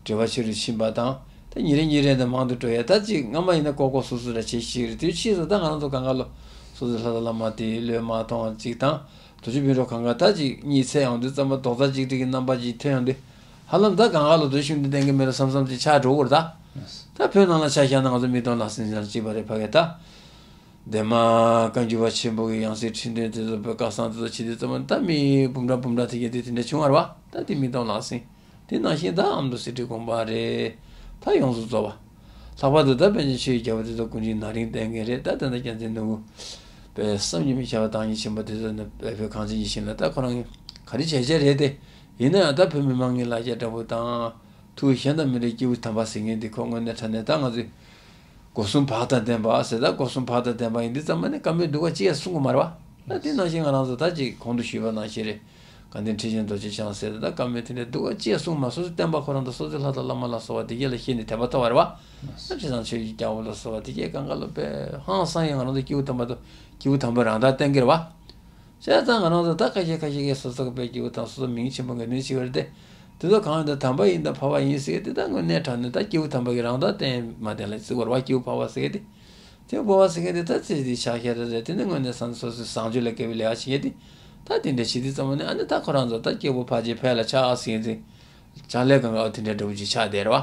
འབྲེལ་བ་ཆེ་རུ་ཕྱིན་པ་དང་། ད་ཉིན་རེ་ཉིན་རེ་ནས་མང་དུ་འགྲོ་ཡ། ད་ཅིག་སྔ་མ་ཡིན་ན་ལྐོག་ལྐོག་སུད་སུད་ར་བྱེད་ཤེས་རེད། དེ་ཕྱིས་སུ་ད་ང་རང་ཚོ་གང་ག་ལོ་སོ་སོའི་ལྷ་དང་བླ་མ་དེ་བློས་མ་ཐོངས་ཅིག་དང་། རྡོ་རྗེ་སྤུན་གྲོགས་གང་ག་ད་ཅིག་གཉིད་སད་ཡོང་དུས་ཙམ་པ་རྡོག་རྩ་གཅིག་སྒྲིལ་གྱི་རྣམ་པ་ཅིག་ཐོན་ཡོང་དུས། ཧ་ལམ་ད་གང་ག་ལོ་རྡོ་རྗེ་ཤུགས་ལྡན་བསྟེན་གྱི་མེད་ལ་བསམ་བསམ་ཅིག་ཆགས་འགྲོ་གི་རེད་ད། ད་བོད་ནང་ལ་ཆ་བཞག་ན་ང་ཚོ་མིག་སྟོང་ལག་ཟིན་ཅིག་པ་རེད་ཕ་གི་ད། འདན་མ་བཀའ་འགྱུར་བ་ཆེན་པོ་གི་ཡང་སྲིད་ཁྲི་འདོན་དེ་ཚོ་བོད་སྐལ་བཟང་དེ་ཚོ་བྱེད་དུས་ཙམ་པ་ད་མི་འབུམ་ཕྲག་འབུམ་ཕྲག་དེ་གྱད་དེ་དེ་འདྲ་བྱུང་བ་རེད་བ། ད་དེ་མིག་སྟོང་ལག་ཟིན། དེ་ནང་བཞིན་ད་ཨ་མདོ་གསེར་ཁྲིའི་དགོན་པ་རེད། ད་ཡོངས་སུ་རྫོགས་པ། ལྷག་པར་དུ་ད་པཎ་ཆེན་ཆོས་ཀྱི་རྒྱལ་པོ་དེ་ཚོ་ཀུན་མཁྱེན་ནག་རིང་བསྟེན་མཁན་རེད། ད་ད་ལྟ་རྒྱལ་མཚན་ནོར་བུ་པའི་བསམ་གྱིས་མི་ཁྱབ་པ་བདག་ཉིད་ཆེན་པོ་དེ་ཚོ་ནི་བོད་གངས་ཅན་ཡིད་བཞིན་ལ། ད་ཁོ་རང་གི་ག་རེ་བྱས་བྱས་རེད་དེ། ཡིན་ན་ཡང་ད་བོད་མི་མང་གི་ལ་རྒྱ་འདྲ་པོ་དང་། ཐུགས་གཞན་དང་མི་འདྲའི་སྐྱེས་བུ་དམ་པ་ཟེར་མཁན་འདི་ཁོ་དངོས་གནས་དྲང་གནས་ད་ང་ཚོའི་སྒོ་གསུམ་བག་དང་ལྡན་པ་ཟེར། ད་སྒོ་གསུམ་བག་དང་ལྡན་པ་ཡིན་དུས་ཙམ་པ་ནི་བཀའ་མོལ་སྡུག་པ་ཅི་ཡང་གསུང་གི་མ་རེད་བ། ད་དེ་ནང་བཞིན་ང་རང་ཚོ་ད་ཅིག་གོང་དུ་ཞུས་པ་ནང་བཞིན་རེད། དགའ་ལྡན་ཁྲི་ཆེན་རྡོ་རྗེ་འཆང་ཟེར་ད་བཀའ་མོལ་དེ་འདྲ་འདུག་བ། ཅེས་གསུངས་མ་སོ་སོའི་བསྟན་པ་ཁོ་རང་དང་སོ་སོའི་ལྷ་དང་བླ་མ་ལ་སོགས་པ་དེ་གས་ལ་བཤད་ནས་དད་པ་ཐོབ་པ་རེད་བ། ཨ་ཁྲི་བཟང་ཆོས་ཀྱི་རྒྱལ་པོ་ལ་སོགས་པ་དེ་གས་གང་ག་ལ་དཔེ་ཧང་སང་ཡང་ང་རང་ཚོ་སྐྱེས་བུ་དམ་པ་དང་སྐྱེས་བུ་དམ་པའི་རང་མདངས་བསྟན་གྱི་རེད་བ། བྱས་ཙང་ང་རང་ཚོ་ད་ཁ་ཤས་ཁ་ཤས་ཀྱིས་སོ་སོ་གི་དཔེ་སྐྱེས་བུ་དང་སོ་སོ་མིང་ཆེན་པོ་འགའ་ནུས་ཆེ་བ་རེད་དེ། དེ་ཚོ་གང་ཡིན་ད་དམ་པ་ཡིན་ད་འཕགས་པ་ཡིན་ཟེར་དེ་ད་དངོས་གནས་དྲང་གནས་ད་སྐྱེས་བུ་དམ་པ་གི་རང་མདངས་བསྟན་མ་བསྟན་ལ་ཟེར་བ་རེད་བ། སྐྱེས་བུ་འཕགས་པ་ཟེར་གི་དེ། དེ་འཕགས་པ་ཟེར་གི་དེ་ད་ཚེ་འདི་ཕྱག་ཤ་རེ་རེ་དེ་ནི་དངོས་གནས་སང་སོ་སོའི་བཟང་སྤྱོད་ལ་དགེ་བའི་ལས་ཀ་བྱེད་ཡས་དེ། ད་དེ་འདྲ་བྱེད་དུས་ཙམ་པ་ནི་ཨ་ནི་ད་ཁོ་རང་ཚོ་ད་སྐྱེས་བུ་འཕགས་པའི་ཕ་ལ་ཆགས་ཟེར་གི་དེ། ཕྱག་ལས་གང་ག་དེ་འདྲ་འདྲ་བོ་ཅིག་ཆགས་བསྡད་རེད་བ།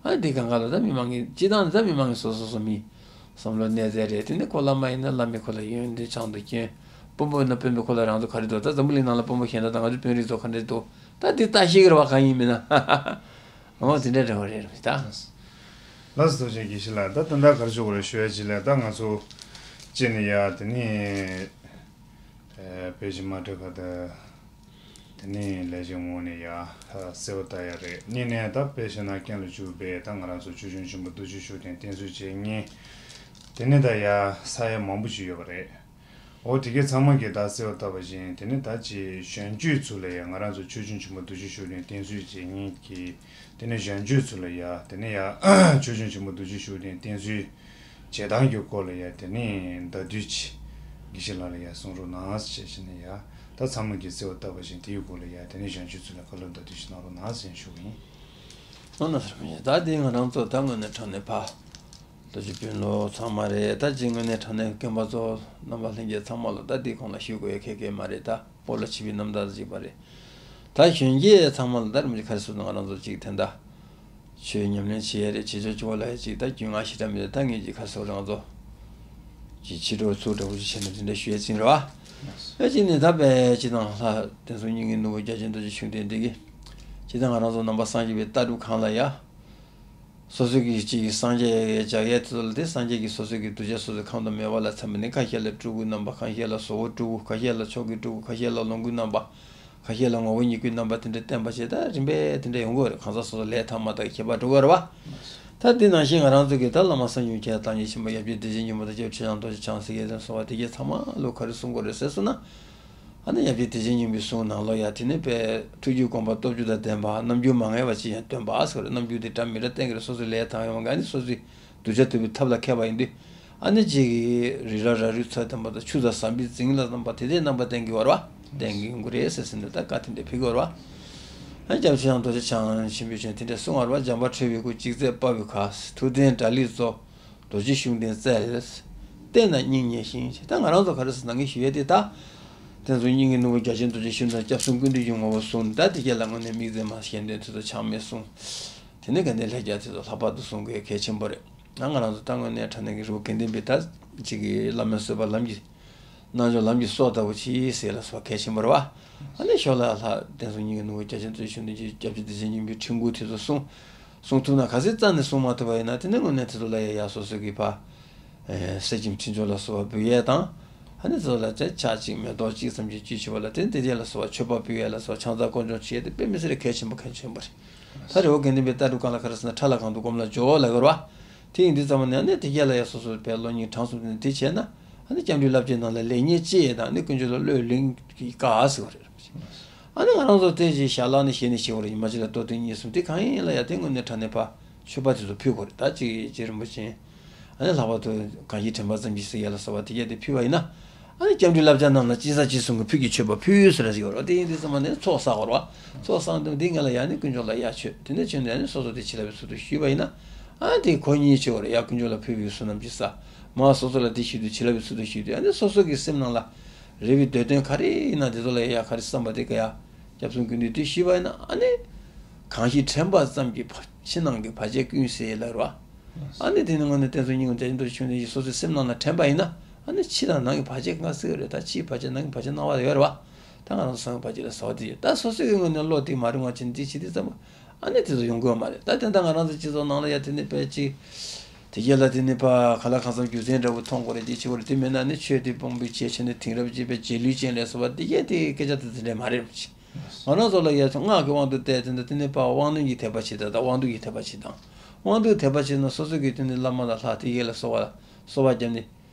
ཨ་དེ་གང་ག་ལ་ད་མི་མང་གི་སྤྱི་བཏང་ནི་ད་མི་མང་གི་སོ་སོ་སོ་མི་བསམ་བློ་གནས་ཚད་རེད། དེ་ནི་ཁོ་བླ་མ་ཡིན་ན་བླ་མའི་ཁོ་ལ་ཡོན་ཏན་ཆང་དུ་སྐྱོན། དཔོན་པོ་ཡིན་ན་དཔོན་པོའི་ཁོ་ལ་རང་ཚོ་ག་རེ་འདུག་ད་འཛམ་བུ་གླིང་ནང་ལ་དཔོན་པོ་གཞན་དག་དང་ང་ཚོའི་དཔོན་རིགས་ཚོ་ག་འདྲ་འདུག་ད་དེ་ལྟ་ཤེས་ཀྱི་རེད་བ། གང་ཡིན་མིན་ན། འོ་དེ་འདྲ་འདྲ་བ་རེད་རེད་ད། ལགས་སོ། ཐུགས་རྗེ་ཆེ། དགེ་བཤེས་ལགས། ད་ད་ལྟ་ག་རེ་ཞུ་དགོས་རེད། ཞུ་ཡ་ཅིག་ལས་ད་ང་ཚོ་སྤྱི་ནས་ཡ་དེ་ནི་ཨ་དཔལ་ཆེན་མ་ཏྲི་ཁ་ད། དེ་ནས་ལས་བྱེད་ངོས་ནས་ཡ་གསལ་པོ་ལྟ་ཡ་རེད། གཉིས་ནས་ད་དཔེ་བཤད་ན་རྐྱེན་ལ་འཇུག་པའི་ད་ང་རང་ཚོ་ཆོས་སྐྱོང་ཆེན་པོ་རྡོ་རྗེ་ཤུགས་ལྡན་བསྟེན་གསོལ་བྱེད་མཁན། དེ་ནས་ད་ཡ་ས་ཡ་མང་པོ་ཞིག་ཡོད་པ་རེད། འོ་དེ་གའི་ཚང་མ་གིས་ད་གསལ་པོ་ལྟ་བ་བཞིན་དེ་ནས་ད་ཅི་གཞོན་སྐྱེས་ཚོ་ལ་ཡ་ང་རང་ཚོ་ཆོས་སྐྱོང་ཆེན་པོ་རྡོ་རྗེ་ཤུགས་ལྡན་བསྟེན་གསོལ་བྱེད་མཁན་གྱི་དེ་ནས་གཞོན་སྐྱེས་ཚོ་ལ་ཡ་དེ་ནས་ཡ་ཆོས་སྐྱོང་ཆེན་པོ་རྡོ་རྗེ་ཤུགས་ལྡན་བསྟེན་གསོལ་བྱེད་སྟངས་ཀྱི་སྐོར་ལ་ཡ་དེ་ནས་བརྡ་བསྡུས་ཅིག་དགེ་བཤེས་ལགས་ལ་ཡ་གསུང་རོགས་གནང་ཞེས་བྱས་ནས་ཡ་ད་ཚང་མ་གིས་གསལ་པོ་ལྟ་བ་བཞིན་དེའི་སྐོར་ལ་ཡ་དེ་ནས་གཞོན་སྐྱེས་ཚོ་ལ་བཀའ་སློབ་བརྡ་བསྡུས་ཤིག་གནང་རོགས་གནང་ཞེས་ཞུ་གི་ཡིན། ཨ་ན་ཟེར་མི་ད་དེ་ང་རང་ཚོ་ད་དངོས་གནས་དྲང་གནས་ཕ་རྡོ་རྗེ་དཔོན་སློབ་ཚང་མ་རེད། ད་ཅི་དངོས་གནས་དྲང་གནས་རྒན་པ་ཚོ་རྣམ་པ་ལྷན་རྒྱས་ཚང་མ་ལ་ད་དེ་གོང་ལ་ཞུ་དགོས་ཡ་གལ་གལ་མ་རེད་ད། སྤོ་ལོ་བྱེད་པའི་རྣམ་ཐར་ཅིག་པ་རེད། ད་གཞོན་སྐྱེས་ཚང་མ་ལ་ད་རིམ་གྱིས་ག་རེ་ཟེར་ན་ང་རང་ཚོ་ཅིག་དེ་འདྲ་ཆོས་ཉམས་ལེན་བྱེད་ཡས་རེད། བྱེད་ཆོག་ཆོག་ལ་ཡ་ཅིག་ད་རྒྱུས་མངའ་ཞེ་དྲག་མེད། ད་ངས་ཅིག་ག་རེ་ཟེར་ང་ཚོ་ཅིག་ཕྱི་དྲོ་ཚུགས་འདྲ་བོ་ཅིག་བྱས་ནས་དེ་འདྲ་ཞུ་ཡས་ཅིག་རེད་བ། ཨེ་ཅིག་ནས་ད་དཔེ་ཅིག་དང་ལྷ་བསྟན་སྲུང་སྙིང་གི་ནོར་བུ་རྒྱ་ཆེན་རྡོ་རྗེ་ཤུགས་ལྡན་འདི་གིས་ཅིག་ད་ང་རང་ཚོ་ནང་པ་སངས་རྒྱས་པའི་ལྟ་གྲུབ་སྒང་ལ་ཡ། སོ་སོ་གི་ཅིག་སངས་རྒྱས་ཡ་ཡ་ཅག་ཡ་དེ་ཚོ་ལ་དེ་སངས་རྒྱས་ཀྱིས་སོ་སོ་གི་གདུལ་བྱ་སོ་སོའི་ཁམས་དང་མོས་པ་ལ་འཚམ་པ་ནི་ཁ་ཤས་ལ་སྤྲུལ་སྐུའི་རྣམ་པ། ཁ་ཤས་ལ་བཟོ་བོ་སྤྲུལ་སྐུ། ཁ་ཤས་ལ་མཆོག་གི་སྤྲུལ་སྐུ། ཁ་ཤས་ལ་ལོངས་སྐུའི་རྣམ་པ། ཁ་ཤས་ལ་ངོ་བོ་ཉིད་སྐུའི་རྣམ་པ་དེ་འདྲ་བསྟན་པ་བྱས་ད་རིམ་པས་དེ་འདྲ་ཡོང་གི་ཡོད་རེད། གང་ཟག་སོ་སོ་ལས་ཐ་མ་དག་ཁྱད་པར་འགྲོ་གི་ཡོད་རེད་བ། ད་དེ་ནང་བཞིན་ང་རང་ཚོ་གི་ད་བླ་མ་གསར་བྱུང་ཁྱེད་དང་ཉིད་ཆེན་པོ་ཡབ་རྗེ་བདེ་ཆེན་སྙིང་པོ་དང་སྐྱབས་ཆེ་ཆང་རྡོ་རྗེ་འཆང་ཟེར་མཁན་དེ་སོགས་པ་དེ་གས་ཚང་མ་ལོ་ག་རེ་གསུང་དགོས་རེད་ཟེར་སོང་ན། ཨ་ནི་ཡབ་རྗེ་བདེ་ཆེན་སྙིང་པོའི་གསུང་ནང་ལོགས་ཡ་དེ་ནི་དཔེ་ཐུགས་རྒྱུད་དགོངས་པ་སྟོབས་བཅུ་དང་ལྡན་པ། རྣམ་འགྱུར་མ་ངེས་པ་ཅིག་ཡང་སྟོན་པ་ཟེར་བ་རེད། རྣམ་འགྱུར་དེ་འདྲ་མི་འདྲ་བསྟན་གྱི་རེད། སོ་སོའི་ལས་དང་ཡོང་ག་ནི་སོ་སོའི་གདུལ་བྱ་ཐུབ་པའི་ཐབས་ལ་མཁས་པ་ཡིན་དུས། ཨ་ནི་གཅིག་གིས་རི་རབ་ར་རུའི་ཚད་ལྡན་པ་དང་ཆུ་དང་ཟམ་པའི་རྫིང་ལ་སོགས་པ་དེ་འདྲའི་རྣམ་པ་བསྟན་གྱི་ཡོད་རེད་བ། བསྟན་གྱི་ཡོང་གི་རེད་ཟེར་ཟེར་ནས་ད་བཀའ་དེ་འདྲ་ཕེབས་ཀྱི་ཡོད་རེད་བ། ཨ་སྐྱབས་ཆེན་རྡོ་རྗེ་འཆང་ཆེན་པོས་ཀྱང་དེ་འདྲ་གསུངས་པ་རེད་བ། འཇམ་དཔལ་ཁྲོ་བོའི་སྐུ། ཅིག་མཛད་དཔའ་བོའི་ཁ། ཐུབ་བསྟན་དགྲ་ལྷའི་གཙོ། རྡོ་རྗེ་ཤུགས་ལྡན་རྩལ། བསྟེན་ན་སྙིང་ཉེ་ཞིང་། ད་ང་རང་ཚོ་ག་རེ་ཟེར་ན་ངས་ཞུ་ཡས་དེ་ད། བསྟན་སྲུང་སྙིང་གི་ནོར་བུ་རྒྱ་ཆེན་རྡོ་རྗེ་ཤུགས་ལྡན་སྐྱབས་གསུམ་ཀུན་འདུས་ཀྱི་ངོ་བོ་གསུངས། ད་དེ་གས་ལ་དངོས་གནས་དམིགས་བརྩེ་མ་གཞན་དོན་དེ་ཚོ་ཆགས་མེད་གསུངས། དེ་ནས་དགའ་ལྡན་ལྷ་བརྒྱ་དེ་ཚོ་ལྷག་པར་དུ་གསུང་དགོས་གལ་ཆེན་པོ་རེད། ང་ང་རང་ཚོ་ད་དངོས་གནས་དྲང་གནས་ཀྱི་རི་བོ་དགེ་ལྡན་པའི་ད་ཅིག་གི་བླ་མའི་གསོལ་བ་ལམ་གྱི་རྣལ་འབྱོར་ལམ་གྱི་སྲོག་ལྟ་བུ་ཅིག་ཟེར་ལ་སོགས་གལ་ཆེན་པོ་རེད་བ། ཨ་ནི་ཞོར་ལ་ལྷ་བསྟན་སྲུང་སྙིང་གི་ནོར་བུ་རྒྱ་ཆེན་རྡོ་རྗེ་ཤུགས་ལྡན་གྱི་སྐྱབས་རྗེ་བདེ་ཆེན་སྙིང་པོའི་ཕྲེང་སྐུ་དེ་ཚོ་གསུང་གསུང་ཐུབ་ན། གལ་སྲིད་རྩ་ནས་གསུང་མ་ཐུབ་པ་ཡིན་ན་དེ་ནས་དངོས་གནས་དེ་ཚོ་ལ་ཡ་ཡ་སོ་སོ་གི་ཕ་ཨེ་གསེར་སྐྱེམས་ཕྲེང་མཆོག་ལ་སོགས་པ་འབུལ་ཡས་དང་། ཨ་ནི་དེ་ཚོ་ལ་ཚེ་ཆ་གཅིག་མེ་ཏོག་གཅིག་ཙམ་གྱི་བཅུད་མཆོད་པ་ལ་དེ་དེ་དེ་ལ་སོགས་པ་མཆོད་པ་ཕུལ་ཡས་ལ་སོགས་ཕྱག་འཚལ་སྐོར་སྦྱོང་བྱེད་ཡས་དེ་དཔེ་མི་སྲིད་གལ་ཆེན་པོ་གལ་ཆེན་པོ་རེད། ད་རི་བོ་དགེ་ལྡན་པའི་ལྟ་གྲུབ་སྒང་ལ་ག་རེ་ཟེར་ན་ཁྲ་ལ་གང་དུ་སྒོམ་ལ་སྦྱོར་ལབ་ཀྱི་རེད་བ། དེ་ཡིན་དུས་ཙམ་པ་ནས་ཨ་ནི་དེ་གས་ལ་ཡ་སོ་སོ་དཔེ་བློ་སྙིང་བྲང་གསུམ་ནས་དེ་བྱས་ན། ཨ་ནི་སྐྱབས་འགྲོའི་བསླབ་བྱའི་ནང་ལ་ལེགས་ཉེས་དཔྱད་དང་ནི་ཀུན་སྤྱོད་ལ་བློས་ལིང་གི་བཀའ་ཟེར་བ་རེད། ཨ་ནི་ང་རང་ཚོ་དེ་བཞིན་ཞལ་ལག་ནས་ཞལ་ནས་བྱེད་པ་རེད། ཡིན་མ་ཅི་ལ་ལྟོ་ཐུན་གཉིས་གསུམ་དེ་གང་ཡིན་ལ་ཡ་དེ་དངོས་གནས་དྲང་གནས་ཕ་མཆོད་པ་དེ་ཚོ་ཕུལ་དགོས་རེད། ད་ཅིག་རྗེ་རིན་པོ་ཆེ། ཨ་ནི་ལྷག་པར་དུ་གང་ཞིག་དྲན་པ་ཙམ་གྱིས་ཟེར་ཡ་ལ་སོགས་པ་དེ་གས་དེ་ཕུལ་བ་ཡིན་ན། ཨ་ནི་སྐྱབས་འགྲོའི་བསླབ་བྱ་རྣམས་ལ་ཅི་ཟ་ཅི་བཟུང་གི་ཕུད་ཀྱི་མཆོད་པ་ཕུལ་ཟེར་ཟེར་ཡོད་རེད། དེ་ཡིན་དུས་ཙམ་པ་ནས་ཚོགས་བསགས་དགོས་རེད་བ། ཚོགས་བསགས་དུས་འདི་ངས་ལ་ཡ་ནི་དཀོན་མཆོག་ལ་ཡ་མཆོད། དེ་ནས་མཆོད་ནས་ཨ་ནི་སོ་སོ་དེ་བྱིན་རླབས་ཀྱི་ཚུལ་དུ་ཞུས་པ་ཡིན་ན། ཨ་ནི་དེ་གོ་གཉིས་ཆེ་བ་རེད། ཡ་དཀོན་མཆོག་ལ་ཕུལ་བའི་བསོད་ནམས་ཀྱི་ས། མ་སོ་སོ་ལ་དེ་ཞུས་དུས་བྱིན་རླབས་ཀྱི་ཚུལ་དུ་ཞུས་དུས་ཨ་ནི་སོ་སོ་གི་སེམས་ནང་ལ་རེ་བའི་འདོད་དོན་ག་རེ་ཡིན་ན་དེ་ཚོ་ལ་ཡ་ཡ་ག་རེ་བསམ་པ་དེ་ག་ཡ། སྐྱབས་གསུམ་ཀུན་འདུས་དེ་ཞུས་པ་ཡིན་ན་ཨ་ནི། གང་ཞིག་དྲན་པ་ཙམ་གྱིས་ཕ་ཕྱི་ནང་གི་བར་ཆད་ཀུན་སེལ་ལབ་རེད་བ། ཨ་ནི་དེ་ནི་དངོས་གནས་བསྟན་སྲུང་སྙིང་པོ་རྒྱ་ཆེན་རྡོ་རྗེ་ཤུགས་ལྡན་གྱིས་སོ་སོའི་སེམས་ནང་ལ་དྲན་པ་ཡིན་ན། ཨ་ནི་ཕྱི་དང་ནང་གི་བར་ཆད་གང་སེལ་གི་རེད། ད་ཕྱིའི་བར་ཆད་ནང་གི་བར་ཆད་སྣང་བ་ཡོད་རེད་བ། ད་ང་རང་ཚོ་སེམས་ཀྱི་བར་ཆད་ལ་ཟ་བ་དེ་ཡོད། ད་སོ་སོའི་གི་དངོས་གནས་བློ་དེ་མ་རིང་བ་ཅིག་འདི་བྱེད་དུས་ཙམ་པ། ཨ་ནི་དེ་ཚོ་ཡོང་གི་ཡོད་མ་རེད། ད་དེ་འདྲ་ང་རང་ཚོ་སྤྱི་ཚོགས་ནང་ལ་ཡ་དེ་ནི་དཔེ་ཅིག་དེ་རྗེས་ལ་དེ་ནི་ཕ་ག་ལ་གང་འཚམ་རྒྱུ་མཚན་འདྲ་བོ་མཐོང་དགོས་རེད། དེ་བྱེད་དགོས་རེད། དེ་མེད་ན་ནི་ཆོས་དེ་དཔང་པོའི་ཆེད་བྱས་ནས་དེང་རབས་སྤྱི་པའི་རྗེས་ལུས་ཅན་ལས་སོགས་པ་དེ་གས་དེ་སྐད་ཆ་དེ་དེ་འདྲ་མ་རེད་མ་གཞི། ང་རང་ཚོ་ལ་ཡ་ཚོ་སྔགས་ཀྱི་དབང་དུ་བསྡུས་དེ་འདྲ་དེ་ནི་ཕ་དབང་རྣོན་གྱི་ཐེག་པ་ཞིག་དང་ད་དབང་སྡུད་ཀྱི་ཐེག་པ་ཞིག་དང་། དབང་སྡུད་ཐེག་པ་ཞིག་ན་སོ་སོ་གི་དེ་ནི་བླ་མ་དང་ལྷ་དེ་གས་ལ་གསོལ་བ་གསོལ་བ་བརྒྱབ་ནས།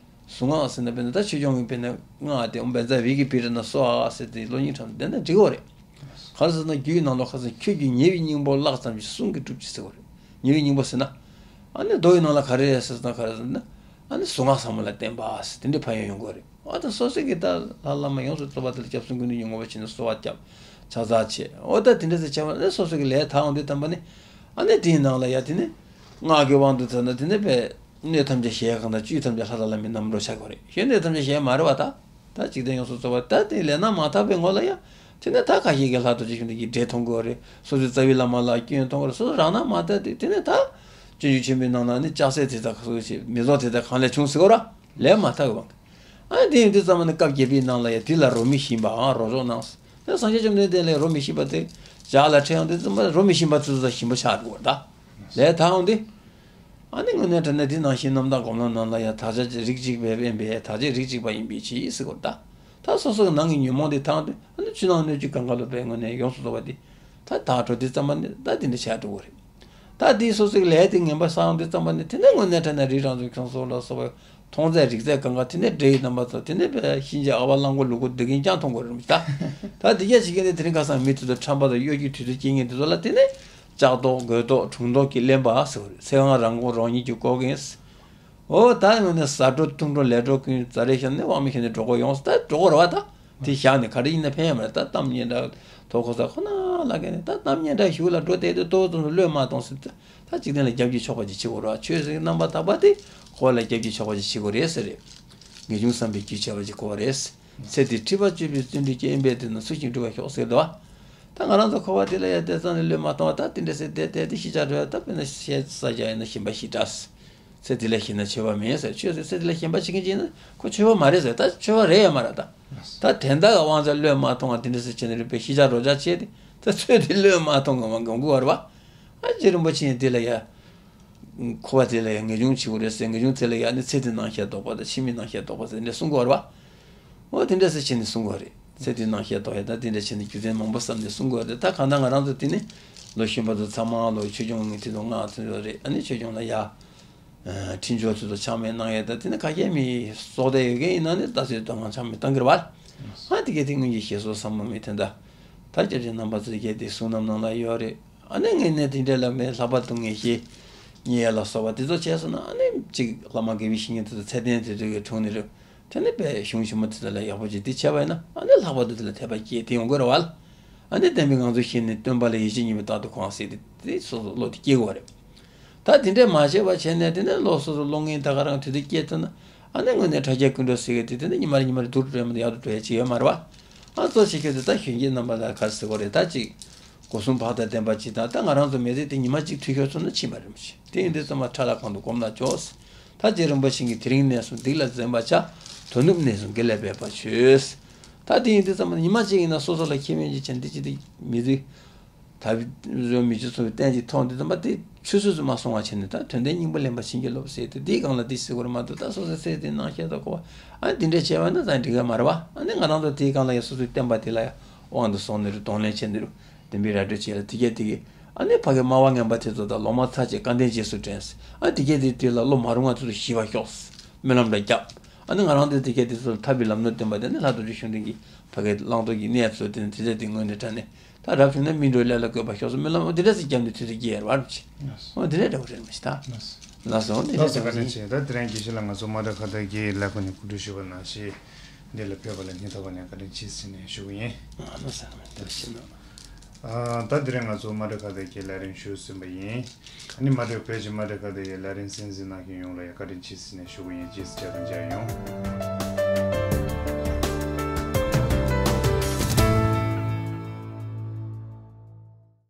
གཟུངས་སྔགས་ཟེར་ན་དཔེར་ན་ད་ཆོས་སྐྱོང་གི་དཔེར་ན་སྔགས་དེ་ཨོཾ་བཛྲ་ཝི་ཀི་པི་ཊ་ན་སྭཱ་ཧཱ་ཟེར་ཏེ་གློག་བརྙན་འཁྲབ་དེ་འདྲ་འགྲིག་གི་རེད། ག་རེ་ཟེར་ན་རྒྱུད་ནང་ལོགས་ཁ་སང་ཁྱོད་ཀྱི་ཉེ་བའི་སྙིང་པོ་ལག་ཙམ་ཞིག་གསུང་གིས་སྒྲུབ་ཅིག་ཟེར་གི་རེད། ཉེ་བའི་སྙིང་པོ་ཟེར་ན། ཨ་ནི་མདོ་ཡི་ནང་ལ་ག་རེ་རེད་ཟེར་ན་ག་རེ་ཟེར་ན། ཨ་ནི་གཟུངས་སྔགས་ཟབ་མོ་ལ་བརྟེན་པ་ཟེར་དེ་འདྲའི་ཕན་ཡོན་ཡོང་གི་རེད། འོ་ད་སོ་སོ་གི་ད་ལྷ་བླ་མ་ཡོངས་སུ་རྫོགས་པ་དེ་ལ་སྐྱབས་སུ་མགོན་དུ་ཉོན་མོངས་པ་བྱས་ནས་གསོལ་བ་བརྒྱབ། ཕྱག་འཚལ་བྱས། འོ་ད་དེ་འདྲ་ཟེར་བྱས་པ་ནི་སོ་སོ་གི་ལས་དག་འོང་དུས་ཙམ་པ་ནི། ཨ་ནི་དེའི་ནང་ལ་ཡ་དེ་ནི། སྔགས་ཀྱི་དབང་དུ་བྱས་ན་དེ་ནི་པས། སྣོད་ཐམས་ཅད་གཞལ་ཡས་ཁང་དང་བཅུད་ཐམས་ཅད་ལྷ་དང་ལྷ་མིན་རྣམ་གྲོལ་ཆགས་དགོས་རེད། གཞན་སྣོད་ཐམས་ཅད་གཞལ་མ་རེད་བ་ད། ད་འཇིག་རྟེན་ཡོངས་སུ་རྫོགས་པ་ད་དེ་ལས་སྣང་མ་ཐག་པའི་ངོ་ལ་ཡ། དེ་ནི་ད་ཁ་ཤས་ཀྱིས་ལྷ་རྡོ་རྗེ་གཞོན་དུ་གི་འདྲེ་མཐོང་གི་རེད། སོ་སོའི་རྩ་བའི་བླ་མ་ལ་སྐྱོན་མཐོང་གི་རེད། སོ་སོ་རང་སྣང་མ་ཐག་དེ་དེ་ནི་ད། སྤྱོད་འཇུག་ཆེན་མོའི་ནང་ན་ནི་ལྕགས་སྲེག་དེ་དག་སོ་སོ་མི་རྫོགས་དེ་དག་གང་ལས་བྱུང་ཟེར་གོ་ར། ལས་མ་ཐག་གི་བ། ཨ་ནི་དེ་ཡིན་དུས་ཙམ་པ་ནི་སྐབས་བརྒྱད་པའི་ནང་ལ་ཡ་དེ་ལ་རོ་མི་ཤིང་པའང་རོ་ཅོག་སྣང་། དེ་སངས་རྒྱས་བཅོམ་ལྡན་འདས་ལས་རོ་མི་ཤིང་པ་དེ་ལྗགས་ལ་ཕྲེང་ཡོང་དུས་ཙམ་པ་རོ་མི་ཤིང་པ་ཚོ་ཚོ་ཞིམ་པོ་ཆགས་འགྲོ་བ་ད། ལས་དག་འོང་དུས། ཨ་ནི་དངོས་གནས་དྲང་གནས་འདི་ནང་བཞིན་རྣམ་དག་སྒོམ་ལམ་ནང་ལ་ཡང་དག་ཆ་རིགས་གཅིག་པའི་དབེན་པས་དག་ཆ་རིགས་གཅིག་པ་ཡིན་པའི་ཕྱིར་ཟེར་གོ་ད། ད་སོ་སོ་གི་ནང་གི་ཉོན་མོངས་འདི་དག་འདི་ཨ་ནི་ཆུ་ནང་སྣོད་ཀྱི་གང་ག་ལོ་པའི་ངོས་ནས་ཡོངས་སུ་རྫོགས་པ་འདི། ད་དག་འགྲོ་དུས་ཙམ་པ་ནི་ད་འདི་འདྲ་བྱས་འགྲོ་གི་རེད། ད་འདི་སོ་སོ་གི་ལས་དེ་ངན་པ་བསགས་དུས་ཙམ་པ་ནི་དེ་ནས་དངོས་གནས་དྲང་གནས་རི་རང་ཚོ་ཁྱོད་སོགས་ལ་སོགས་པའི་མཐོང་ཚད་རིག་ཚད་གང་ག་དེ་ནས་འདྲེ་ཡི་རྣམ་པ་ཚོ་དེ་ནས་པའི་གཤིན་རྗེ་ཨ་ཕ་གླང་པོ་ལུ་གུ་འདི་གིན་ཀྱང་མཐོང་དགོས་རེད་མི་ད། ད་འདི་རྒྱ་ཆེ་གི་ནས་དེ་རིང་ཁ་སང་མི་དེ་ཚོ་ཁྲམ་པ་དང་གཡོ་སྒྱུ་དུས་ཚོད་སྐྱེལ་མཁན་དེ་ཚོ་ལ་དེ་ནས། ལྕགས་ཏོག་རྒོད་ཏོག་དྲུང་ཏོག་གིས་བརླན་པ་ཟེར་བ་རེད། ཚེ་གང་རང་མགོ་རང་ཉིད་ཀྱིས་བསྐོར་མཁན། འོ་ད་ངོས་ནས་ཟ་འགྲོ་འཐུང་འགྲོ་ལས་འགྲོ་ཀུན་ཛ་རེ་བཞག་ནས་དབང་མེད་ཁྱེར་ནས་འགྲོ་དགོས་ཡོང་ད་འགྲོ་དགོས་རེད་བ་ད། དེ་བཞག་ནས་ག་རེ་ཡིན་ན་ཕན་ཡ་མ་རེད་ད་གཏམ་སྙན་གྲགས་ཐོག་ཁོ་ས་ཁོ་ན་ལ་གན་ནས་ད་གཏམ་སྙན་གྲགས་ཞུ་ལ་འགྲོ་དེ་དེ་ཏོག་ཙམ་བློས་མ་གཏོང་ཟེར་ད་འཇིག་རྟེན་ལ་རྒྱབ་ཀྱི་ཆོག་པ་ཅིག་བྱེད་དགོས་རེད་བ། ཆོས་ཟེར་རྣམ་པ་དག་པ་དེ་འཁོར་བ་ལ་རྒྱབ་ཀྱི་ཆོག་པ་ཅིག་བྱེད་དགོས་རེད་ཟེར་རེད། ངེས་འབྱུང་བསམ་པའི་རྒྱུས་བྱས་པ་ཅིག་དགོས་རེད། ཚེ་འདིར་འཁྲིད་པ་སྤྱོད་པའི་བརྩོན་འགྲུས་ཀྱི་དབེན་པའི་དེ་ན་སུ་ཞིག་འགྲུབ་པ་ཤོག་ཟེར་འདུག་བ། ད་ང་རང་ཚོ་འཁོར་བ་འདི་ལ་ཡ་བསྡད་ཙང་ནས་བློས་མ་གཏོང་བ་ད་དེ་འདྲ་ཟེར་བསྡད་བསྡད་དེ་ཤི་ཆགས་འགྲོ་ཡ་ད་དཔེར་ན་ཤེས་ས་རྒྱ་ཡིན་ན་ཞེན་པ་ཞེ་དྲགས། ཚེ་འདི་ལ་ཞེན་ན་ཆོས་པ་མིན་ཟེར་ཆོས་ཟེར་ཚེ་འདི་ལ་ཞེན་པ་བྱེད་མཁན་ཅིག་ཡིན་ན་ཁོ་ཆོས་པ་མ་རེད་ཟེར་ད་ཆོས་པ་རེད་ཡ་མ་རེད་ད། ད་དེ་འདྲ་གི་དབང་ཆ་བློས་མ་གཏོང་བ་དེ་འདྲ་ཟེར་བྱས་ནས་རིག་པའི་ཤི་ཆགས་འགྲོ་ཆགས་བྱས་ཏེ་ད་ཚོད་དེ་བློས་མ་གཏོང་གི་མ་གང་དགོས་བར་བ། ཨ་རྗེ་རིན་པོ་ཆེ་ཡིན་འདི་ལ་ཡ། འཁོར་བ་དེ་ལ་ཡང་ངེས་འབྱུང་ཆེ་བོ་རེད་ཟེར། ངེས་འབྱུང་དེ་ལ་ཡང་ནི་ཚེ་འདི་སྣང་ཤས་ལྡོག་པ་དང་ཕྱི་མའི་སྣང་ཤས་ལྡོག་པ་ཟེར་འདྲ་གསུང་གི་ཡོད་རེད་བ། འོ་དེ་འདྲ་ཟེར་བྱས་ནས་གསུང་གི་ཡོད་རེད། ཚེ་འདིའི་སྣང་ཤས་ལྡོག་ཡ་ད་དེ་འདྲ་བྱས་ནས་རྒྱུ་མཚན་མང་པོ་བསམ་ནས་གསུང་གི་ཡོད་རེད། ད་གང་ལྟར་ང་རང་ཚོ་དེ་ནི་ལོ་གཞོན་པ་ཚོ་ཚང་མ་ལོ་ཆོས་སྐྱོང་ངེས་དེ་ཚོ་སྔགས་ཚོ་ཡོད་རེད། ཨ་ནི་ཆོས་སྐྱོང་ལ་ཡ། འཕྲིན་བཅོལ་དེ་ཚོ་ཆགས་མེད་གནང་ཡས་ད་དེ་ནི་ཁ་ཤས་མི་སྲོག་དད་ཡོད་མཁན་ཡིན་ན་ནི་ད་གཟོད་དོ་སྣང་ཆགས་མེད་གཏང་གི་རེད་བ། ཨ་དེ་གས་དེ་སྔོན་གྱི་ཞེས་སོགས་བསམ་བློ་མི་འཐེན་ད། ད་སྐྱབས་རྗེ་རྣམ་པ་ཚོ་གས་དེ་གསུང་རྣམ་ནང་ལ་ཡོད་རེད། ཨ་ནི་ངས་ནས་དེ་འདྲ་ལ་མེད་ལྷག་པར་དུ་ངེས་ཤེས་རྙེད་ཡ་ལ་སོགས་པ་དེ་ཚོ་བྱས་སོང་ན་ཨ་ནི་གཅིག་བླ་མ་དགེ་བའི་བཤེས་གཉེན་དེ་ཚོ་ཚད་ལྡན་དེ་ཚོ་གི་དྲུང་ནས་རེད། དེ་ནི་དཔེ་གཞུང་ཆེན་མོ་དེ་ཚོ་ལ་ཡག་པོ་ཅིག་དེ་བྱས་པ་ཡིན་ན་ཨ་ནི་ལྷག་པར་དུ་དེ་ལ་དད་པ་སྐྱེས་དེ་ཡོང་གི་རེད་བ། ཨ་ནི་བསྟན་པའི་ངང་ཚུལ་ཤེས་ནས་སྟོན་པ་ལ་ཡིད་ཆེས་སྙིང་པོས་རྟག་ཏུ་གང་ཟེར་ཏེ་དེ་སོ་སོ་བློ་དེ་སྐྱེ་དགོས་རེད། ད་དེ་འདྲས་མ་བྱས་པ་བྱས་ནས་དེ་ནས་བློ་སོ་སོ་བློ་ངན་ད་ག་རང་དུས་དེ་སྐྱེས་ཐུབ་ན་ཨ་ནི་དངོས་གནས་ཕྲ་རྒྱས་ཀུན་གྲོལ་ཟེར་གི་དེ་དེ་ནི་ཉི་མ་རེ་ཉི་མ་རེ་སྡུག་རུ་འགྲོ་ཡ་མ་གཏོགས་ཡག་ཏུ་འགྲོ་ཡ་ཅིག་ཡོད་མ་རེད་བ། ཨ་གཙོ་ཆེ་ཤོས་དེ་ད་གཞོན་སྐྱེས་རྣམ་པ་ལ་ག་རེ་ཟེར་དགོས་རེད། ད་ཅིག་སྒོ་གསུམ་བག་དང་ལྡན་པ་ཅིག་དང་ད་ང་རང་ཚོ་མི་ཚེ་དེ་ཉི་མ་གཅིག་འཐུས་ཤོར་སོང་ན་ཕྱིན་པ་རེད་མ་གཏོགས། དེ་ཡིན་དུས་ཚང་མ་ཕྲ་ལ་གང་དུ་གོམས་ན་ཆོག་ད་རྗེ་རིན་པོ་ཆེ་གིས་དེ་རིང་ནས་བཟུང་སྡིག་ལ་འཛེམ་པར་བྱ། དོ་ནུབ་ནས་བཟུང་དགེ་ལ་འབད་པར་བྱོས། ད་དེ་ཡིན་དུས་ཚང་མ་ཉི་མ་གཅིག་ཡིན་ན་སོ་སོ་ལ་ཁེ་ཕན་ཅིག་བྱས་འདི་ཅི་སྟེ་མི་ཚེ། ད་བཟོ་མི་ཅི་ཚོ་བསྟན་ཅིག་ཐོག་འདི་ཙམ་པ་དེ་ཆུད་ཟོས་སུ་མ་སོང་བ་བྱས་ནས་ད་དོན་ལྡན་སྙིང་པོ་ལེན་པ་བྱིན་གྱིས་རློབས་ཟེར་ཏེ་དེའི་སྒང་ལ་དེ་ཟེར་དགོས་རེད་མ་གཏོགས་ད་སོ་སོའི་ཚེ་དེ་ནང་བཤད་དང་གོ་བ་ཨ་འདི་འདྲས་བྱས་པ་ན་ད་འགྲིག་གི་མ་རེད་བ། ཨ་ནི་ང་རང་ཚོ་དེའི་སྒང་ལ་ཡང་སོ་སོའི་བསྟན་པ་དེ་ལ་ཡང་དབང་དུ་སོང་ནས་རུ་གདོང་ལེན་བྱས་ནས་རུ་བདེན་པའི་ར་སྤྲོད་བྱས་ལ་དེ་གས་དེ་གས་ཨ་ནི་ཕ་གི་སྨྲ་བ་ངན་པ་དེ་ཚོ་དང་ལོག་སྨྲ་ཚར་བཅད་སྐལ་ལྡན་རྗེས་སུ་དྲན། ཨ་དེ་གས་དེ་དེ་ལ་བློ་མ་རུང་བ་དེ་ཚོ་ཞི་བར་ཤོག་སྨོན་ལམ་འདྲ་བརྒྱབ། ཨ་ནི་ང་རང་དེ་དེ་གས་དེ་ཚོ་ལ་ཐར་པའི་ལམ་སྣེ་སྟོན་པ་དེ་ནི་ལྷ་རྡོ་རྗེ་གཞུང་ལྡན་གྱི་ཕ་གི་བླང་དོར་གྱི་གནས་ཚུལ་དེ་ནི་དེ་ཚོ་དེ་ངོས་ནས་དྲན་ནས། ད་རབ་བྱུང་ན་སྨིན་གྲོལ་ལས་ལ་བཀོད་པ་ཤོག་སོ་སྨོན་ལམ་འོ་དེ་འདྲ་ཞིག་བརྒྱབ་ནས་དུས་ཚོད་སྐྱེལ་ཡར་བར་བྱེད། ལགས་སོ། འོ་དེ་འདྲ་འདྲ་བོ་རེད་མ་གཞི་ད། ལགས་སོ། འོ་དེ་འདྲ་ལགས་སོ། འདྲ་བོ་བཀའ་དྲིན་ཆེ། ད་དེ་རིང་དགེ་བཤེས་ལགས་ང་ཚོ་མ་འདྲ་ཁ་བརྡ་གི་ལས་ཁུངས་ནས་གོ་སྒྲིག་ཞུས་པ་ནང་བཞིན་འདི་ལ་ཕེབས་པ་ལ་སྙིང་ཐག་པ་ནས་བཀའ་དྲིན་ཆེ་ཟེར་ནས་ཞུ་གི་ཡིན། ལགས་སོ། ལགས་སོ། ཨ་ད་དེ་རིང་ང་ཚོ་མ་འདྲ་ཁ་བརྡ་གི་ལས་རིམ་ཞུས་ཟིན་པ་ཡིན། ཨ་ནི་མ་འདྲ་བོད་ཀྱི་མ་འདྲ་ཁ་བརྡ་ཡི་ལས་རིམ་གསན་གཟིགས་གནང་མཁན་ཡོངས་ལ་ཡང་བཀའ་དྲིན་ཆེ་ཟེར་ནས་ཞུ་གི་ཡིན། རྗེས་སུ་མཇལ་དང་མཇལ་ཡོང་།